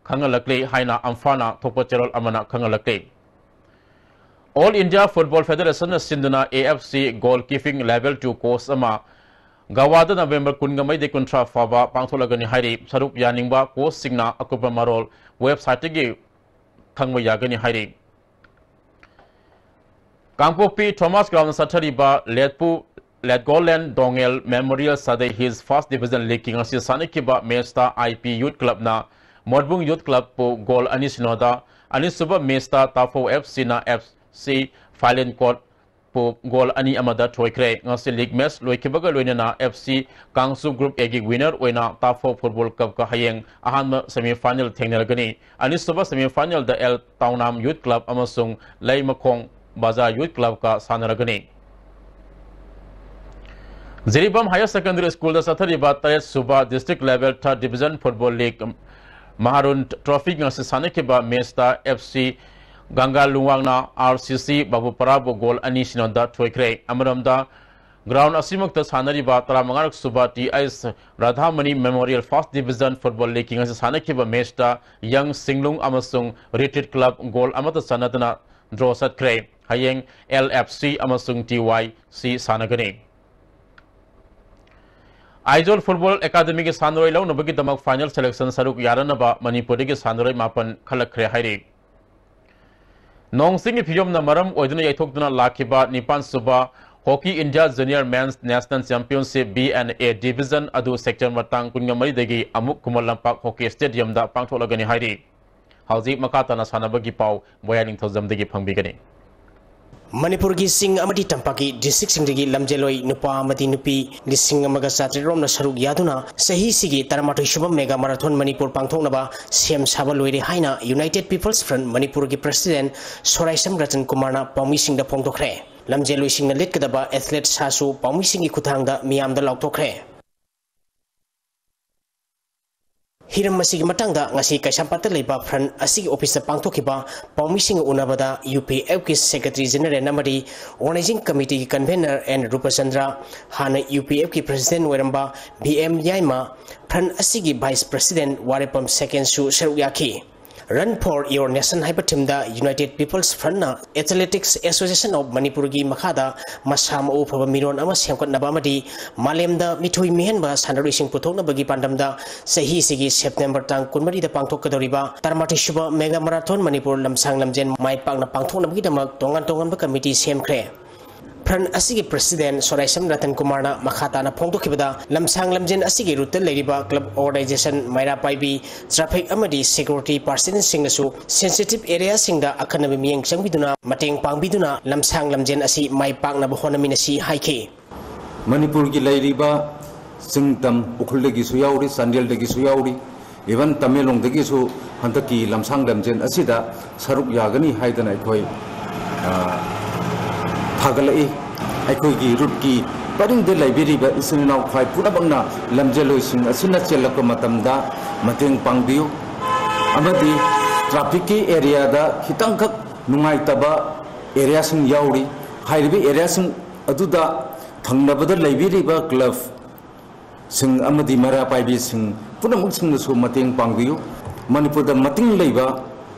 ꯈꯪꯍꯜꯂꯛꯂꯦ ꯍꯥꯏꯅ ꯑꯝꯐꯥꯅ ꯊꯣꯛꯄ ꯆꯦꯔꯣꯜ ꯑꯃꯅ ꯈꯪꯍꯜꯂꯛꯂꯦ꯫ All India Football Federation ꯅ ꯁꯤꯟꯗꯨꯅ A F C Goal Keeping Level two Course ꯑꯃ ꯒꯋꯥꯗ ꯅꯕꯦꯝꯕꯔ ꯀꯨꯟꯒ ꯃꯔꯤꯗꯒꯤ ꯀꯨꯟꯊ꯭ꯔꯥ ꯐꯥꯎꯕ ꯄꯥꯡꯊꯣꯛꯂꯒꯅꯤ ꯍꯥꯏꯔꯤ꯫ ꯁꯔꯨꯛ ꯌꯥꯅꯤꯡꯕ ꯀꯣꯆꯁꯤꯡꯅ ꯑꯀꯨꯞꯄ ꯃꯔꯣꯜ ꯋꯦꯕꯁꯥꯏꯠꯇꯒꯤ ꯈꯪꯕ ꯌꯥꯒꯅꯤ ꯍꯥꯏꯔꯤ꯫ ꯀꯥꯡꯄꯣꯛꯄꯤ ꯊꯣꯃꯥꯁ ꯒ꯭ꯔꯥꯎꯟꯗ ꯆꯠꯊꯔꯤꯕ ꯂꯦꯠꯄꯨ ꯂꯦꯠꯒꯣꯂꯦꯟ ꯗꯣꯉꯦꯜ ꯃꯦꯃꯣꯔꯤꯌꯦꯜ ꯁꯥꯗꯩ ꯍꯤꯜꯁ ꯐꯥꯔꯁ ꯗꯤꯕꯤꯖꯟ ꯂꯤꯒꯀꯤ ꯉꯁꯤ ꯁꯥꯟꯅꯈꯤꯕ ꯃꯦꯆꯇ I P Youth Club ꯅ ꯃꯣꯠꯕꯨꯡ Youth Club ꯄꯨ ꯒꯣꯜ ꯑꯅꯤ ꯁꯤꯅꯣꯗ, ꯑꯅꯤꯁꯨꯕ ꯃꯦꯆꯇ ꯇꯥꯐꯧ F C ꯅ F C ꯐꯥꯏꯂꯦꯟ ꯀꯣꯠ ꯄꯨ ꯒꯣꯜ ꯑꯅꯤ ꯑꯃꯗ ꯊꯣꯏꯈ꯭ꯔꯦ꯫ ꯉꯁꯤ ꯂꯤꯒ ꯃꯦꯆ ꯂꯣꯏꯈꯤꯕꯒ ꯂꯣꯏꯅꯅ F C ꯀꯥꯡꯁꯨ Group A ꯒꯤ ꯋꯤꯅꯔ ꯑꯣꯏꯅ ꯇꯥꯐꯧ ꯐꯨꯠꯕꯣꯜ ꯀ꯭ꯂꯕꯀ ꯍꯌꯦꯡ ꯑꯍꯥꯟꯕ ꯁꯦꯃꯤ ꯐꯥꯏꯅꯦꯜ ꯊꯦꯡꯅꯔꯒꯅꯤ꯫ ꯑꯅꯤꯁꯨꯕ ꯁꯦꯃꯤ ꯐꯥꯏꯅꯦꯜꯗ ꯑꯦꯜ ꯇꯥꯎꯅꯥꯝ Youth Club ꯑꯃꯁꯨꯡ ꯂꯩꯃꯈꯣꯡ ꯕꯖꯥꯔ Youth Club ꯀ ꯁꯥꯟꯅꯔꯒꯅꯤ꯫ ꯖꯤꯔꯤꯕꯥꯝ Higher Secondary School ꯗ ꯆꯠꯊꯔꯤꯕ ꯇꯔꯦꯠ ꯁꯨꯕ District Level Third Division Football League ꯃꯍꯥꯔꯨꯟ Trophy ꯉꯁꯤ ꯁꯥꯟꯅꯈꯤꯕ ꯃꯦꯆꯇ F C ꯒꯪꯒꯥ ꯂꯨꯋꯥꯡꯅ R C C ꯕꯥꯕꯨꯄꯔꯥꯕꯨ ꯒꯣꯜ ꯑꯅꯤ ꯁꯤꯅꯣꯗ ꯊꯣꯏꯈ꯭ꯔꯦ꯫ ꯑꯃꯔꯣꯝꯗ, ꯒ꯭ꯔꯥꯎꯟ ꯑꯁꯤꯃꯛꯇ ꯁꯥꯟꯅꯔꯤꯕ ꯇꯔꯥꯃꯉꯥꯔꯛ ꯁꯨꯕ T S ꯔꯥꯙꯥꯃꯅꯤ Memorial First Division Football League ꯀꯤ ꯉꯁꯤ ꯁꯥꯟꯅꯈꯤꯕ ꯃꯦꯆꯇ ꯌꯪ ꯁꯤꯡꯂꯨꯡ ꯑꯃꯁꯨꯡ ꯔꯤꯇ꯭ꯔꯤꯠ ꯀ꯭ꯂꯕ ꯒꯣꯜ ꯑꯃꯠꯇ ꯆꯟꯅꯗꯅ ꯗ꯭ꯔꯣ ꯆꯠꯈ꯭ꯔꯦ꯫ ꯍꯌꯦꯡ L F C ꯑꯃꯁꯨꯡ T Y C ꯁꯥꯟꯅꯒꯅꯤ꯫ ꯑꯥꯏꯖꯣꯜ ꯐꯨꯠꯕꯣꯜ ꯑꯦꯀꯥꯗꯃꯤꯒꯤ ꯁꯥꯟꯅꯔꯣꯏ ꯂꯧꯅꯕꯒꯤꯗꯃꯛ ꯐꯥꯏꯅꯦꯜ ꯁꯦꯂꯦꯛꯁꯟ ꯁꯔꯨꯛ ꯌꯥꯅꯅꯕ ꯃꯅꯤꯄꯨꯔꯗꯒꯤ ꯁꯥꯟꯅꯔꯣꯏ ꯃꯥꯄꯟ ꯈꯜꯂꯛꯈ꯭ꯔꯦ ꯍꯥꯏꯔꯤ꯫ ꯅꯣꯡ ꯆꯤꯡꯒꯤ ꯐꯤꯕꯝꯅ ꯃꯔꯝ ꯑꯣꯏꯗꯨꯅ ꯌꯩꯊꯣꯛꯇꯨꯅ ꯂꯥꯛꯈꯤꯕ ꯅꯤꯄꯥꯟ ꯁꯨꯕ Hockey India Junior Men's National Championship B N A Division ꯑꯗꯨ ꯁꯦꯞꯇꯦꯝꯕꯔ ꯇꯥꯡ ꯀꯨꯟꯃꯔꯤꯗꯒꯤ ꯑꯃꯨꯛ ꯈꯨꯃꯟ ꯂꯝꯄꯥꯛ ꯍꯣꯀꯤ ꯁ꯭ꯇꯦꯗꯤꯌꯝꯗ ꯄꯥꯡꯊꯣꯛꯂꯒꯅꯤ ꯍꯥꯏꯔꯤ꯫ ꯍꯧꯖꯤꯛ ꯃꯈꯥ ꯇꯥꯅ ꯁꯥꯟꯅꯕꯒꯤ ꯄꯥꯎ ꯕꯣꯌꯥ ꯅꯤꯡꯊꯧꯖꯝꯗꯒꯤ ꯐꯪꯕꯤꯒꯅꯤ꯫ ꯃꯅꯤꯄꯨꯔꯒꯤ ꯆꯤꯡ ꯑꯃꯗꯤ ꯇꯝꯄꯥꯛꯀꯤ ꯗꯤꯁꯇ꯭ꯔꯤꯛꯁꯤꯡꯗꯒꯤ ꯂꯝꯖꯦꯜꯂꯣꯏ ꯅꯨꯄꯥ ꯑꯃꯗꯤ ꯅꯨꯄꯤ ꯂꯤꯁꯤꯡ ꯑꯃꯒ ꯆꯥꯇ꯭ꯔꯦꯠ ꯔꯣꯝꯅ ꯁꯔꯨꯛ ꯌꯥꯗꯨꯅ ꯆꯍꯤꯁꯤꯒꯤ ꯇꯔꯥꯃꯥꯊꯣꯏ ꯁꯨꯕ ꯃꯦꯒꯥ ꯃꯥꯔꯥꯊꯣꯟ ꯃꯅꯤꯄꯨꯔ ꯄꯥꯡꯊꯣꯛꯅꯕ ꯁꯦꯝ ꯁꯥꯕ ꯂꯣꯏꯔꯦ ꯍꯥꯏꯅ United People's Front ꯃꯅꯤꯄꯨꯔꯒꯤ ꯄ꯭ꯔꯁꯤꯗꯦꯟ ꯁꯣꯔꯥꯏꯁꯝ ꯔꯇꯟ ꯀꯨꯃꯥꯔꯅ ꯄꯥꯎꯃꯤꯁꯤꯡꯗ ꯐꯣꯡꯗꯣꯛꯈ꯭ꯔꯦ꯫ ꯂꯝꯖꯦꯜꯂꯣꯏꯁꯤꯡꯅ ꯂꯤꯠꯀꯗꯕ ꯑꯦꯊꯂꯦꯠ ꯁꯥꯁꯨ ꯄꯥꯎꯃꯤꯁꯤꯡꯒꯤ ꯈꯨꯠꯊꯥꯡꯗ ꯃꯤꯌꯥꯝꯗ ꯂꯥꯎꯊꯣꯛꯈ꯭ꯔꯦ꯫ ꯍꯤꯔꯝ ꯑꯁꯤꯒꯤ ꯃꯇꯥꯡꯗ ꯉꯁꯤ ꯀꯩꯁꯥꯝꯄꯥꯠꯇ ꯂꯩꯕ ꯐ꯭ꯔꯟ ꯑꯁꯤꯒꯤ ꯑꯣꯐꯤꯁꯇ ꯄꯥꯡꯊꯣꯛꯈꯤꯕ ꯄꯥꯎꯃꯤꯁꯤꯡꯒ ꯎꯅꯕꯗ UPFꯀꯤ Secretary General ꯑꯃꯗꯤ Organizing Committeeꯒꯤ Convener N ꯔꯨꯄꯆꯟꯗ꯭ꯔ, ꯍꯥꯟꯅ UPFꯀꯤ President ꯑꯣꯏꯔꯝꯕ V M ꯌꯥꯏꯃ, ꯐ꯭ꯔꯟ ꯑꯁꯤꯒꯤ Vice President ꯋꯥꯔꯦꯄꯝ ꯁꯦꯀꯦꯟꯁꯨ ꯁꯔꯨꯛ ꯌꯥꯈꯤ꯫ Run for Your Nation ꯍꯥꯏꯕ ꯊꯤꯝꯗ United People's Frontꯅ Athletics Association of ꯃꯅꯤꯄꯨꯔꯒꯤ ꯃꯈꯥꯗ ꯃꯁꯥ ꯃꯎ ꯐꯕ ꯃꯤꯔꯣꯟ ꯑꯃ ꯁꯦꯝꯒꯠꯅꯕ ꯑꯃꯗꯤ ꯃꯥꯂꯦꯝꯗ ꯃꯤꯊꯣꯏ ꯃꯤꯍꯦꯟꯕ ꯁꯥꯟꯅꯔꯣꯏꯁꯤꯡ ꯄꯨꯊꯣꯛꯅꯕꯒꯤ ꯄꯥꯟꯗꯝꯗ ꯆꯍꯤꯁꯤꯒꯤ September ꯇꯥꯡ ꯀꯨꯟꯃꯔꯤꯗ ꯄꯥꯡꯊꯣꯛꯀꯗꯧꯔꯤꯕ ꯇꯔꯥꯃꯥꯊꯣꯏ ꯁꯨꯕ Mega Marathon ꯃꯅꯤꯄꯨꯔ ꯂꯝꯁꯥꯡ ꯂꯝꯖꯦꯟ ꯃꯥꯏ ꯄꯥꯛꯅ ꯄꯥꯡꯊꯣꯛꯅꯕꯒꯤꯗꯃꯛ ꯇꯣꯉꯥꯟ ꯇꯣꯉꯥꯟꯕ committee ꯁꯦꯝꯈ꯭ꯔꯦ꯫ ꯐ꯭ꯔꯟ ꯑꯁꯤꯒꯤ President ꯁꯣꯔꯥꯏꯁꯝ ꯔꯇꯟ ꯀꯨꯃꯥꯔꯅ ꯃꯈꯥ ꯇꯥꯅ ꯐꯣꯡꯗꯣꯛꯈꯤꯕꯗ, ꯂꯝꯁꯥꯡ ꯂꯝꯖꯦꯟ ꯑꯁꯤꯒꯤ ꯔꯨꯠꯇ ꯂꯩꯔꯤꯕ club organization, ꯃꯩꯔꯥ ꯄꯥꯏꯕꯤ, traffic ꯑꯃꯗꯤ security personꯁꯤꯡꯅꯁꯨ sensitive areaꯁꯤꯡꯗ ꯑꯈꯟꯅꯕ ꯃꯤꯠꯌꯦꯡ ꯆꯪꯕꯤꯗꯨꯅ ꯃꯇꯦꯡ ꯄꯥꯡꯕꯤꯗꯨꯅ ꯂꯝꯁꯥꯡ ꯂꯝꯖꯦꯟ ꯑꯁꯤ ꯃꯥꯏ ꯄꯥꯛꯅꯕ ꯍꯣꯠꯅꯃꯤꯟꯅꯁꯤ ꯍꯥꯏꯈꯤ꯫ ꯃꯅꯤꯄꯨꯔꯒꯤ ꯂꯩꯔꯤꯕ ꯆꯤꯡ ꯇꯝ ꯎꯈ꯭ꯔꯨꯜꯗꯒꯤꯁꯨ ꯌꯥꯎꯔꯤ, ꯆꯥꯟꯗꯦꯜꯗꯒꯤꯁꯨ ꯌꯥꯎꯔꯤ, even ꯇꯃꯦꯡꯂꯣꯡꯗꯒꯤꯁꯨ ꯍꯟꯗꯛꯀꯤ ꯂꯝꯁꯥꯡ ꯂꯝꯖꯦꯟ ꯑꯁꯤꯗ ꯁꯔꯨꯛ ꯌꯥꯒꯅꯤ ꯍꯥꯏꯗꯅ ꯑꯩꯈꯣꯏ, ꯑ, ꯊꯥꯒꯠꯂꯛꯏ꯫ ꯑꯩꯈꯣꯏꯒꯤ ꯔꯨꯠꯀꯤ ꯄꯔꯤꯡꯗ ꯂꯩꯕꯤꯔꯤꯕ ꯏꯆꯤꯟ ꯏꯅꯥꯎ ꯈ꯭ꯋꯥꯏ ꯄꯨꯝꯅꯃꯛꯅ ꯂꯝꯖꯦꯜꯂꯣꯏꯁꯤꯡ ꯑꯁꯤꯅ ꯆꯦꯜꯂꯛꯄ ꯃꯇꯝꯗ ꯃꯇꯦꯡ ꯄꯥꯡꯕꯤꯌꯨ, ꯑꯃꯗꯤ trafficꯀꯤ areaꯗ ꯈꯤꯇꯪꯈꯛ ꯅꯨꯡꯉꯥꯏꯇꯕ areaꯁꯤꯡ ꯌꯥꯎꯔꯤ꯫ ꯍꯥꯏꯔꯤꯕ areaꯁꯤꯡ ꯑꯗꯨꯗ ꯊꯪꯅꯕꯗ ꯂꯩꯕꯤꯔꯤꯕ club ꯁꯤꯡ ꯑꯃꯗꯤ ꯃꯩꯔꯥ ꯄꯥꯏꯕꯤꯁꯤꯡ ꯄꯨꯝꯅꯃꯛꯁꯤꯡꯅꯁꯨ ꯃꯇꯦꯡ ꯄꯥꯡꯕꯤꯌꯨ꯫ ꯃꯅꯤꯄꯨꯔꯗ ꯃꯇꯤꯡ ꯂꯩꯕ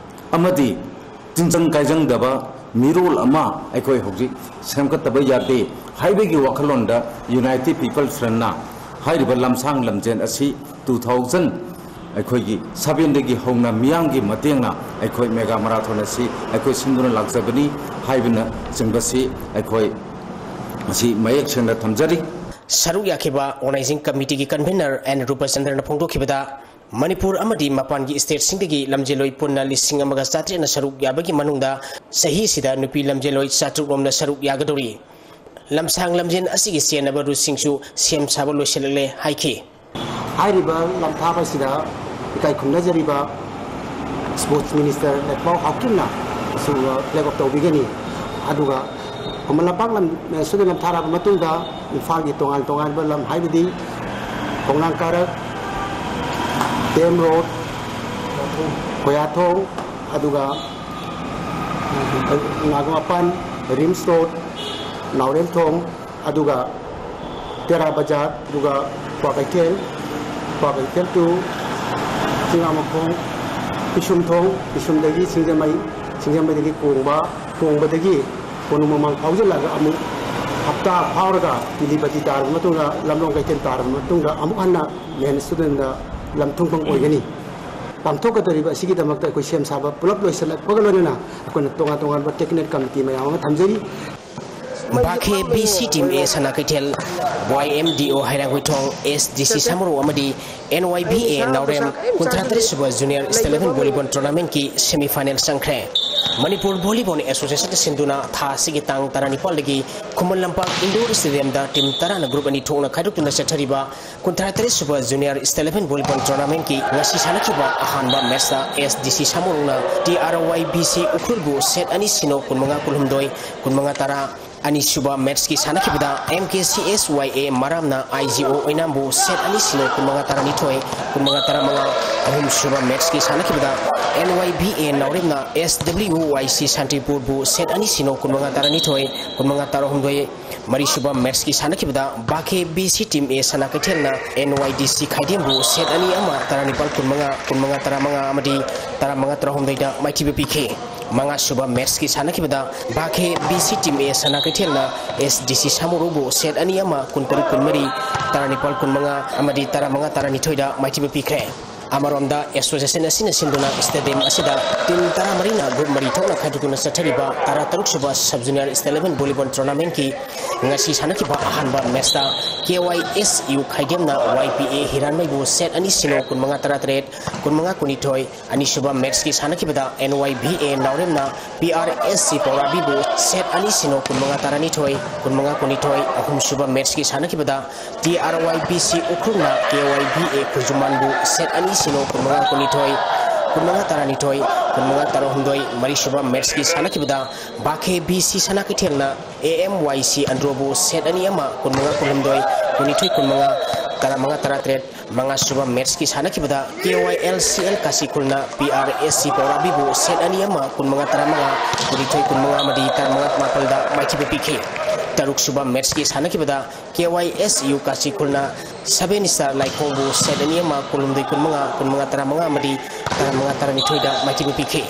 ꯑꯃꯗꯤ ꯇꯤꯟꯖꯪ ꯀꯥꯏꯖꯪꯗꯕ ꯃꯤꯔꯣꯜ ꯑꯃ ꯑꯩꯈꯣꯏ ꯍꯧꯖꯤꯛ ꯁꯦꯝꯒꯠꯇꯕ ꯌꯥꯗꯦ ꯍꯥꯏꯕꯒꯤ ꯋꯥꯈꯜꯂꯣꯟꯗ United People's Frontꯅ ꯍꯥꯏꯔꯤꯕ ꯂꯝꯁꯥꯡ ꯂꯝꯖꯦꯟ ꯑꯁꯤ two thousand ꯑꯩꯈꯣꯏꯒꯤ sevenꯗꯒꯤ ꯍꯧꯅ ꯃꯤꯌꯥꯝꯒꯤ ꯃꯇꯦꯡꯅ ꯑꯩꯈꯣꯏ Mega Marathon ꯑꯁꯤ ꯑꯩꯈꯣꯏ ꯁꯤꯟꯗꯨꯅ ꯂꯥꯛꯆꯕꯅꯤ ꯍꯥꯏꯕꯅꯆꯤꯡꯕꯁꯤ ꯑꯩꯈꯣꯏ ꯃꯁꯤ ꯃꯌꯦꯛ ꯁꯦꯡꯅ ꯊꯝꯖꯔꯤ꯫ ꯁꯔꯨꯛ ꯌꯥꯈꯤꯕ Organizing Committeeꯒꯤ Convener N ꯔꯨꯄꯆꯟꯗ꯭ꯔꯅ ꯐꯣꯡꯗꯣꯛꯈꯤꯕꯗ, ꯃꯅꯤꯄꯨꯔ ꯑꯃꯗꯤ ꯃꯄꯥꯟꯒꯤ stateꯁꯤꯡꯗꯒꯤ ꯂꯝꯖꯦꯜꯂꯣꯏ ꯄꯨꯟꯅ ꯂꯤꯁꯤꯡ ꯑꯃꯒ ꯆꯥꯇ꯭ꯔꯦꯠꯅ ꯁꯔꯨꯛ ꯌꯥꯕꯒꯤ ꯃꯅꯨꯡꯗ ꯆꯍꯤꯁꯤꯗ ꯅꯨꯄꯤ ꯂꯝꯖꯦꯜꯂꯣꯏ ꯆꯥꯇ꯭ꯔꯨꯛ ꯔꯣꯝꯅ ꯁꯔꯨꯛ ꯌꯥꯒꯗꯧꯔꯤ꯫ ꯂꯝꯁꯥꯡ ꯂꯝꯖꯦꯟ ꯑꯁꯤꯒꯤ ꯆꯦꯟꯅꯕ ꯔꯨꯠꯁꯤꯡꯁꯨ ꯁꯦꯝ ꯁꯥꯕ ꯂꯣꯏꯁꯤꯜꯂꯛꯂꯦ ꯍꯥꯏꯈꯤ꯫ ꯍꯥꯏꯔꯤꯕ ꯂꯝꯊꯥꯕ ꯑꯁꯤꯗ ꯏꯀꯥꯏ ꯈꯨꯝꯅꯖꯔꯤꯕ Sports Minister ꯂꯩꯄꯥꯎ ꯍꯥꯎꯀꯤꯞꯅ ꯑꯁꯤꯒꯨꯝꯕ flag off ꯇꯧꯕꯤꯒꯅꯤ꯫ ꯑꯗꯨꯒ ꯈꯨꯃꯟ ꯂꯝꯄꯥꯛ ꯂꯝ, ꯁꯤꯗ ꯂꯝꯊꯥꯔꯛꯑꯕ ꯃꯇꯨꯡꯗ ꯏꯝꯐꯥꯜꯒꯤ ꯇꯣꯉꯥꯟ ꯇꯣꯉꯥꯟꯕ ꯂꯝ ꯍꯥꯏꯕꯗꯤ ꯈꯣꯡꯅꯥꯡ ꯀꯥꯔꯛ, ꯗꯦꯝ ꯔꯣꯗ, ꯈꯣꯌꯥꯊꯣꯡ, ꯑꯗꯨꯒ ꯅꯥꯒꯃꯄꯥꯟ, ꯔꯤꯝꯁ ꯔꯣꯗ, ꯅꯥꯎꯔꯦꯝꯊꯣꯡ, ꯑꯗꯨꯒ ꯇꯦꯔꯥ ꯕꯖꯥꯔ, ꯑꯗꯨꯒ ꯀ꯭ꯋꯥꯀꯩꯊꯦꯜ, ꯀ꯭ꯋꯥꯀꯩꯊꯦꯜ ꯇꯨ ꯆꯤꯡꯉꯥꯃꯈꯣꯡ, ꯄꯤꯁꯨꯝꯊꯣꯡ, ꯄꯤꯁꯨꯝꯗꯒꯤ ꯁꯤꯡꯖꯃꯩ, ꯁꯤꯡꯖꯃꯩꯗꯒꯤ ꯀꯣꯡꯕ, ꯀꯣꯡꯕꯗꯒꯤ ꯀꯣꯅꯨꯡ ꯃꯃꯥꯡ ꯐꯥꯎꯖꯤꯜꯂꯒ ꯑꯃꯨꯛ ꯍꯞꯇꯥ ꯐꯥꯎꯔꯒ ꯇꯤꯂꯤꯄꯇꯤ ꯇꯥꯔꯕ ꯃꯇꯨꯡꯗ, ꯂꯝꯂꯣꯡ ꯀꯩꯊꯦꯜ ꯇꯥꯔꯕ ꯃꯇꯨꯡꯗ ꯑꯃꯨꯛ ꯍꯟꯅ ꯃꯦꯟ ꯁ꯭ꯇꯦꯗꯤꯌꯝꯗ ꯂꯝ ꯊꯨꯡꯐꯝ ꯑꯣꯏꯒꯅꯤ꯫ ꯄꯥꯡꯊꯣꯛꯀꯗꯧꯔꯤꯕ ꯑꯁꯤꯒꯤꯗꯃꯛꯇ ꯑꯩꯈꯣꯏ ꯁꯦꯝ ꯁꯥꯕ ꯄꯨꯂꯞ ꯂꯣꯏꯁꯤꯜꯂꯛꯄꯒ ꯂꯣꯏꯅꯅ ꯑꯩꯈꯣꯏꯅ ꯇꯣꯉꯥꯟ ꯇꯣꯉꯥꯟꯕ ꯇꯦꯛꯅꯤꯀꯦꯜ ꯀꯃꯤꯇꯤ ꯃꯌꯥꯝ ꯑꯃ ꯊꯝꯖꯔꯤ꯫ ꯕꯥꯈꯦ ꯕꯤ ꯁꯤ ꯇꯤꯝ ꯑꯦ ꯁꯅꯥ ꯀꯩꯊꯦꯜ, ꯋꯥꯏ ꯑꯦꯝ ꯗꯤ ꯑꯣ ꯍꯩꯔꯥꯡꯒꯣꯏꯊꯣꯡ, ꯑꯦꯁ ꯗꯤ ꯁꯤ ꯁꯥꯃꯨꯔꯣꯛ ꯑꯃꯗꯤ ꯑꯦꯟ ꯋꯥꯏ ꯕꯤ ꯑꯦ ꯅꯥꯎꯔꯦꯝ ꯀꯨꯟꯊ꯭ꯔꯥ ꯇꯔꯦꯠ ꯁꯨꯕ ꯖꯨꯅꯤꯌꯔ ꯏꯁ ꯏꯂꯦꯚꯦꯟ ꯚꯣꯂꯤꯕꯣꯜ ꯇꯣꯔꯅꯥꯃꯦꯟꯠꯀꯤ ꯁꯦꯃꯤ ꯐꯥꯏꯅꯦꯜ ꯆꯪꯈ꯭ꯔꯦ꯫ ꯃꯅꯤꯄꯨꯔ ꯚꯣꯂꯤꯕꯣꯜ ꯑꯦꯁꯣꯁꯤꯌꯦꯁꯟꯅ ꯁꯤꯟꯗꯨꯅ ꯊꯥ ꯑꯁꯤꯒꯤ ꯇꯥꯡ ꯇꯔꯥꯅꯤꯄꯥꯜꯗꯒꯤ ꯈꯨꯃꯟ ꯂꯝꯄꯥꯛ ꯏꯟꯗꯣꯔ ꯁ꯭ꯇꯦꯗꯤꯌꯝꯗ ꯇꯤꯝ ꯇꯔꯥꯅ ꯒ꯭ꯔꯨꯞ ꯑꯅꯤ ꯊꯣꯛꯅ ꯈꯥꯏꯗꯣꯛꯇꯨꯅ ꯆꯠꯊꯔꯤꯕ ꯀꯨꯟꯊ꯭ꯔꯥ ꯇꯔꯦꯠ ꯁꯨꯕ ꯖꯨꯅꯤꯌꯔ ꯏꯁ ꯏꯂꯦꯚꯦꯟ ꯚꯣꯂꯤꯕꯣꯜ ꯇꯣꯔꯅꯥꯃꯦꯟꯠꯀꯤ ꯉꯁꯤ ꯁꯥꯟꯅꯈꯤꯕ ꯑꯍꯥꯟꯕ ꯃꯦꯠꯁꯇ ꯑꯦꯁ ꯗꯤ ꯁꯤ ꯁꯥꯃꯨꯔꯣꯛꯅ T R Y B C ꯎꯈ꯭ꯔꯨꯜꯕꯨ ꯁꯦꯠ ꯑꯅꯤ ꯁꯤꯅꯣ, ꯀꯨꯟꯃꯉꯥ ꯀꯨꯟꯍꯨꯝꯗꯣꯏ, ꯀꯨꯟꯃꯉꯥ ꯇꯔꯥ, ꯑꯅꯤꯁꯨꯕ ꯃꯦꯠꯁꯀꯤ ꯁꯥꯟꯅꯈꯤꯕꯗ ꯑꯦꯝ ꯀꯦ ꯁꯤ ꯑꯦꯁ ꯋꯥꯏ ꯑꯦ ꯃꯔꯥꯝꯅ ꯑꯥꯏ ꯖꯤ ꯑꯣ ꯑꯣꯏꯅꯥꯝꯕꯨ ꯁꯦꯠ ꯑꯅꯤ ꯁꯤꯅꯣ, ꯀꯨꯟꯃꯉꯥ ꯇꯔꯥꯅꯤꯊꯣꯏ, ꯀꯨꯟꯃꯉꯥ ꯇꯔꯥꯃꯉꯥ, ꯑꯍꯨꯝꯁꯨꯕ ꯃꯦꯠꯁꯀꯤ ꯁꯥꯟꯅꯈꯤꯕꯗ ꯑꯦꯟ ꯋꯥꯏ ꯚꯤ ꯑꯦ ꯅꯥꯎꯔꯦꯝꯅ ꯑꯦꯁ ꯗꯕ꯭ꯂꯤꯎ ꯋꯥꯏ ꯁꯤ ꯁꯥꯟꯇꯤꯄꯨꯔꯕꯨ ꯁꯦꯠ ꯑꯅꯤ ꯁꯤꯅꯣ, ꯀꯨꯟꯃꯉꯥ ꯇꯔꯥꯅꯤꯊꯣꯏ, ꯀꯨꯟꯃꯉꯥ ꯇꯔꯥꯍꯨꯝꯗꯣꯏ, ꯃꯔꯤꯁꯨꯕ ꯃꯦꯠꯁꯀꯤ ꯁꯥꯟꯅꯈꯤꯕꯗ ꯕꯥꯈꯦ ꯕꯤ ꯁꯤ ꯇꯤꯝ ꯑꯦ ꯁꯅꯥ ꯀꯩꯊꯦꯜꯅ ꯑꯦꯟ ꯋꯥꯏ ꯗꯤ ꯁꯤ ꯈꯥꯏꯗꯦꯝꯕꯨ ꯁꯦꯠ ꯑꯅꯤ ꯑꯃ, ꯇꯔꯥꯅꯤꯄꯥꯜ ꯀꯨꯟꯃꯉꯥ, ꯀꯨꯟꯃꯉꯥ ꯇꯔꯥꯃꯉꯥ ꯑꯃꯗꯤ ꯇꯔꯥꯃꯉꯥ ꯇꯔꯥꯍꯨꯝꯗꯣꯏꯗ ꯃꯥꯏꯊꯤꯕ ꯄꯤꯈꯤ꯫ ꯃꯉꯥꯁꯨꯕ ꯃꯦꯠꯁꯀꯤ ꯁꯥꯟꯅꯈꯤꯕꯗ ꯕꯥꯈꯦ ꯕꯤ ꯁꯤ ꯇꯤꯝ ꯑꯦ ꯁꯅꯥ ꯀꯩꯊꯦꯜꯅ ꯑꯦꯁ ꯗꯤ ꯁꯤ ꯁꯥꯃꯨꯔꯨꯕꯨ ꯁꯦꯠ ꯑꯅꯤ ꯑꯃ, ꯀꯨꯟꯇꯔꯨꯛ ꯀꯨꯟꯃꯔꯤ, ꯇꯔꯥꯅꯤꯄꯥꯜ ꯀꯨꯟꯃꯉꯥ ꯑꯃꯗꯤ ꯇꯔꯥꯃꯉꯥ ꯇꯔꯥꯅꯤꯊꯣꯏꯗ ꯃꯥꯏꯊꯤꯕ ꯄꯤꯈ꯭ꯔꯦ꯫ ꯑꯃꯔꯣꯝꯗ ꯑꯦꯁꯣꯁꯤꯌꯦꯁꯟ ꯑꯁꯤꯅ ꯁꯤꯟꯗꯨꯅ ꯁ꯭ꯇꯦꯗꯤꯌꯝ ꯑꯁꯤꯗ ꯇꯤꯝ ꯇꯔꯥꯃꯔꯤꯅ ꯒ꯭ꯔꯨꯞ ꯃꯔꯤ ꯊꯣꯛꯅ ꯈꯥꯏꯗꯣꯛꯇꯨꯅ ꯆꯠꯊꯔꯤꯕ ꯇꯔꯥꯇꯔꯨꯛ ꯁꯨꯕ sub junior state level volleyball ꯇꯣꯔꯅꯥꯃꯦꯟꯠꯀꯤ ꯉꯁꯤ ꯁꯥꯟꯅꯈꯤꯕ ꯑꯍꯥꯟꯕ ꯃꯦꯠꯁꯇ ꯀꯦ ꯋꯥꯏ ꯑꯦꯁ ꯌꯨ ꯈꯥꯏꯗꯦꯝꯅ ꯋꯥꯏ ꯄꯤ ꯑꯦ ꯍꯤꯔꯥꯟꯃꯩꯕꯨ ꯁꯦꯠ ꯑꯅꯤ ꯁꯤꯅꯣ, ꯀꯨꯟꯃꯉꯥ ꯇꯔꯥꯇꯔꯦꯠ, ꯀꯨꯟꯃꯉꯥ ꯀꯨꯟꯅꯤꯊꯣꯏ, ꯑꯅꯤꯁꯨꯕ ꯃꯦꯠꯁꯀꯤ ꯁꯥꯟꯅꯈꯤꯕꯗ ꯑꯦꯟ ꯋꯥꯏ ꯚꯤ ꯑꯦ ꯅꯥꯎꯔꯦꯝꯅ ꯄꯤ ꯑꯥꯔ ꯑꯦꯁ ꯁꯤ ꯄꯧꯔꯥꯕꯤꯕꯨ ꯁꯦꯠ ꯑꯅꯤ ꯁꯤꯅꯣ, ꯀꯨꯟꯃꯉꯥ ꯇꯔꯥꯅꯤꯊꯣꯏ, ꯀꯨꯟꯃꯉꯥ ꯀꯨꯟꯅꯤꯊꯣꯏ, ꯑꯍꯨꯝꯁꯨꯕ ꯃꯦꯠꯁꯀꯤ ꯁꯥꯟꯅꯈꯤꯕꯗ T R Y B C ꯎꯈ꯭ꯔꯨꯜꯅ ꯀꯦ ꯋꯥꯏ ꯚꯤ ꯑꯦ ꯈꯨꯖꯨꯃꯥꯟꯕꯨ ꯁꯦꯠ ꯑꯅꯤ ꯁꯤꯅꯣ, ꯀꯨꯟꯃꯉꯥ ꯀꯨꯟꯅꯤꯊꯣꯏ, ꯀꯨꯟꯃꯉꯥ ꯇꯔꯥꯅꯤꯊꯣꯏ, ꯀꯨꯟꯃꯉꯥ ꯇꯔꯥꯍꯨꯝꯗꯣꯏ, ꯃꯔꯤꯁꯨꯕ ꯃꯦꯠꯁꯀꯤ ꯁꯥꯟꯅꯈꯤꯕꯗ ꯕꯥꯈꯦ ꯕꯤ ꯁꯤ ꯁꯅꯥ ꯀꯩꯊꯦꯜꯅ ꯑꯦ ꯑꯦꯝ ꯋꯥꯏ ꯁꯤ ꯑꯟꯗ꯭ꯔꯣꯕꯨ ꯁꯦꯠ ꯑꯅꯤ ꯑꯃ, ꯀꯨꯟꯃꯉꯥ ꯀꯨꯟꯍꯨꯝꯗꯣꯏ, ꯀꯨꯟꯅꯤꯊꯣꯏ ꯀꯨꯟꯃꯉꯥ, ꯇꯔꯥꯃꯉꯥ ꯇꯔꯥꯇꯔꯦꯠ꯫ ꯃꯉꯥ ꯁꯨꯕ ꯃꯦꯠꯁꯀꯤ ꯁꯥꯟꯅꯈꯤꯕꯗ K Y L C L ꯀꯥꯁꯤꯈꯨꯜꯅ ꯄꯤ ꯑꯥꯔ ꯑꯦꯁ ꯁꯤ ꯄꯧꯔꯥꯕꯤꯕꯨ ꯁꯦꯠ ꯑꯅꯤ ꯑꯃ, ꯀꯨꯟꯃꯉꯥ ꯇꯔꯥꯃꯉꯥ, ꯀꯨꯟꯅꯤꯊꯣꯏ ꯀꯨꯟꯃꯉꯥ ꯑꯃꯗꯤ ꯇꯔꯥꯃꯉꯥ ꯃꯥꯄꯜꯗ ꯃꯥꯏꯊꯤꯕ ꯄꯤꯈꯤ꯫ ꯇꯔꯨꯛ ꯁꯨꯕ ꯃꯦꯠꯁꯀꯤ ꯁꯥꯟꯅꯈꯤꯕꯗ ꯀꯦ ꯋꯥꯏ ꯑꯦꯁ ꯌꯨ ꯀꯥꯁꯤꯈꯨꯜꯅ ꯁꯚꯦꯟ ꯁ꯭ꯇꯥꯔ ꯂꯥꯏꯈꯣꯡꯕꯨ ꯁꯦꯠ ꯑꯅꯤ ꯑꯃ, ꯀꯨꯟꯍꯨꯝꯗꯣꯏ ꯀꯨꯟꯃꯉꯥ, ꯀꯨꯟꯃꯉꯥ ꯇꯔꯥꯃꯉꯥ ꯑꯃꯗꯤ ꯇꯔꯥꯃꯉꯥ ꯇꯔꯥꯅꯤꯊꯣꯏꯗ ꯃꯥꯏꯊꯤꯕ ꯄꯤꯈꯤ꯫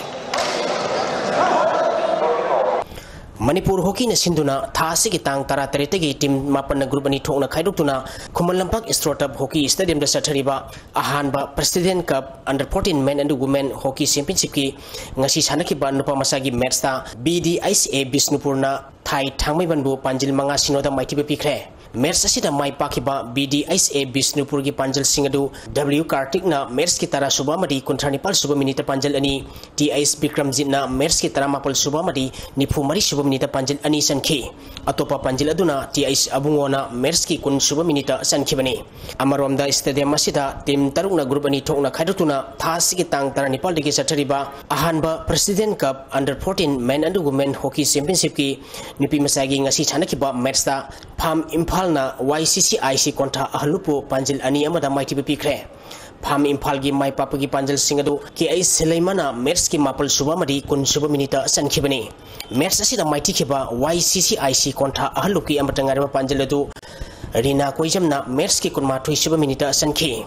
ꯃꯅꯤꯄꯨꯔ ꯍꯣꯀꯤꯅ ꯁꯤꯟꯗꯨꯅ ꯊꯥ ꯑꯁꯤꯒꯤ ꯇꯥꯡ ꯇꯔꯥꯇꯔꯦꯠꯇꯒꯤ ꯇꯤꯝ ꯃꯥꯄꯟꯅ ꯒ꯭ꯔꯨꯞ ꯑꯅꯤ ꯊꯣꯛꯅ ꯈꯥꯏꯗꯣꯛꯇꯨꯅ ꯈꯨꯃꯟ ꯂꯝꯄꯥꯛ ꯏꯁꯇ꯭ꯔꯣꯇꯞ ꯍꯣꯀꯤ ꯁ꯭ꯇꯦꯗꯤꯌꯝꯗ ꯆꯠꯊꯔꯤꯕ ꯑꯍꯥꯟꯕ president cup under fourteen men and women hockey ꯆꯦꯝꯄꯤꯌꯟꯁꯤꯞꯀꯤ ꯉꯁꯤ ꯁꯥꯟꯅꯈꯤꯕ ꯅꯨꯄꯥ ꯃꯆꯥꯒꯤ ꯃꯦꯠꯁꯇ ꯕꯤ ꯗꯤ ꯑꯥꯏ ꯁꯤ ꯑꯦ ꯕꯤꯁꯅꯨꯄꯨꯔꯅ ꯊꯥꯏ ꯊꯥꯡꯃꯩꯕꯟꯕꯨ ꯄꯥꯟꯖꯤꯜ ꯃꯉꯥ ꯁꯤꯅꯣꯗ ꯃꯥꯏꯊꯤꯕ ꯄꯤꯈ꯭ꯔꯦ꯫ ꯃꯦꯠꯁ ꯑꯁꯤꯗ ꯃꯥꯏ ꯄꯥꯛꯈꯤꯕ ꯕꯤ ꯗꯤ ꯑꯥꯏ ꯁꯤ ꯑꯦ ꯕꯤꯁꯅꯨꯄꯨꯔꯒꯤ ꯄꯥꯟꯖꯜꯁꯤꯡ ꯑꯗꯨ ꯗꯕ꯭ꯂꯤꯎ ꯀꯥꯔꯇꯤꯛꯅ ꯃꯦꯠꯁꯀꯤ ꯇꯔꯥ ꯁꯨꯕ ꯑꯃꯗꯤ ꯀꯨꯟꯊ꯭ꯔꯥ ꯅꯤꯄꯥꯜ ꯁꯨꯕ ꯃꯤꯅꯤꯠꯇ ꯄꯥꯟꯖꯜ ꯑꯅꯤ, ꯇꯤ ꯑꯩꯆ ꯕꯤꯀ꯭ꯔꯝꯖꯤꯠꯅ ꯃꯦꯠꯁꯀꯤ ꯇꯔꯥꯃꯥꯄꯜ ꯁꯨꯕ ꯑꯃꯗꯤ ꯅꯤꯐꯨ ꯃꯔꯤ ꯁꯨꯕ ꯃꯤꯅꯤꯠꯇ ꯄꯥꯟꯖꯜ ꯑꯅꯤ ꯆꯟꯈꯤ꯫ ꯑꯇꯣꯞꯄ ꯄꯥꯟꯖꯜ ꯑꯗꯨꯅ ꯇꯤ ꯑꯩꯆ ꯑꯕꯨꯡꯉꯣꯅ ꯃꯦꯠꯁꯀꯤ ꯀꯨꯟ ꯁꯨꯕ ꯃꯤꯅꯤꯠꯇ ꯆꯟꯈꯤꯕꯅꯤ꯫ ꯑꯃꯔꯣꯝꯗ ꯁ꯭ꯇꯦꯗꯤꯌꯝ ꯑꯁꯤꯗ ꯇꯤꯝ ꯇꯔꯨꯛꯅ ꯒ꯭ꯔꯨꯞ ꯑꯅꯤ ꯊꯣꯛꯅ ꯈꯥꯏꯗꯣꯛꯇꯨꯅ ꯊꯥ ꯑꯁꯤꯒꯤ ꯇꯥꯡ ꯇꯔꯥꯅꯤꯄꯥꯜꯗꯒꯤ ꯆꯠꯊꯔꯤꯕ ꯑꯍꯥꯟꯕ president cup under fourteen men and women hockey ꯆꯦꯝꯄꯤꯌꯟꯁꯤꯞꯀꯤ ꯅꯨꯄꯤ ꯃꯆꯥꯒꯤ ꯉꯁꯤ ꯁꯥꯟꯅꯈꯤꯕ ꯃꯦꯠꯁꯇ ꯐꯥꯝ ꯏꯝꯐꯥꯜꯅ ꯋꯥꯏ ꯁꯤ ꯁꯤ ꯑꯥꯏ ꯁꯤ ꯀꯣꯟꯊꯥ ꯑꯍꯜꯂꯨꯞꯄꯨ ꯄꯥꯟꯖꯤꯜ ꯑꯅꯤ ꯑꯃꯗ ꯃꯥꯏꯊꯤꯕ ꯄꯤꯈ꯭ꯔꯦ꯫ ꯐꯥꯝ ꯏꯝꯐꯥꯜꯒꯤ ꯃꯥꯏ ꯄꯥꯛꯄꯒꯤ ꯄꯥꯟꯖꯜꯁꯤꯡ ꯑꯗꯨ ꯀꯦ ꯑꯩꯆ ꯁꯤꯂꯩꯃꯅ ꯃꯦꯠꯁꯀꯤ ꯃꯥꯄꯜ ꯁꯨꯕ ꯑꯃꯗꯤ ꯀꯨꯟ ꯁꯨꯕ ꯃꯤꯅꯤꯠꯇ ꯆꯟꯈꯤꯕꯅꯤ꯫ ꯃꯦꯠꯁ ꯑꯁꯤꯗ ꯃꯥꯏꯊꯤꯈꯤꯕ ꯋꯥꯏ ꯁꯤ ꯁꯤ ꯑꯥꯏ ꯁꯤ ꯀꯣꯟꯊꯥ ꯑꯍꯜꯂꯨꯞꯀꯤ ꯑꯃꯠꯇ ꯉꯥꯏꯔꯕ ꯄꯥꯟꯖꯜ ꯑꯗꯨ ꯔꯤꯅꯥ ꯀꯣꯏꯖꯝꯅ ꯃꯦꯠꯁꯀꯤ ꯀꯨꯟꯃꯥꯊꯣꯏ ꯁꯨꯕ ꯃꯤꯅꯤꯠꯇ ꯆꯟꯈꯤ꯫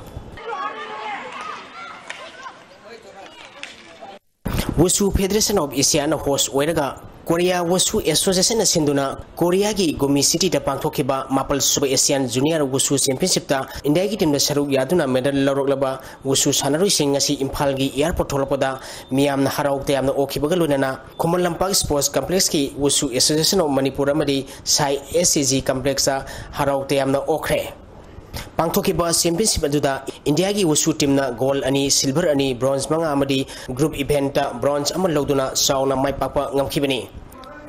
ꯋꯨꯁꯨ ꯐꯦꯗꯔꯦꯁꯟ ꯑꯣꯐ ꯑꯦꯁꯤꯌꯥꯅ ꯍꯣꯁ ꯑꯣꯏꯔꯒ ꯀꯣꯔꯤꯌꯥ ꯋꯨꯁꯨ ꯑꯦꯁꯣꯁꯤꯌꯦꯁꯟꯅ ꯁꯤꯟꯗꯨꯅ ꯀꯣꯔꯤꯌꯥꯒꯤ ꯒꯨꯃꯤ ꯁꯤꯇꯤꯗ ꯄꯥꯡꯊꯣꯛꯈꯤꯕ ꯃꯥꯄꯜ ꯁꯨꯕ ꯑꯦꯁꯤꯌꯥꯟ ꯖꯨꯅꯤꯌꯔ ꯋꯨꯁꯨ ꯆꯦꯝꯄꯤꯌꯟꯁꯤꯞꯇ ꯏꯟꯗꯤꯌꯥꯒꯤ ꯇꯤꯝꯗ ꯁꯔꯨꯛ ꯌꯥꯗꯨꯅ ꯃꯦꯗꯜ ꯂꯧꯔꯛꯂꯕ ꯋꯨꯁꯨ ꯁꯥꯟꯅꯔꯣꯏꯁꯤꯡ ꯉꯁꯤ ꯏꯝꯐꯥꯜꯒꯤ ꯑꯦꯌꯥꯔꯄꯣꯔꯠ ꯊꯣꯛꯂꯛꯄꯗ ꯃꯤꯌꯥꯝꯅ ꯍꯔꯥꯎ ꯇꯌꯥꯝꯅ ꯑꯣꯛꯈꯤꯕꯒ ꯂꯣꯏꯅꯅ Khuman Lampak sports ꯀꯝꯄ꯭ꯂꯦꯛꯁꯀꯤ ꯋꯨꯁꯨ association of Manipur ꯑꯃꯗꯤ ꯁꯥꯏ ꯑꯦꯁ ꯁꯤ ꯖꯤ ꯀꯝꯄ꯭ꯂꯦꯛꯁꯇ ꯍꯔꯥꯎ ꯇꯌꯥꯝꯅ ꯑꯣꯛꯈ꯭ꯔꯦ꯫ ꯄꯥꯡꯊꯣꯛꯈꯤꯕ ꯆꯦꯝꯄꯤꯌꯟꯁꯤꯞ ꯑꯗꯨꯗ ꯏꯟꯗꯤꯌꯥꯒꯤ ꯋꯨꯁꯨ ꯇꯤꯝꯅ ꯒꯣꯜ ꯑꯅꯤ, ꯁꯤꯜꯚꯔ ꯑꯅꯤ, ꯕ꯭ꯔꯣꯟꯖ ꯃꯉꯥ ꯑꯃꯗꯤ ꯒ꯭ꯔꯨꯞ ꯏꯚꯦꯟꯠꯇ ꯕ꯭ꯔꯣꯟꯖ ꯑꯃ ꯂꯧꯗꯨꯅ ꯆꯥꯎꯅ ꯃꯥꯏ ꯄꯥꯛꯄ ꯉꯝꯈꯤꯕꯅꯤ꯫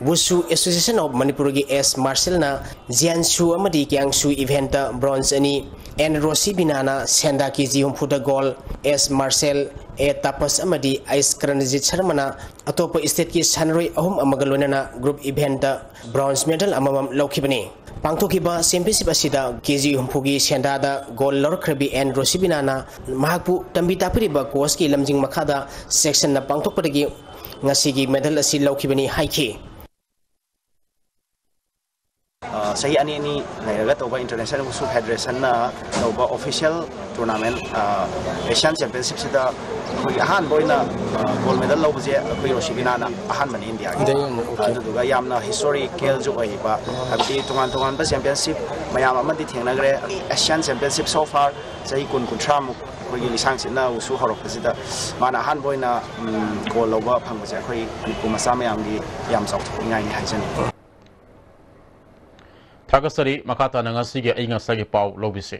Wushu Association of Manipurꯒꯤ ꯑꯦꯁ ꯃꯥꯔꯁꯦꯜꯅ ꯖꯤꯌꯥꯟꯁꯨ ꯑꯃꯗꯤ ꯀ꯭ꯌꯥꯡꯁꯨ ꯏꯚꯦꯟꯠꯇ ꯕ꯭ꯔꯣꯟꯖ ꯑꯅꯤ, ꯑꯦꯟ ꯔꯣꯁꯤꯕꯤꯅꯥꯅ ꯁꯦꯟꯗꯥ ꯀꯦꯖꯤ ꯍꯨꯝꯐꯨꯗ gold, S Marshal, A Tapas ꯑꯃꯗꯤ ꯑꯩꯁ ꯀꯔꯟꯖꯤꯠ ꯁꯔꯃꯅ ꯑꯇꯣꯞꯄ ꯁ꯭ꯇꯦꯠꯀꯤ ꯁꯥꯟꯅꯔꯣꯏ ꯑꯍꯨꯝ ꯑꯃꯒ ꯂꯣꯏꯅꯅ ꯒ꯭ꯔꯨꯞ ꯏꯚꯦꯟꯠꯇ ꯕ꯭ꯔꯣꯟꯖ ꯃꯦꯗꯜ ꯑꯃꯃꯝ ꯂꯧꯈꯤꯕꯅꯤ꯫ ꯄꯥꯡꯊꯣꯛꯈꯤꯕ ꯆꯦꯝꯄꯤꯌꯟꯁꯤꯞ ꯑꯁꯤꯗ ꯀꯦꯖꯤ ꯍꯨꯝꯐꯨꯒꯤ ꯁꯦꯟꯗꯥꯗ ꯒꯣꯜ ꯂꯧꯔꯛꯈ꯭ꯔꯕꯤ ꯑꯦꯟ ꯔꯣꯁꯤꯕꯤꯅꯥꯅ ꯃꯍꯥꯛꯄꯨ ꯇꯝꯕꯤ ꯇꯥꯛꯄꯤꯔꯤꯕ ꯀꯣꯆꯀꯤ ꯂꯝꯖꯤꯡ ꯃꯈꯥꯗ ꯆꯦꯛꯁꯤꯟꯅ ꯄꯥꯡꯊꯣꯛꯄꯗꯒꯤ ꯉꯁꯤꯒꯤ ꯃꯦꯗꯜ ꯑꯁꯤ ꯂꯧꯈꯤꯕꯅꯤ ꯍꯥꯏꯈꯤ꯫ ꯑ, ꯆꯍꯤ ꯑꯅꯤ ꯑꯅꯤ ꯂꯩꯔꯒ ꯇꯧꯕ ꯏꯟꯇꯔꯅꯦꯁꯅꯦꯜ ꯋꯨꯁꯨ ꯐꯦꯗꯔꯦꯁꯟꯅ ꯇꯧꯕ ꯑꯣꯐꯤꯁꯤꯌꯦꯜ ꯇꯣꯔꯅꯥꯃꯦꯟ, ꯑ, ꯑꯦꯁꯤꯌꯥꯟ ꯆꯦꯝꯄꯤꯌꯟꯁꯤꯞꯁꯤꯗ ꯑꯩꯈꯣꯏꯒꯤ ꯑꯍꯥꯟꯕ ꯑꯣꯏꯅ, ꯑ, ꯒꯣꯜ ꯃꯦꯗꯜ ꯂꯧꯕꯁꯦ ꯑꯩꯈꯣꯏ ꯔꯣꯁꯤꯕꯤꯅꯥꯅ ꯑꯍꯥꯟꯕꯅꯤ ꯏꯟꯗꯤꯌꯥꯒꯤ꯫ ꯏꯟꯗꯤꯌꯥꯒꯤ ꯑꯣꯏꯅ, ꯑꯣꯀꯦ꯫ ꯑꯗꯨꯗꯨꯒ ꯌꯥꯝꯅ ꯍꯤꯁꯇꯣꯔꯤꯀꯦꯜꯁꯨ ꯑꯣꯏꯕ, ꯍꯥꯏꯕꯗꯤ ꯇꯣꯉꯥꯟ ꯇꯣꯉꯥꯟꯕ ꯆꯦꯝꯄꯤꯌꯟꯁꯤꯞ ꯃꯌꯥꯝ ꯑꯃꯗꯤ ꯊꯦꯡꯅꯈ꯭ꯔꯦ꯫ ꯑꯦꯁꯤꯌꯥꯟ ꯆꯦꯝꯄꯤꯌꯟꯁꯤꯞ so far ꯆꯍꯤ ꯀꯨꯟ ꯀꯨꯟꯊ꯭ꯔꯥꯃꯨꯛ ꯑꯩꯈꯣꯏꯒꯤ ꯂꯤꯁꯥꯡꯁꯤꯠꯅ ꯋꯨꯁꯨ ꯍꯧꯔꯛꯄꯁꯤꯗ ꯃꯥꯅ ꯑꯍꯥꯟꯕ ꯑꯣꯏꯅ, ꯎꯝ, ꯒꯣꯜ ꯂꯧꯕ ꯐꯪꯕꯁꯦ ꯑꯩꯈꯣꯏ ꯃꯅꯤꯄꯨꯔ ꯃꯆꯥ ꯃꯌꯥꯝꯒꯤ ꯌꯥꯝ ꯆꯥꯎꯊꯣꯛꯅꯤꯡꯉꯥꯏꯅꯤ ꯍꯥꯏꯖꯅꯤꯡꯉꯤ꯫ ꯊꯥꯒꯠꯆꯔꯤ꯫ ꯃꯈꯥ ꯇꯥꯅ ꯉꯁꯤꯒꯤ ꯑꯏꯪ ꯑꯁꯥꯒꯤ ꯄꯥꯎ ꯂꯧꯕꯤꯁꯤ꯫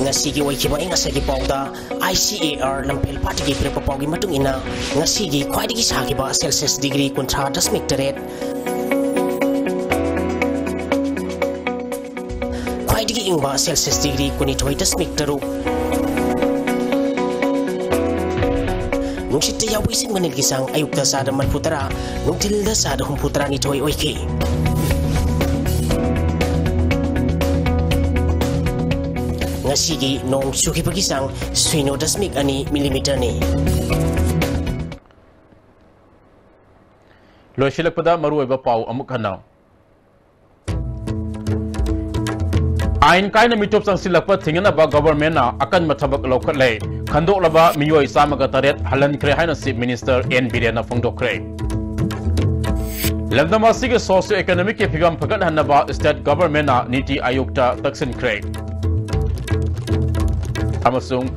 ꯉꯁꯤꯒꯤ ꯑꯣꯏꯈꯤꯕ ꯑꯏꯪ ꯑꯁꯥꯒꯤ ꯄꯥꯎꯗ, ꯑꯥꯏ ꯁꯤ ꯑꯦ ꯑꯥꯔ ꯂꯝꯐꯦꯜ ꯄꯥꯠꯇꯒꯤ ꯄꯤꯔꯛꯄ ꯄꯥꯎꯒꯤ ꯃꯇꯨꯡ ꯏꯟꯅ, ꯉꯁꯤꯒꯤ ꯈ꯭ꯋꯥꯏꯗꯒꯤ ꯁꯥꯈꯤꯕ ꯁꯦꯜꯁꯤꯌꯁ ꯗꯤꯒ꯭ꯔꯤ ꯀꯨꯟꯊ꯭ꯔꯥ ꯗꯁꯃꯤꯛ ꯇꯔꯦꯠ, ꯈ꯭ꯋꯥꯏꯗꯒꯤ ꯏꯪꯕ ꯁꯦꯜꯁꯤꯌꯁ ꯗꯤꯒ꯭ꯔꯤ ꯀꯨꯟꯅꯤꯊꯣꯏ ꯗꯁꯃꯤꯛ ꯇꯔꯨꯛ꯫ ꯅꯨꯡꯁꯤꯠꯇ ꯌꯥꯎꯕ ꯏꯁꯤꯡ ꯃꯅꯤꯜꯒꯤ ꯆꯥꯡ ꯑꯌꯨꯛꯇ ꯆꯥꯗ ꯃꯔꯤꯐꯨ ꯇꯔꯥ, ꯅꯨꯡꯊꯤꯜꯗ ꯆꯥꯗ ꯍꯨꯝꯐꯨ ꯇꯔꯥꯅꯤꯊꯣꯏ ꯑꯣꯏꯈꯤ꯫ ꯉꯁꯤꯒꯤ ꯅꯣꯡ ꯆꯨꯈꯤꯕꯒꯤ ꯆꯥꯡ ꯁꯤꯅꯣ ꯗꯁꯃꯤꯛ ꯑꯅꯤ ꯃꯤꯂꯤꯃꯤꯇꯔꯅꯤ꯫ ꯂꯣꯏꯁꯤꯜꯂꯛꯄꯗ ꯃꯔꯨꯑꯣꯏꯕ ꯄꯥꯎ ꯑꯃꯨꯛ ꯍꯟꯅ꯫ ꯑꯥꯏꯟ ꯀꯥꯏꯅ ꯃꯤꯇꯣꯞ ꯆꯪꯁꯤꯜꯂꯛꯄ ꯊꯤꯡꯅꯅꯕ ꯒꯣꯚꯔꯟꯃꯦꯟꯠꯅ ꯑꯀꯟꯕ ꯊꯕꯛ ꯂꯧꯈꯠꯂꯦ꯫ ꯈꯟꯗꯣꯛꯂꯕ ꯃꯤꯑꯣꯏ ꯆꯥꯝꯃꯒ ꯇꯔꯦꯠ ꯍꯜꯍꯟꯈ꯭ꯔꯦ ꯍꯥꯏꯅ ꯆꯤꯐ ꯃꯤꯅꯤꯁꯇꯔ ꯑꯦꯟ ꯕꯤꯔꯦꯟꯅ ꯐꯣꯡꯗꯣꯛꯈ꯭ꯔꯦ꯫ ꯂꯝꯗꯝ ꯑꯁꯤꯒꯤ ꯁꯣꯁꯤꯌꯣ ꯏꯀꯣꯅꯣꯃꯤꯛꯀꯤ ꯐꯤꯕꯝ ꯐꯒꯠꯍꯟꯅꯕ ꯁ꯭ꯇꯦꯠ ꯒꯣꯚꯔꯟꯃꯦꯟꯠꯅ ꯅꯤꯇꯤ ꯑꯥꯌꯣꯒꯇ ꯇꯛꯁꯤꯟꯈ꯭ꯔꯦ꯫ ꯑꯃꯁꯨꯡ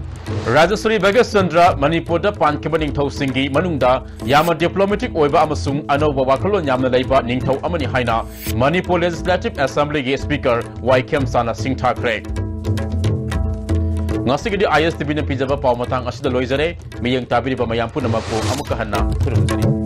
ꯔꯥꯖꯦꯁ꯭ꯋꯔꯤ ꯚꯥꯒ꯭ꯌꯆꯟꯗ꯭ꯔ ꯃꯅꯤꯄꯨꯔꯗ ꯄꯥꯟꯈꯤꯕ ꯅꯤꯡꯊꯧꯁꯤꯡꯒꯤ ꯃꯅꯨꯡꯗ ꯌꯥꯝꯅ ꯗꯤꯄ꯭ꯂꯣꯃꯦꯇꯤꯛ ꯑꯣꯏꯕ ꯑꯃꯁꯨꯡ ꯑꯅꯧꯕ ꯋꯥꯈꯜꯂꯣꯟ ꯌꯥꯝꯅ ꯂꯩꯕ ꯅꯤꯡꯊꯧ ꯑꯃꯅꯤ ꯍꯥꯏꯅ ꯃꯅꯤꯄꯨꯔ ꯂꯦꯖꯤꯁꯂꯦꯇꯤꯚ ꯑꯦꯁꯦꯝꯕ꯭ꯂꯤꯒꯤ ꯁ꯭ꯄꯤꯀꯔ ꯋꯥꯏ ꯈꯦꯝꯆꯥꯟꯅ ꯁꯤꯡꯊꯥꯈ꯭ꯔꯦ꯫ ꯉꯁꯤꯒꯤꯗꯤ ꯑꯥꯏ ꯑꯦꯁ ꯇꯤ ꯚꯤꯅ ꯄꯤꯖꯕ ꯄꯥꯎ ꯃꯇꯥꯡ ꯑꯁꯤꯗ ꯂꯣꯏꯖꯔꯦ꯫ ꯃꯤꯠꯌꯦꯡ ꯇꯥꯕꯤꯔꯤꯕ ꯃꯌꯥꯝ ꯄꯨꯝꯅꯃꯛꯄꯨ ꯑꯃꯨꯛꯀ ꯍꯟꯅ ꯈꯨꯔꯨꯝꯖꯔꯤ꯫